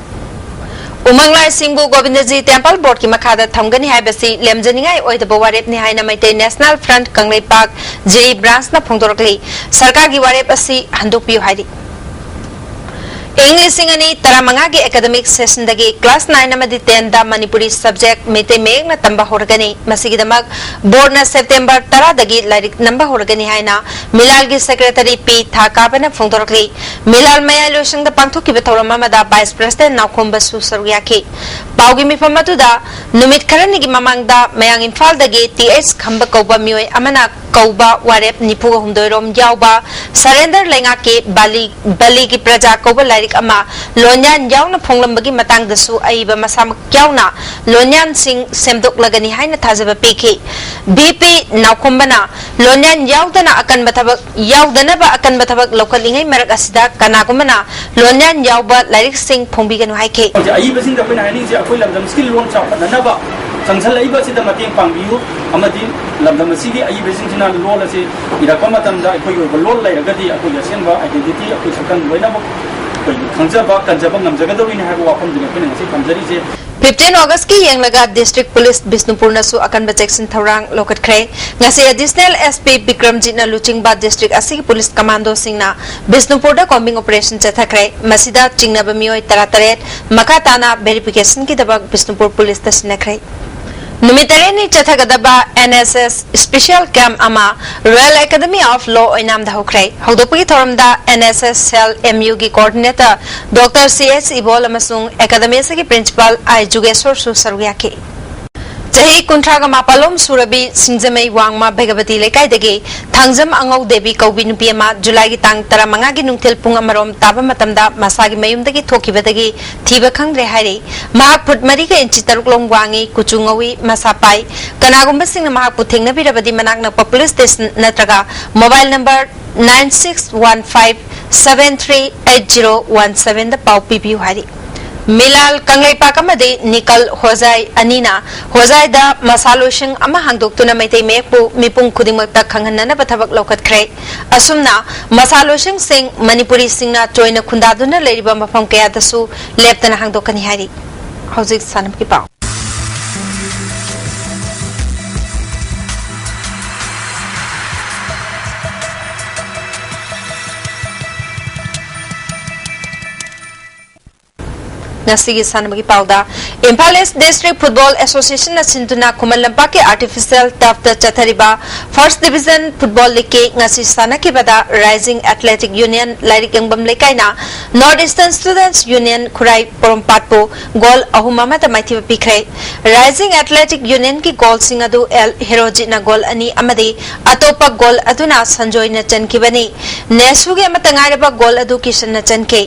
ꯎꯃꯪ ꯂꯥꯏꯁꯤꯡꯕꯨ ꯒꯣꯕꯤꯟꯗꯖꯤ ꯇꯦꯝꯄꯜ ꯕꯣꯔꯗꯀꯤ ꯃꯈꯥꯗ ꯊꯝꯒꯅꯤ ꯍꯥꯏꯕꯁꯤ ꯂꯦꯝꯖꯅꯤꯡꯉꯥꯏ ꯑꯣꯏꯗꯕ ꯋꯥꯔꯦꯞꯅꯤ ꯍꯥꯏꯅ Meitei national front Kangleipak J E ꯕ꯭ꯔꯥꯟꯁꯅ ꯐꯣꯡꯗꯣꯔꯛꯂꯤ꯫ ꯁꯔꯀꯥꯔꯒꯤ ꯋꯥꯔꯦꯞ ꯑꯁꯤ ꯍꯟꯗꯣꯛꯄꯤꯌꯨ ꯍꯥꯏꯔꯤ꯫ ꯏꯪ ꯂꯤꯁꯤꯡ ꯑꯅꯤ ꯇꯔꯥꯃꯉꯥꯒꯤ academic sessionꯗꯒꯤ class nine ꯑꯃꯗꯤ tenꯗ ꯃꯅꯤꯄꯨꯔꯤ subject ꯃꯩꯇꯩ ꯃꯌꯦꯛꯅ ꯇꯝꯕ ꯍꯧꯔꯒꯅꯤ꯫ ꯃꯁꯤꯒꯤꯗꯃꯛ boardꯅ September ꯇꯔꯥꯗꯒꯤ ꯂꯥꯏꯔꯤꯛ ꯅꯝꯕ ꯍꯧꯔꯒꯅꯤ ꯍꯥꯏꯅ ꯃꯤꯂꯥꯜꯒꯤ secretary ꯄꯤ ꯊꯥꯀꯥꯕꯅ ꯐꯣꯡꯗꯣꯔꯛꯂꯤ꯫ ꯃꯤꯂꯥꯜ ꯃꯌꯥꯏ ꯂꯣꯏꯁꯪꯗ ꯄꯥꯡꯊꯣꯛꯈꯤꯕ ꯊꯧꯔꯝ ꯑꯃꯗ vice president ꯅꯥꯎꯈꯣꯝꯕꯁꯨ ꯁꯔꯨꯛ ꯌꯥꯈꯤ꯫ ꯄꯥꯎꯒꯤ ꯃꯤꯐꯝ ꯑꯗꯨꯗ ꯅꯨꯃꯤꯠ ꯈꯔꯅꯤꯒꯤ ꯃꯃꯥꯡꯗ ꯃꯌꯥꯡ ꯏꯝꯐꯥꯜꯗꯒꯤ ꯇꯤ ꯑꯩꯆ ꯈꯝꯕ ꯀꯧꯕ ꯃꯤꯑꯣꯏ ꯑꯃꯅ ꯀꯧꯕ ꯋꯥꯔꯦꯞ ꯅꯤꯐꯨꯒ ꯍꯨꯝꯗꯣꯏ ꯔꯣꯝ ꯌꯥꯎꯕ ꯁꯔꯦꯟꯗꯔ ꯂꯩꯉꯥꯛꯀꯤ ꯕꯥꯂꯤ, ꯕꯂꯤꯒꯤ ꯄ꯭ꯔꯖꯥ ꯀꯧꯕ ꯂꯥꯏꯔꯤꯛ ꯑꯃ ꯂꯣꯟꯌꯥꯟ ꯌꯥꯎꯅ ꯐꯣꯡꯂꯝꯕꯒꯤ ꯃꯇꯥꯡꯗꯁꯨ ꯑꯏꯕ ꯃꯁꯥꯃꯛ ꯌꯥꯎꯅ ꯂꯣꯟꯌꯥꯟꯁꯤꯡ ꯁꯦꯝꯗꯣꯛꯂꯒꯅꯤ ꯍꯥꯏꯅ ꯊꯥꯖꯕ ꯄꯤꯈꯤ꯫ ꯚꯤ ꯄꯤ ꯅꯥꯎꯈꯣꯝꯕꯅ ꯂꯣꯟꯌꯥꯟ ꯌꯥꯎꯗꯅ ꯑꯀꯟꯕ ꯊꯕꯛ, ꯌꯥꯎꯗꯅꯕ ꯑꯀꯟꯕ ꯊꯕꯛ ꯂꯧꯈꯠꯂꯤꯉꯩ ꯃꯔꯛ ꯑꯁꯤꯗ ꯀꯅꯥꯒꯨꯝꯕꯅ ꯂꯣꯟꯌꯥꯟ ꯌꯥꯎꯕ ꯂꯥꯏꯔꯤꯛꯁꯤꯡ ꯐꯣꯡꯕꯤꯒꯅꯨ ꯍꯥꯏꯈꯤ꯫ ꯍꯧꯖꯤꯛ ꯑꯏꯕꯁꯤꯡꯗ ꯑꯩꯈꯣꯏꯅ ꯍꯥꯏꯅꯤꯡꯉꯤꯁꯦ, ꯑꯩꯈꯣꯏ ꯂꯝꯗꯝꯁꯤꯒꯤ ꯂꯣꯟ ꯆꯥꯎꯈꯠꯅꯅꯕ ꯆꯪꯁꯤꯜꯂꯛꯏꯕ ꯑꯁꯤꯗ ꯃꯇꯦꯡ ꯄꯥꯡꯕꯤꯌꯨ, ꯑꯃꯗꯤ ꯂꯝꯗꯝ ꯑꯁꯤꯒꯤ ꯑꯏꯕꯁꯤꯡꯁꯤꯅ ꯂꯣꯟ ꯑꯁꯤ ꯏꯔꯛꯄ ꯃꯇꯝꯗ ꯑꯩꯈꯣꯏꯒꯤ ꯑꯣꯏꯕ ꯂꯣꯟ ꯂꯩꯔꯒꯗꯤ ꯑꯩꯈꯣꯏꯒꯤ ꯑꯁꯦꯡꯕ identity, ꯑꯩꯈꯣꯏ ꯁꯛꯇꯝ ꯂꯣꯏꯅꯃꯛ ꯑꯩꯈꯣꯏ ꯈꯪꯖꯕ, ꯀꯟꯖꯕ ꯉꯝꯖꯒꯗꯧꯔꯤꯅꯤ ꯍꯥꯏꯕ ꯋꯥꯐꯝꯗꯨꯅꯤ ꯑꯩꯈꯣꯏꯅ ꯉꯁꯤ ꯊꯝꯖꯔꯤꯁꯦ꯫ Fifteen Augustꯀꯤ ꯌꯦꯡꯂꯒ District Police ꯕꯤꯁꯅꯨꯄꯨꯔꯅꯁꯨ ꯑꯀꯟꯕ ꯆꯦꯛꯁꯤꯟ ꯊꯧꯔꯥꯡ ꯂꯧꯈꯠꯈ꯭ꯔꯦ꯫ ꯉꯁꯤ Additional S P ꯕꯤꯀ꯭ꯔꯝꯖꯤꯠꯅ ꯂꯨꯆꯤꯡꯕ district ꯑꯁꯤꯒꯤ police commandoꯁꯤꯡꯅ ꯕꯤꯁꯅꯨꯄꯨꯔꯗ combing operation ꯆꯠꯊꯈ꯭ꯔꯦ꯫ ꯃꯁꯤꯗ ꯆꯤꯡꯅꯕ ꯃꯤꯑꯣꯏ ꯇꯔꯥꯇꯔꯦꯠ ꯃꯈꯥ ꯇꯥꯅ verificationꯒꯤꯗꯕꯛ ꯕꯤꯁꯅꯨꯄꯨꯔ policeꯇ ꯁꯤꯟꯅꯈ꯭ꯔꯦ꯫ ꯅꯨꯃꯤꯠ ꯇꯔꯦꯠꯅꯤ ꯆꯠꯊꯒꯗꯕ N S S special camp ꯑꯃ Royal Academy of Law ꯑꯣꯏꯅꯥꯝꯗ ꯍꯧꯈ꯭ꯔꯦ꯫ ꯍꯧꯗꯣꯛꯄꯒꯤ ꯊꯧꯔꯝꯗ N S S cell M Uꯒꯤ coordinator Doctor C H ꯏꯕꯣꯜ ꯑꯃꯁꯨꯡ academy ꯑꯁꯤꯒꯤ principal I ꯖꯨꯒꯦꯁꯣꯔꯁꯨ ꯁꯔꯨꯛ ꯌꯥꯈꯤ꯫ ꯆꯍꯤ ꯀꯨꯟꯊ꯭ꯔꯥꯒ ꯃꯥꯄꯜꯂꯣꯝ ꯁꯨꯔꯕꯤ ꯁꯤꯡꯖꯃꯩ ꯋꯥꯡꯃ ꯚꯩꯒꯕꯇꯤ ꯂꯩꯀꯥꯏꯗꯒꯤ ꯊꯥꯡꯖꯝ ꯑꯉꯧ ꯗꯦꯕꯤ ꯀꯧꯕꯤ ꯅꯨꯄꯤ ꯑꯃ ꯖꯨꯂꯥꯏꯒꯤ ꯇꯥꯡ ꯇꯔꯥꯃꯉꯥꯒꯤ ꯅꯨꯡꯊꯤꯜ ꯄꯨꯡ ꯑꯃꯔꯣꯝ ꯇꯥꯕ ꯃꯇꯝꯗ ꯃꯁꯥꯒꯤ ꯃꯌꯨꯝꯗꯒꯤ ꯊꯣꯛꯈꯤꯕꯗꯒꯤ ꯊꯤꯕ ꯈꯪꯗ꯭ꯔꯦ ꯍꯥꯏꯔꯤ꯫ ꯃꯍꯥꯛ ꯐꯨꯠ ꯃꯔꯤꯒ ꯏꯟꯆꯤ ꯇꯔꯨꯛ ꯂꯣꯝ ꯋꯥꯡꯉꯤ, ꯀꯨꯆꯨ ꯉꯧꯏ, ꯃꯁꯥ ꯄꯥꯏ꯫ ꯀꯅꯥꯒꯨꯝꯕꯁꯤꯡꯅ ꯃꯍꯥꯛꯄꯨ ꯊꯦꯡꯅꯕꯤꯔꯕꯗꯤ ꯃꯅꯥꯛ ꯅꯛꯄ police station ꯅꯠꯇ꯭ꯔꯒ mobile number nine six one five seven three eight zero one sevenꯗ ꯄꯥꯎ ꯄꯤꯕꯤꯌꯨ ꯍꯥꯏꯔꯤ꯫ ꯃꯤꯂꯥꯜ ꯀꯪꯂꯩꯄꯥꯛ ꯑꯃꯗꯤ ꯅꯤꯀꯜ ꯍꯣꯖꯥꯏ ꯑꯅꯤꯅ ꯍꯣꯖꯥꯏꯗ ꯃꯁꯥ ꯂꯣꯏꯁꯪ ꯑꯃ ꯍꯥꯡꯗꯣꯛꯇꯨꯅ ꯃꯩꯇꯩ ꯃꯌꯦꯛꯄꯨ ꯃꯤꯄꯨꯝ ꯈꯨꯗꯤꯡꯃꯛꯇ ꯈꯪꯍꯟꯅꯅꯕ ꯊꯕꯛ ꯂꯧꯈꯠꯈ꯭ꯔꯦ꯫ ꯑꯁꯨꯝꯅ ꯃꯁꯥ ꯂꯣꯏꯁꯪꯁꯤꯡ ꯃꯅꯤꯄꯨꯔꯤꯁꯤꯡꯅ ꯆꯣꯏꯅ ꯈꯨꯟꯗꯥꯗꯨꯅ ꯂꯩꯔꯤꯕ ꯃꯐꯝ ꯀꯌꯥꯗꯁꯨ ꯂꯦꯞꯇꯅ ꯍꯥꯡꯗꯣꯛꯀꯅꯤ ꯍꯥꯏꯔꯤ꯫ ꯍꯧꯖꯤꯛ ꯁꯥꯟꯅꯕꯒꯤ ꯄꯥꯎ꯫ ꯉꯁꯤꯒꯤ ꯁꯥꯟꯅꯕꯒꯤ ꯄꯥꯎꯗ, ꯏꯝꯐꯥꯜ ꯏꯁ ꯗꯤꯁꯇ꯭ꯔꯤꯛ ꯐꯨꯠꯕꯣꯜ ꯑꯦꯁꯣꯁꯤꯌꯦꯁꯟꯅ ꯁꯤꯟꯗꯨꯅ ꯈꯨꯃꯟ ꯂꯝꯄꯥꯛꯀꯤ ꯑꯥꯔꯇꯤꯐꯤꯁꯤꯌꯦꯜ ꯇꯔꯐꯇ ꯆꯠꯊꯔꯤꯕ ꯐꯥꯔꯁ ꯗꯤꯕꯤꯖꯟ ꯐꯨꯠꯕꯣꯜ ꯂꯤꯒꯀꯤ ꯉꯁꯤ ꯁꯥꯟꯅꯈꯤꯕꯗ ꯔꯥꯏꯖꯤꯡ ꯑꯦꯊꯂꯦꯇꯤꯛ ꯌꯨꯅꯤꯌꯟ ꯂꯥꯏꯔꯤꯛ ꯌꯦꯡꯕꯝ ꯂꯩꯀꯥꯏꯅ ꯅꯣꯔꯠ ꯏꯁꯇꯔꯟ ꯁ꯭ꯇꯨꯗꯦꯟꯠꯁ ꯌꯨꯅꯤꯌꯟ ꯈꯨꯔꯥꯏ ꯄꯣꯔꯣꯝꯄꯥꯠꯄꯨ ꯒꯣꯜ ꯑꯍꯨꯝ ꯑꯃꯗ ꯃꯥꯏꯊꯤꯕ ꯄꯤꯈ꯭ꯔꯦ꯫ ꯔꯥꯏꯖꯤꯡ ꯑꯦꯊꯂꯦꯇꯤꯛ ꯌꯨꯅꯤꯌꯟꯒꯤ ꯒꯣꯜꯁꯤꯡ ꯑꯗꯨ ꯑꯦꯜ ꯍꯦꯔꯣꯖꯤꯠꯅ ꯒꯣꯜ ꯑꯅꯤ ꯑꯃꯗꯤ ꯑꯇꯣꯞꯄ ꯒꯣꯜ ꯑꯗꯨꯅ ꯁꯟꯖꯣꯏꯅ ꯆꯟꯈꯤꯕꯅꯤ꯫ ꯅꯦꯁꯨꯒꯤ ꯑꯃꯠꯇ ꯉꯥꯏꯔꯕ ꯒꯣꯜ ꯑꯗꯨ ꯀꯤꯁꯟꯅ ꯆꯟꯈꯤ꯫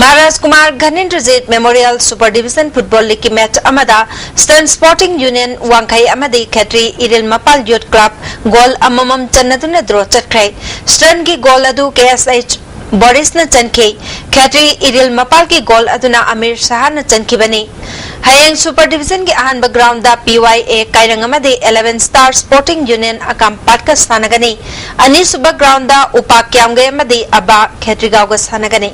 Maharaj Kumar Ghanendrajit memorial super division football ꯂꯤꯒꯀꯤ ꯃꯦꯆ ꯑꯃꯗ ꯏꯁꯇꯔꯟ ꯁ꯭ꯄꯣꯔꯇꯤꯡ ꯌꯨꯅꯤꯌꯟ ꯋꯥꯡꯈꯩ ꯑꯃꯗꯤ ꯈꯦꯇ꯭ꯔꯤ ꯏꯔꯤꯜ ꯃꯄꯥꯜ ꯌꯨꯠ ꯀ꯭ꯂꯕ ꯒꯣꯜ ꯑꯃꯃꯝ ꯆꯟꯅꯗꯨꯅ ꯗ꯭ꯔꯣ ꯆꯠꯈ꯭ꯔꯦ꯫ ꯏꯁꯇꯔꯟꯒꯤ ꯒꯣꯜ ꯑꯗꯨ ꯀꯦ ꯑꯦꯁ ꯑꯩꯆ ꯕꯣꯔꯤꯁꯅ ꯆꯟꯈꯤ꯫ ꯈꯦꯇ꯭ꯔꯤ ꯏꯔꯤꯜ ꯃꯄꯥꯜꯒꯤ ꯒꯣꯜ ꯑꯗꯨꯅ ꯑꯃꯤꯔ ꯁꯍꯥꯅ ꯆꯟꯈꯤꯕꯅꯤ꯫ ꯍꯌꯦꯡ ꯁꯨꯄꯔ ꯗꯤꯕꯤꯖꯟꯒꯤ ꯑꯍꯥꯟꯕ ꯒ꯭ꯔꯥꯎꯟꯗ ꯄꯤ ꯋꯥꯏ ꯑꯦ ꯀꯥꯏꯔꯪ ꯑꯃꯗꯤ ꯏꯂꯦꯚꯦꯟ ꯁ꯭ꯇꯥꯔ ꯁ꯭ꯄꯣꯔꯇꯤꯡ ꯌꯨꯅꯤꯌꯟ ꯑꯀꯥꯝꯄꯥꯠꯀ ꯁꯥꯟꯅꯒꯅꯤ꯫ ꯑꯅꯤꯁꯨꯕ ꯒ꯭ꯔꯥꯎꯟꯗ ꯎꯄꯥꯛ ꯀ꯭ꯌꯥꯝꯒꯩ ꯑꯃꯗꯤ ꯑꯕꯥ ꯈꯦꯇ꯭ꯔꯤꯒꯥꯎꯒ ꯁꯥꯟꯅꯒꯅꯤ꯫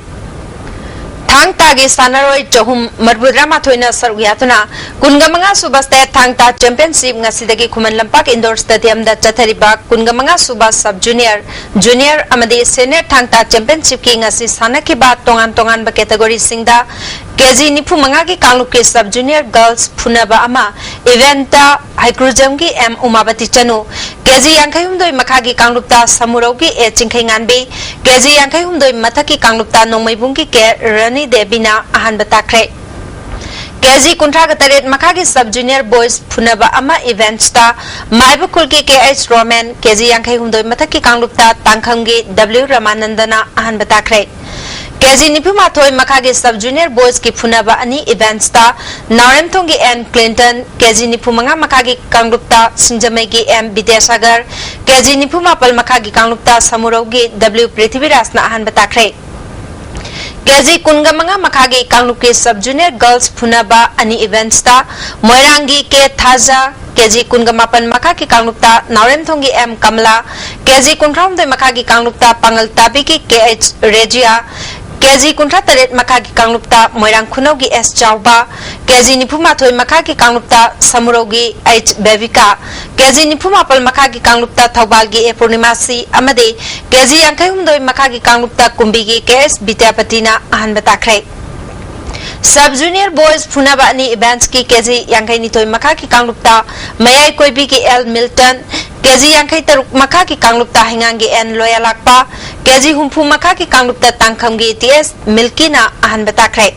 ꯊꯥꯡ ꯇꯥꯒꯤ ꯁꯥꯟꯅꯔꯣꯏ ꯆꯍꯨꯝ ꯃꯔꯤꯐꯨꯇꯔꯥꯃꯥꯊꯣꯏꯅ ꯁꯔꯨꯛ ꯌꯥꯗꯨꯅ ꯀꯨꯟꯃꯉꯥ ꯁꯨꯕ ꯁ꯭ꯇꯦꯠ ꯊꯥꯡ ꯇꯥ ꯆꯦꯝꯄꯤꯌꯟꯁꯤꯞ ꯉꯁꯤꯗꯒꯤ ꯈꯨꯃꯟ ꯂꯝꯄꯥꯛ ꯏꯟꯗꯣꯔ ꯁ꯭ꯇꯦꯗꯤꯌꯝꯗ ꯆꯠꯊꯔꯤꯕ ꯀꯨꯟꯃꯉꯥ ꯁꯨꯕ ꯁꯕ ꯖꯨꯅꯤꯌꯔ, ꯖꯨꯅꯤꯌꯔ ꯑꯃꯗꯤ ꯁꯦꯅꯤꯌꯔ ꯊꯥꯡ ꯇꯥ ꯆꯦꯝꯄꯤꯌꯟꯁꯤꯞꯀꯤ ꯉꯁꯤ ꯁꯥꯟꯅꯈꯤꯕ ꯇꯣꯉꯥꯟ ꯇꯣꯉꯥꯟꯕ ꯀꯦꯇꯦꯒꯣꯔꯤꯁꯤꯡꯗ ꯀꯦꯖꯤ ꯅꯤꯐꯨ ꯃꯉꯥꯒꯤ ꯀꯥꯡꯂꯨꯞꯀꯤ ꯁꯕ ꯖꯨꯅꯤꯌꯔ ꯒꯔꯜꯁ ꯐꯨꯅꯕ ꯑꯃ ꯏꯚꯦꯟꯠꯇ ꯍꯩꯀ꯭ꯔꯨꯖꯝꯒꯤ ꯑꯦꯝ ꯎꯃꯥꯕꯇꯤ ꯆꯅꯨ, ꯀꯦꯖꯤ ꯌꯥꯡꯈꯩ ꯍꯨꯝꯗꯣꯏ ꯃꯈꯥꯒꯤ ꯀꯥꯡꯂꯨꯞꯇ ꯁꯃꯨꯔꯧꯒꯤ ꯑꯦ ꯆꯤꯡꯈꯩꯉꯥꯟꯕꯤ, ꯀꯦꯖꯤ ꯌꯥꯡꯈꯩ ꯍꯨꯝꯗꯣꯏ ꯃꯊꯛꯀꯤ ꯀꯥꯡꯂꯨꯞꯇ ꯅꯣꯡꯃꯩꯕꯨꯡꯒꯤ ꯀꯦ ꯔꯥꯅꯤ ꯗꯦꯕꯤꯅ ꯑꯍꯥꯟꯕ ꯇꯥꯈ꯭ꯔꯦ꯫ ꯀꯦꯖꯤ ꯀꯨꯟꯊ꯭ꯔꯥꯒ ꯇꯔꯦꯠ ꯃꯈꯥꯒꯤ ꯁꯕ ꯖꯨꯅꯤꯌꯔ ꯕꯣꯏꯁ ꯐꯨꯅꯕ ꯑꯃ ꯏꯚꯦꯟꯠꯁꯇ ꯃꯥꯏꯕꯈꯨꯜꯒꯤ ꯀꯦ ꯑꯩꯆ ꯔꯣꯃꯦꯟ, ꯀꯦꯖꯤ ꯌꯥꯡꯈꯩ ꯍꯨꯝꯗꯣꯏ ꯃꯊꯛꯀꯤ ꯀꯥꯡꯂꯨꯞꯇ ꯇꯥꯡꯈꯪꯒꯤ ꯗꯕ꯭ꯂꯤꯎ ꯔꯃꯥꯅꯟꯗꯅ ꯑꯍꯥꯟꯕ ꯇꯥꯈ꯭ꯔꯦ꯫ ꯀꯦꯖꯤ ꯅꯤꯐꯨꯃꯥꯊꯣꯏ ꯃꯈꯥꯒꯤ ꯁꯕ ꯖꯨꯅꯤꯌꯔ ꯕꯣꯏꯁꯀꯤ ꯐꯨꯅꯕ ꯑꯅꯤ ꯏꯚꯦꯟꯠꯁꯇ ꯅꯥꯎꯔꯦꯝꯊꯣꯡꯒꯤ ꯑꯦꯟ ꯀ꯭ꯂꯤꯟꯇꯟ, ꯀꯦꯖꯤ ꯅꯤꯐꯨꯃꯉꯥ ꯃꯈꯥꯒꯤ ꯀꯥꯡꯂꯨꯞꯇ ꯁꯤꯡꯖꯃꯩꯒꯤ ꯑꯦꯝ ꯕꯤꯗ꯭ꯌꯥꯁꯥꯒꯔ, ꯀꯦꯖꯤ ꯅꯤꯐꯨꯃꯥꯄꯜ ꯃꯈꯥꯒꯤ ꯀꯥꯡꯂꯨꯞꯇ ꯁꯃꯨꯔꯧꯒꯤ ꯗꯕ꯭ꯂꯤꯎ ꯄ꯭ꯔꯤꯊꯤꯕꯤꯔꯥꯖꯅ ꯑꯍꯥꯟꯕ ꯇꯥꯈ꯭ꯔꯦ꯫ ꯀꯦꯖꯤ ꯀꯨꯟꯒ ꯃꯉꯥ ꯃꯈꯥꯒꯤ ꯀꯥꯡꯂꯨꯞꯀꯤ ꯁꯕ ꯖꯨꯅꯤꯌꯔ ꯒꯔꯜꯁ ꯐꯨꯅꯕ ꯑꯅꯤ ꯏꯚꯦꯟꯠꯁꯇ ꯃꯣꯏꯔꯥꯡꯒꯤ ꯀꯦ ꯊꯥꯖ, ꯀꯦꯖꯤ ꯀꯨꯟꯒ ꯃꯥꯄꯟ ꯃꯈꯥꯒꯤ ꯀꯥꯡꯂꯨꯞꯇ ꯅꯥꯎꯔꯦꯝꯊꯣꯡꯒꯤ ꯑꯦꯝ ꯀꯃꯂꯥ, ꯀꯦꯖꯤ ꯀꯨꯟꯊ꯭ꯔꯥꯍꯨꯝꯗꯣꯏ ꯃꯈꯥꯒꯤ ꯀꯥꯡꯂꯨꯞꯇ ꯄꯥꯉꯜ ꯇꯥꯕꯤꯒꯤ ꯀꯦ ꯑꯩꯆ ꯔꯦꯖꯤꯌꯥ, ꯀꯦꯖꯤ ꯀꯨꯟꯊ꯭ꯔꯥ ꯇꯔꯦꯠ ꯃꯈꯥꯒꯤ ꯀꯥꯡꯂꯨꯞꯇ ꯃꯣꯏꯔꯥꯡ ꯈꯨꯅꯧꯒꯤ ꯑꯦꯁ ꯆꯥꯎꯕ, ꯀꯦꯖꯤ ꯅꯤꯐꯨ ꯃꯥꯊꯣꯏ ꯃꯈꯥꯒꯤ ꯀꯥꯡꯂꯨꯞꯇ ꯁꯃꯨꯔꯧꯒꯤ ꯑꯩꯆ ꯕꯦꯕꯤꯀꯥ, ꯀꯦꯖꯤ ꯅꯤꯐꯨ ꯃꯥꯄꯜ ꯃꯈꯥꯒꯤ ꯀꯥꯡꯂꯨꯞꯇ ꯊꯧꯕꯥꯜꯒꯤ ꯑꯦ ꯄꯨꯔꯅꯤꯃꯥꯁꯤ ꯑꯃꯗꯤ ꯀꯦꯖꯤ ꯌꯥꯡꯈꯩ ꯍꯨꯝꯗꯣꯏ ꯃꯈꯥꯒꯤ ꯀꯥꯡꯂꯨꯞꯇ ꯀꯨꯝꯕꯤꯒꯤ ꯀꯦ ꯑꯦꯁ ꯕꯤꯗ꯭ꯌꯥꯄꯇꯤꯅ ꯑꯍꯥꯟꯕ ꯇꯥꯈ꯭ꯔꯦ꯫ Sub Junior Boys ꯐꯨꯅꯕ ꯑꯅꯤ events ꯀꯤ ꯀꯦꯖꯤ ꯌꯥꯡꯈꯩ ꯅꯤꯊꯣꯏ ꯃꯈꯥꯒꯤ ꯀꯥꯡꯂꯨꯞꯇ ꯃꯌꯥꯏ ꯀꯣꯏꯕꯤꯒꯤ ꯑꯦꯜ ꯃꯤꯜꯇꯟ, ꯀꯦꯖꯤ ꯌꯥꯡꯈꯩ ꯇꯔꯨꯛ ꯃꯈꯥꯒꯤ ꯀꯥꯡꯂꯨꯞꯇ ꯍꯩꯉꯥꯡꯒꯤ ꯑꯦꯟ ꯂꯣꯌꯥꯂꯥꯛꯄ, ꯀꯦꯖꯤ ꯍꯨꯝꯐꯨ ꯃꯈꯥꯒꯤ ꯀꯥꯡꯂꯨꯞꯇ ꯇꯥꯡꯈꯝꯒꯤ ꯇꯤ ꯑꯦꯁ ꯃꯤꯜꯀꯤꯅ ꯑꯍꯥꯟꯕ ꯇꯥꯈ꯭ꯔꯦ꯫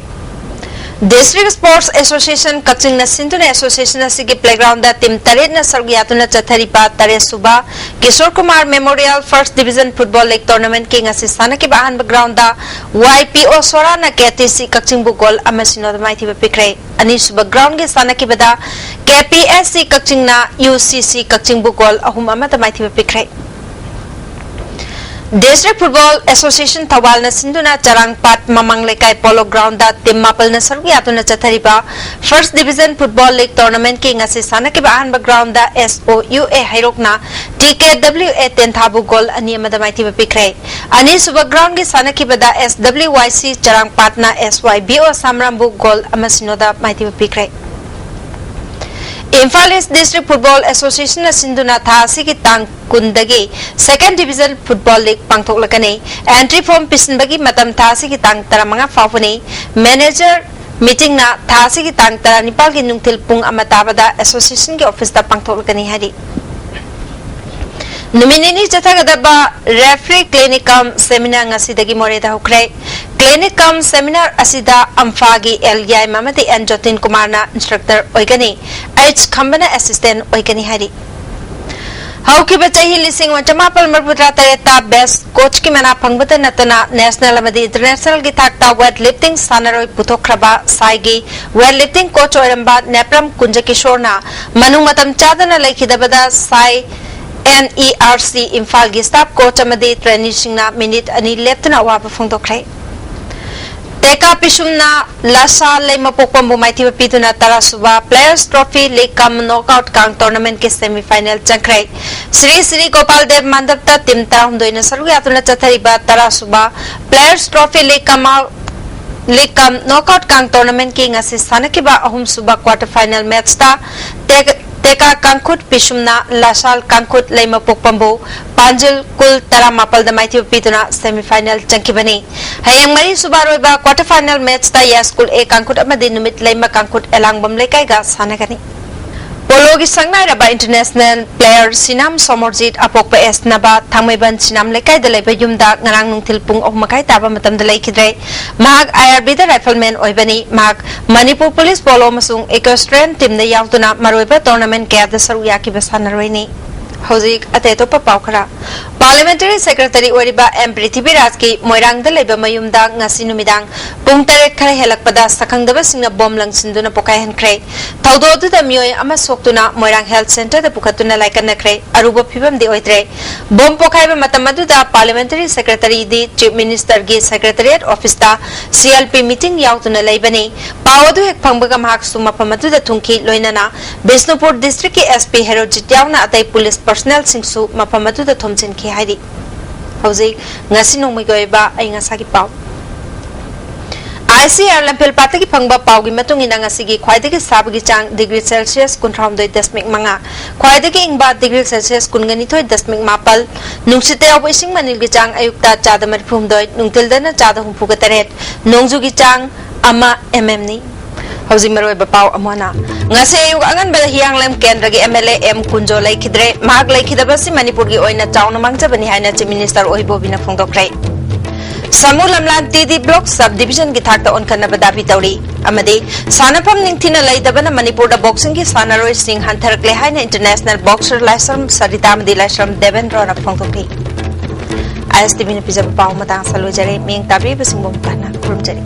District Sports Association ꯀꯛꯆꯤꯡꯅ ꯁꯤꯟꯗꯨꯅ association ꯑꯁꯤꯒꯤ playground ꯗ team ꯇꯔꯦꯠꯅ ꯁꯔꯨꯛ ꯌꯥꯗꯨꯅ ꯆꯠꯊꯔꯤꯕ ꯇꯔꯦꯠ ꯁꯨꯕ Kishore Kumar Memorial First Division Football League Tournament ꯀꯤ ꯉꯁꯤ ꯁꯥꯟꯅꯈꯤꯕ ꯑꯍꯥꯟꯕ ground ꯗ ꯋꯥꯏ ꯄꯤ ꯑꯣ ꯁꯣꯔꯥꯅ ꯀꯦ ꯇꯤ ꯁꯤ ꯀꯛꯆꯤꯡꯕꯨ goal ꯑꯃ ꯁꯤꯅꯣꯗ ꯃꯥꯏꯊꯤꯕ ꯄꯤꯈ꯭ꯔꯦ꯫ ꯑꯅꯤꯁꯨꯕ ground ꯒꯤ ꯁꯥꯟꯅꯈꯤꯕꯗ K P S C ꯀꯛꯆꯤꯡꯅ U ꯁꯤ ꯁꯤ ꯀꯛꯆꯤꯡꯕꯨ goal ꯑꯍꯨꯝ ꯑꯃꯗ ꯃꯥꯏꯊꯤꯕ ꯄꯤꯈ꯭ꯔꯦ꯫ District Football Association ꯊꯧꯕꯥꯜꯅ ꯁꯤꯟꯗꯨꯅ ꯆꯔꯥꯡꯄꯥꯠ ꯃꯃꯥꯡ ꯂꯩꯀꯥꯏ Polo Ground ꯗ team ꯃꯥꯄꯜꯅ ꯁꯔꯨꯛ ꯌꯥꯗꯨꯅ ꯆꯠꯊꯔꯤꯕ First Division Football League Tournament ꯀꯤ ꯉꯁꯤ ꯁꯥꯟꯅꯈꯤꯕ ꯑꯍꯥꯟꯕ ground the S O U A ꯍꯩꯔꯣꯛꯅ T K W A ꯇꯦꯟꯊꯥꯕꯨ goal ꯑꯅꯤ ꯑꯃꯗ ꯃꯥꯏꯊꯤꯕ ꯄꯤꯈ꯭ꯔꯦ꯫ ꯑꯅꯤꯁꯨꯕ ground ꯒꯤ ꯁꯥꯟꯅꯈꯤꯕꯗ S W Y C ꯆꯔꯥꯡꯄꯥꯠꯅ S Y B O ꯁꯥꯝꯔꯥꯝꯕꯨ goal ꯑꯃ ꯁꯤꯅꯣꯗ ꯃꯥꯏꯊꯤꯕ ꯄꯤꯈ꯭ꯔꯦ꯫ Imphal East District Football Association ꯅ ꯁꯤꯟꯗꯨꯅ ꯊꯥ ꯑꯁꯤꯒꯤ ꯇꯥꯡ ꯀꯨꯟꯗꯒꯤ Second Division Football League ꯄꯥꯡꯊꯣꯛꯂꯒꯅꯤ꯫ Entry form ꯄꯤꯁꯤꯟꯕꯒꯤ ꯃꯇꯝ ꯊꯥ ꯑꯁꯤꯒꯤ ꯇꯥꯡ ꯇꯔꯥꯃꯉꯥ ꯐꯥꯎꯕꯅꯤ꯫ Manager meeting ꯅ ꯊꯥ ꯑꯁꯤꯒꯤ ꯇꯥꯡ ꯇꯔꯥꯅꯤꯄꯥꯜꯒꯤ ꯅꯨꯡꯊꯤꯜ ꯄꯨꯡ ꯑꯃ ꯇꯥꯕꯗ association ꯒꯤ office ꯇ ꯄꯥꯡꯊꯣꯛꯂꯒꯅꯤ ꯍꯥꯏꯔꯤ꯫ ꯅꯨꯃꯤꯠ ꯅꯤꯅꯤ ꯆꯠꯊꯒꯗꯕ referee clinic cum seminar ꯉꯁꯤꯗꯒꯤ ꯃꯣꯔꯦꯗ ꯍꯧꯈ꯭ꯔꯦ꯫ Clinic cum seminar ꯑꯁꯤꯗ ꯑꯝꯐꯥꯒꯤ ꯑꯦꯜ ꯌꯥꯏꯃ ꯑꯃꯗꯤ ꯑꯦꯟ ꯖꯣꯇꯤꯟ ꯀꯨꯃꯥꯔꯅ instructor ꯑꯣꯏꯒꯅꯤ꯫ ꯑꯩꯆ ꯈꯝꯕꯅ assistant ꯑꯣꯏꯒꯅꯤ ꯍꯥꯏꯔꯤ꯫ ꯍꯧꯈꯤꯕ ꯆꯍꯤ ꯂꯤꯁꯤꯡ ꯑꯃ ꯆꯃꯥꯄꯜ ꯃꯔꯤꯐꯨꯇꯔꯥ ꯇꯔꯦꯠꯇ best coach ꯀꯤ ꯃꯅꯥ ꯐꯪꯕꯇ ꯅꯠꯇꯅ national ꯑꯃꯗꯤ international ꯒꯤ ꯊꯥꯛꯇ weight lifting ꯁꯥꯟꯅꯔꯣꯏ ꯄꯨꯊꯣꯛꯈ꯭ꯔꯕ ꯁꯥꯏꯒꯤ weight lifting coach ꯑꯣꯏꯔꯝꯕ ꯅꯦꯄ꯭ꯔꯝ ꯀꯨꯟꯖꯀꯤꯁꯣꯔꯅ ꯃꯅꯨꯡ ꯃꯇꯝ ꯆꯥꯗꯅ ꯂꯩꯈꯤꯗꯕꯗ ꯁꯥꯏ N E R C ꯏꯝꯐꯥꯜꯒꯤ staff coach ꯑꯃꯗꯤ trainee ꯁꯤꯡꯅ ꯃꯤꯅꯤꯠ ꯑꯅꯤ ꯂꯦꯞꯇꯨꯅ ꯑꯋꯥꯕ ꯐꯣꯡꯗꯣꯛꯈ꯭ꯔꯦ꯫ ꯇꯦꯀꯥ ꯄꯤꯁꯨꯝꯅ ꯂꯁꯥ ꯂꯩꯃꯄꯣꯛꯄꯝꯕꯨ ꯃꯥꯏꯊꯤꯕ ꯄꯤꯗꯨꯅ ꯇꯔꯥ ꯁꯨꯕ Players Trophy League cum Knockout ꯀꯥꯡ tournament ꯀꯤ semi final ꯆꯪꯈ꯭ꯔꯦ꯫ ꯁ꯭ꯔꯤ ꯁ꯭ꯔꯤ ꯒꯣꯄꯥꯜ ꯗꯦꯕ ꯃꯟꯗꯞꯇ team ꯇꯔꯥꯍꯨꯝꯗꯣꯏꯅ ꯁꯔꯨꯛ ꯌꯥꯗꯨꯅ ꯆꯠꯊꯔꯤꯕ ꯇꯔꯥ ꯁꯨꯕ Players Trophy League cum League cum Knockout ꯀꯥꯡ tournament ꯀꯤ ꯉꯁꯤ ꯁꯥꯟꯅꯈꯤꯕ ꯑꯍꯨꯝ ꯁꯨꯕ quarter final match ꯇ ꯇꯦꯛ-, ꯇꯦꯀꯥ ꯀꯥꯡꯈꯨꯠ ꯄꯤꯁꯨꯝꯅ ꯂꯥꯁꯥꯜ ꯀꯥꯡꯈꯨꯠ ꯂꯩꯃꯄꯣꯛꯄꯝꯕꯨ ꯄꯥꯟꯖꯤꯜ ꯀꯨꯜ ꯇꯔꯥꯃꯥꯄꯜꯗ ꯃꯥꯏꯊꯤꯕ ꯄꯤꯗꯨꯅ semi final ꯆꯪꯈꯤꯕꯅꯤ꯫ ꯍꯌꯦꯡ ꯃꯔꯤꯁꯨꯕ ꯑꯔꯣꯏꯕ quarter final matchꯇ ꯌꯥꯁꯀꯨꯜ A ꯀꯥꯡꯈꯨꯠ ꯑꯃꯗꯤ ꯅꯨꯃꯤꯠ ꯂꯩꯃ ꯀꯥꯡꯈꯨꯠ ꯑꯦꯂꯥꯡꯕꯝ ꯂꯩꯀꯥꯏꯒ ꯁꯥꯟꯅꯒꯅꯤ꯫ ꯄꯣꯂꯣꯒꯤ ꯁꯛꯅꯥꯏꯔꯕ international player ꯁꯤꯅꯥꯝ ꯁꯣꯃꯣꯔꯖꯤꯠ ꯑꯄꯣꯛꯄ ꯑꯦꯁ ꯅꯕ ꯊꯥꯡꯃꯩꯕꯟ ꯁꯤꯅꯥꯝ ꯂꯩꯀꯥꯏꯗ ꯂꯩꯕ ꯌꯨꯝꯗ ꯉꯔꯥꯡ ꯅꯨꯡꯊꯤꯜ ꯄꯨꯡ ꯑꯍꯨꯝ ꯃꯈꯥꯏ ꯇꯥꯕ ꯃꯇꯝꯗ ꯂꯩꯈꯤꯗ꯭ꯔꯦ꯫ ꯃꯍꯥꯛ I R Bꯗ rifleman ꯑꯣꯏꯕꯅꯤ꯫ ꯃꯍꯥꯛ ꯃꯅꯤꯄꯨꯔ ꯄꯨꯂꯤꯁ ꯄꯣꯂꯣ ꯑꯃꯁꯨꯡ equestrian teamꯗ ꯌꯥꯎꯗꯨꯅ ꯃꯔꯨꯑꯣꯏꯕ tournament ꯀꯌꯥꯗ ꯁꯔꯨꯛ ꯌꯥꯈꯤꯕ ꯁꯥꯟꯅꯔꯣꯏꯅꯤ꯫ ꯍꯧꯖꯤꯛ ꯑꯇꯩ ꯑꯇꯣꯞꯄ ꯄꯥꯎ ꯈꯔ꯫ Parliamentary Secretary ꯑꯣꯏꯔꯤꯕ ꯑꯦꯝ ꯄ꯭ꯔꯤꯊꯤꯕꯤꯔꯥꯖꯀꯤ ꯃꯣꯏꯔꯥꯡꯗ ꯂꯩꯕ ꯃꯌꯨꯝꯗ ꯉꯁꯤ ꯅꯨꯃꯤꯗꯥꯡ ꯄꯨꯡ ꯇꯔꯦꯠ ꯈꯔ ꯍꯦꯜꯂꯛꯄꯗ ꯁꯛꯈꯪꯗꯕꯁꯤꯡꯅ ꯕꯣꯝ ꯂꯪꯁꯤꯟꯗꯨꯅ ꯄꯣꯈꯥꯏꯍꯟꯈ꯭ꯔꯦ꯫ ꯊꯧꯗꯣꯛ ꯑꯗꯨꯗ ꯃꯤꯑꯣꯏ ꯑꯃ ꯁꯣꯛꯇꯨꯅ ꯃꯣꯏꯔꯥꯡ health centreꯗ ꯄꯨꯈꯠꯇꯨꯅ ꯂꯥꯏꯀꯠꯅꯈ꯭ꯔꯦ꯫ ꯑꯔꯨꯕ ꯐꯤꯕꯝꯗꯤ ꯑꯣꯏꯗ꯭ꯔꯦ꯫ ꯕꯣꯝ ꯄꯣꯈꯥꯏꯕ ꯃꯇꯝ ꯑꯗꯨꯗ Parliamentary Secretaryꯗꯤ Chief Ministerꯒꯤ Secretariat officeꯇ C L P meeting ꯌꯥꯎꯗꯨꯅ ꯂꯩꯕꯅꯤ꯫ ꯄꯥꯎ ꯑꯗꯨ ꯍꯦꯛ ꯐꯪꯕꯒ ꯃꯍꯥꯛꯁꯨ ꯃꯐꯝ ꯑꯗꯨꯗ ꯊꯨꯡꯈꯤ꯫ ꯂꯣꯏꯅꯅ ꯕꯤꯁꯅꯨꯄꯨꯔ districtꯀꯤ S P ꯍꯦꯔꯣꯖꯤꯠ ꯌꯥꯎꯅ ꯑꯇꯩ ꯄꯨꯂꯤꯁ personnelꯁꯤꯡꯁꯨ ꯃꯐꯝ ꯑꯗꯨꯗ ꯊꯣꯝꯖꯤꯟꯈꯤ ꯍꯥꯏꯔꯤ꯫ ꯍꯧꯖꯤꯛ ꯉꯁꯤ ꯅꯣꯡꯃꯒꯤ ꯑꯣꯏꯕ ꯑꯏꯪ ꯑꯁꯥꯒꯤ ꯄꯥꯎ꯫ ICAR ꯂꯝꯐꯦꯜ ꯄꯥꯠꯇꯒꯤ ꯐꯪꯕ ꯄꯥꯎꯒꯤ ꯃꯇꯨꯡ ꯏꯟꯅ ꯉꯁꯤꯒꯤ ꯈ꯭ꯋꯥꯏꯗꯒꯤ ꯁꯥꯕꯒꯤ ꯆꯥꯡ degree Celsius ꯀꯨꯟꯊ꯭ꯔꯥꯍꯨꯝꯗꯣꯏ ꯗꯁꯃꯤꯛ ꯃꯉꯥ, ꯈ꯭ꯋꯥꯏꯗꯒꯤ ꯏꯪꯕ degree Celsius ꯀꯨꯟꯒ ꯅꯤꯊꯣꯏ ꯗꯁꯃꯤꯛ ꯃꯥꯄꯜ, ꯅꯨꯡꯁꯤꯠꯇ ꯌꯥꯎꯕ ꯏꯁꯤꯡ ꯃꯅꯤꯜꯒꯤ ꯆꯥꯡ ꯑꯌꯨꯛꯇ ꯆꯥꯗ ꯃꯔꯤꯐꯨꯍꯨꯝꯗꯣꯏ, ꯅꯨꯡꯊꯤꯜꯗꯅ ꯆꯥꯗ ꯍꯨꯝꯐꯨꯒ ꯇꯔꯦꯠ, ꯅꯣꯡꯖꯨꯒꯤ ꯆꯥꯡ ꯑꯃ mmꯅꯤ꯫ ꯍꯧꯖꯤꯛ ꯃꯔꯨꯑꯣꯏꯕ ꯄꯥꯎ ꯑꯃꯨꯛ ꯍꯟꯅ꯫ ꯉꯁꯤ ꯑꯌꯨꯛ ꯑꯉꯟꯕꯗ ꯍꯤꯌꯥꯡꯂꯝ ꯀꯦꯟꯗ꯭ꯔꯒꯤ MLA ꯑꯦꯝ ꯀꯨꯟꯖꯣ ꯂꯩꯈꯤꯗ꯭ꯔꯦ꯫ ꯃꯍꯥꯛ ꯂꯩꯈꯤꯗꯕ ꯑꯁꯤ ꯃꯅꯤꯄꯨꯔꯒꯤ ꯑꯣꯏꯅ ꯆꯥꯎꯅ ꯃꯥꯡꯖꯕꯅꯤ ꯍꯥꯏꯅ Chief Minister ꯑꯣꯏꯕꯣꯕꯤꯅ ꯐꯣꯡꯗꯣꯛꯈ꯭ꯔꯦ꯫ ꯁꯥꯃꯨ ꯂꯝꯂꯥꯟ TD block sub divisionꯒꯤ ꯊꯥꯛꯇ ꯑꯣꯟꯈꯠꯅꯕ ꯗꯥꯕꯤ ꯇꯧꯔꯤ꯫ ꯑꯃꯗꯤ ꯁꯥꯟꯅꯐꯝ ꯅꯤꯡꯊꯤꯅ ꯂꯩꯇꯕꯅ ꯃꯅꯤꯄꯨꯔꯗ boxingꯒꯤ ꯁꯥꯟꯅꯔꯣꯏꯁꯤꯡ ꯍꯟꯊꯔꯛꯂꯦ ꯍꯥꯏꯅ international boxer ꯂꯥꯏꯁ꯭ꯔꯝ ꯁꯔꯤꯇꯥ ꯑꯃꯗꯤ ꯂꯥꯏꯁ꯭ꯔꯝ ꯗꯦꯕꯦꯟꯗ꯭ꯔꯣꯅ ꯐꯣꯡꯗꯣꯛꯈꯤ꯫ ISTVꯅ ꯄꯤꯖꯕ ꯄꯥꯎ ꯃꯇꯥꯡ ꯑꯁꯤꯗ ꯂꯣꯏꯖꯔꯦ꯫ ꯃꯤꯠꯌꯦꯡ ꯇꯥꯕꯤꯕꯁꯤꯡꯕꯨ ꯑꯃꯨꯛ ꯍꯟꯅ ꯈꯨꯔꯨꯝꯖꯔꯤ꯫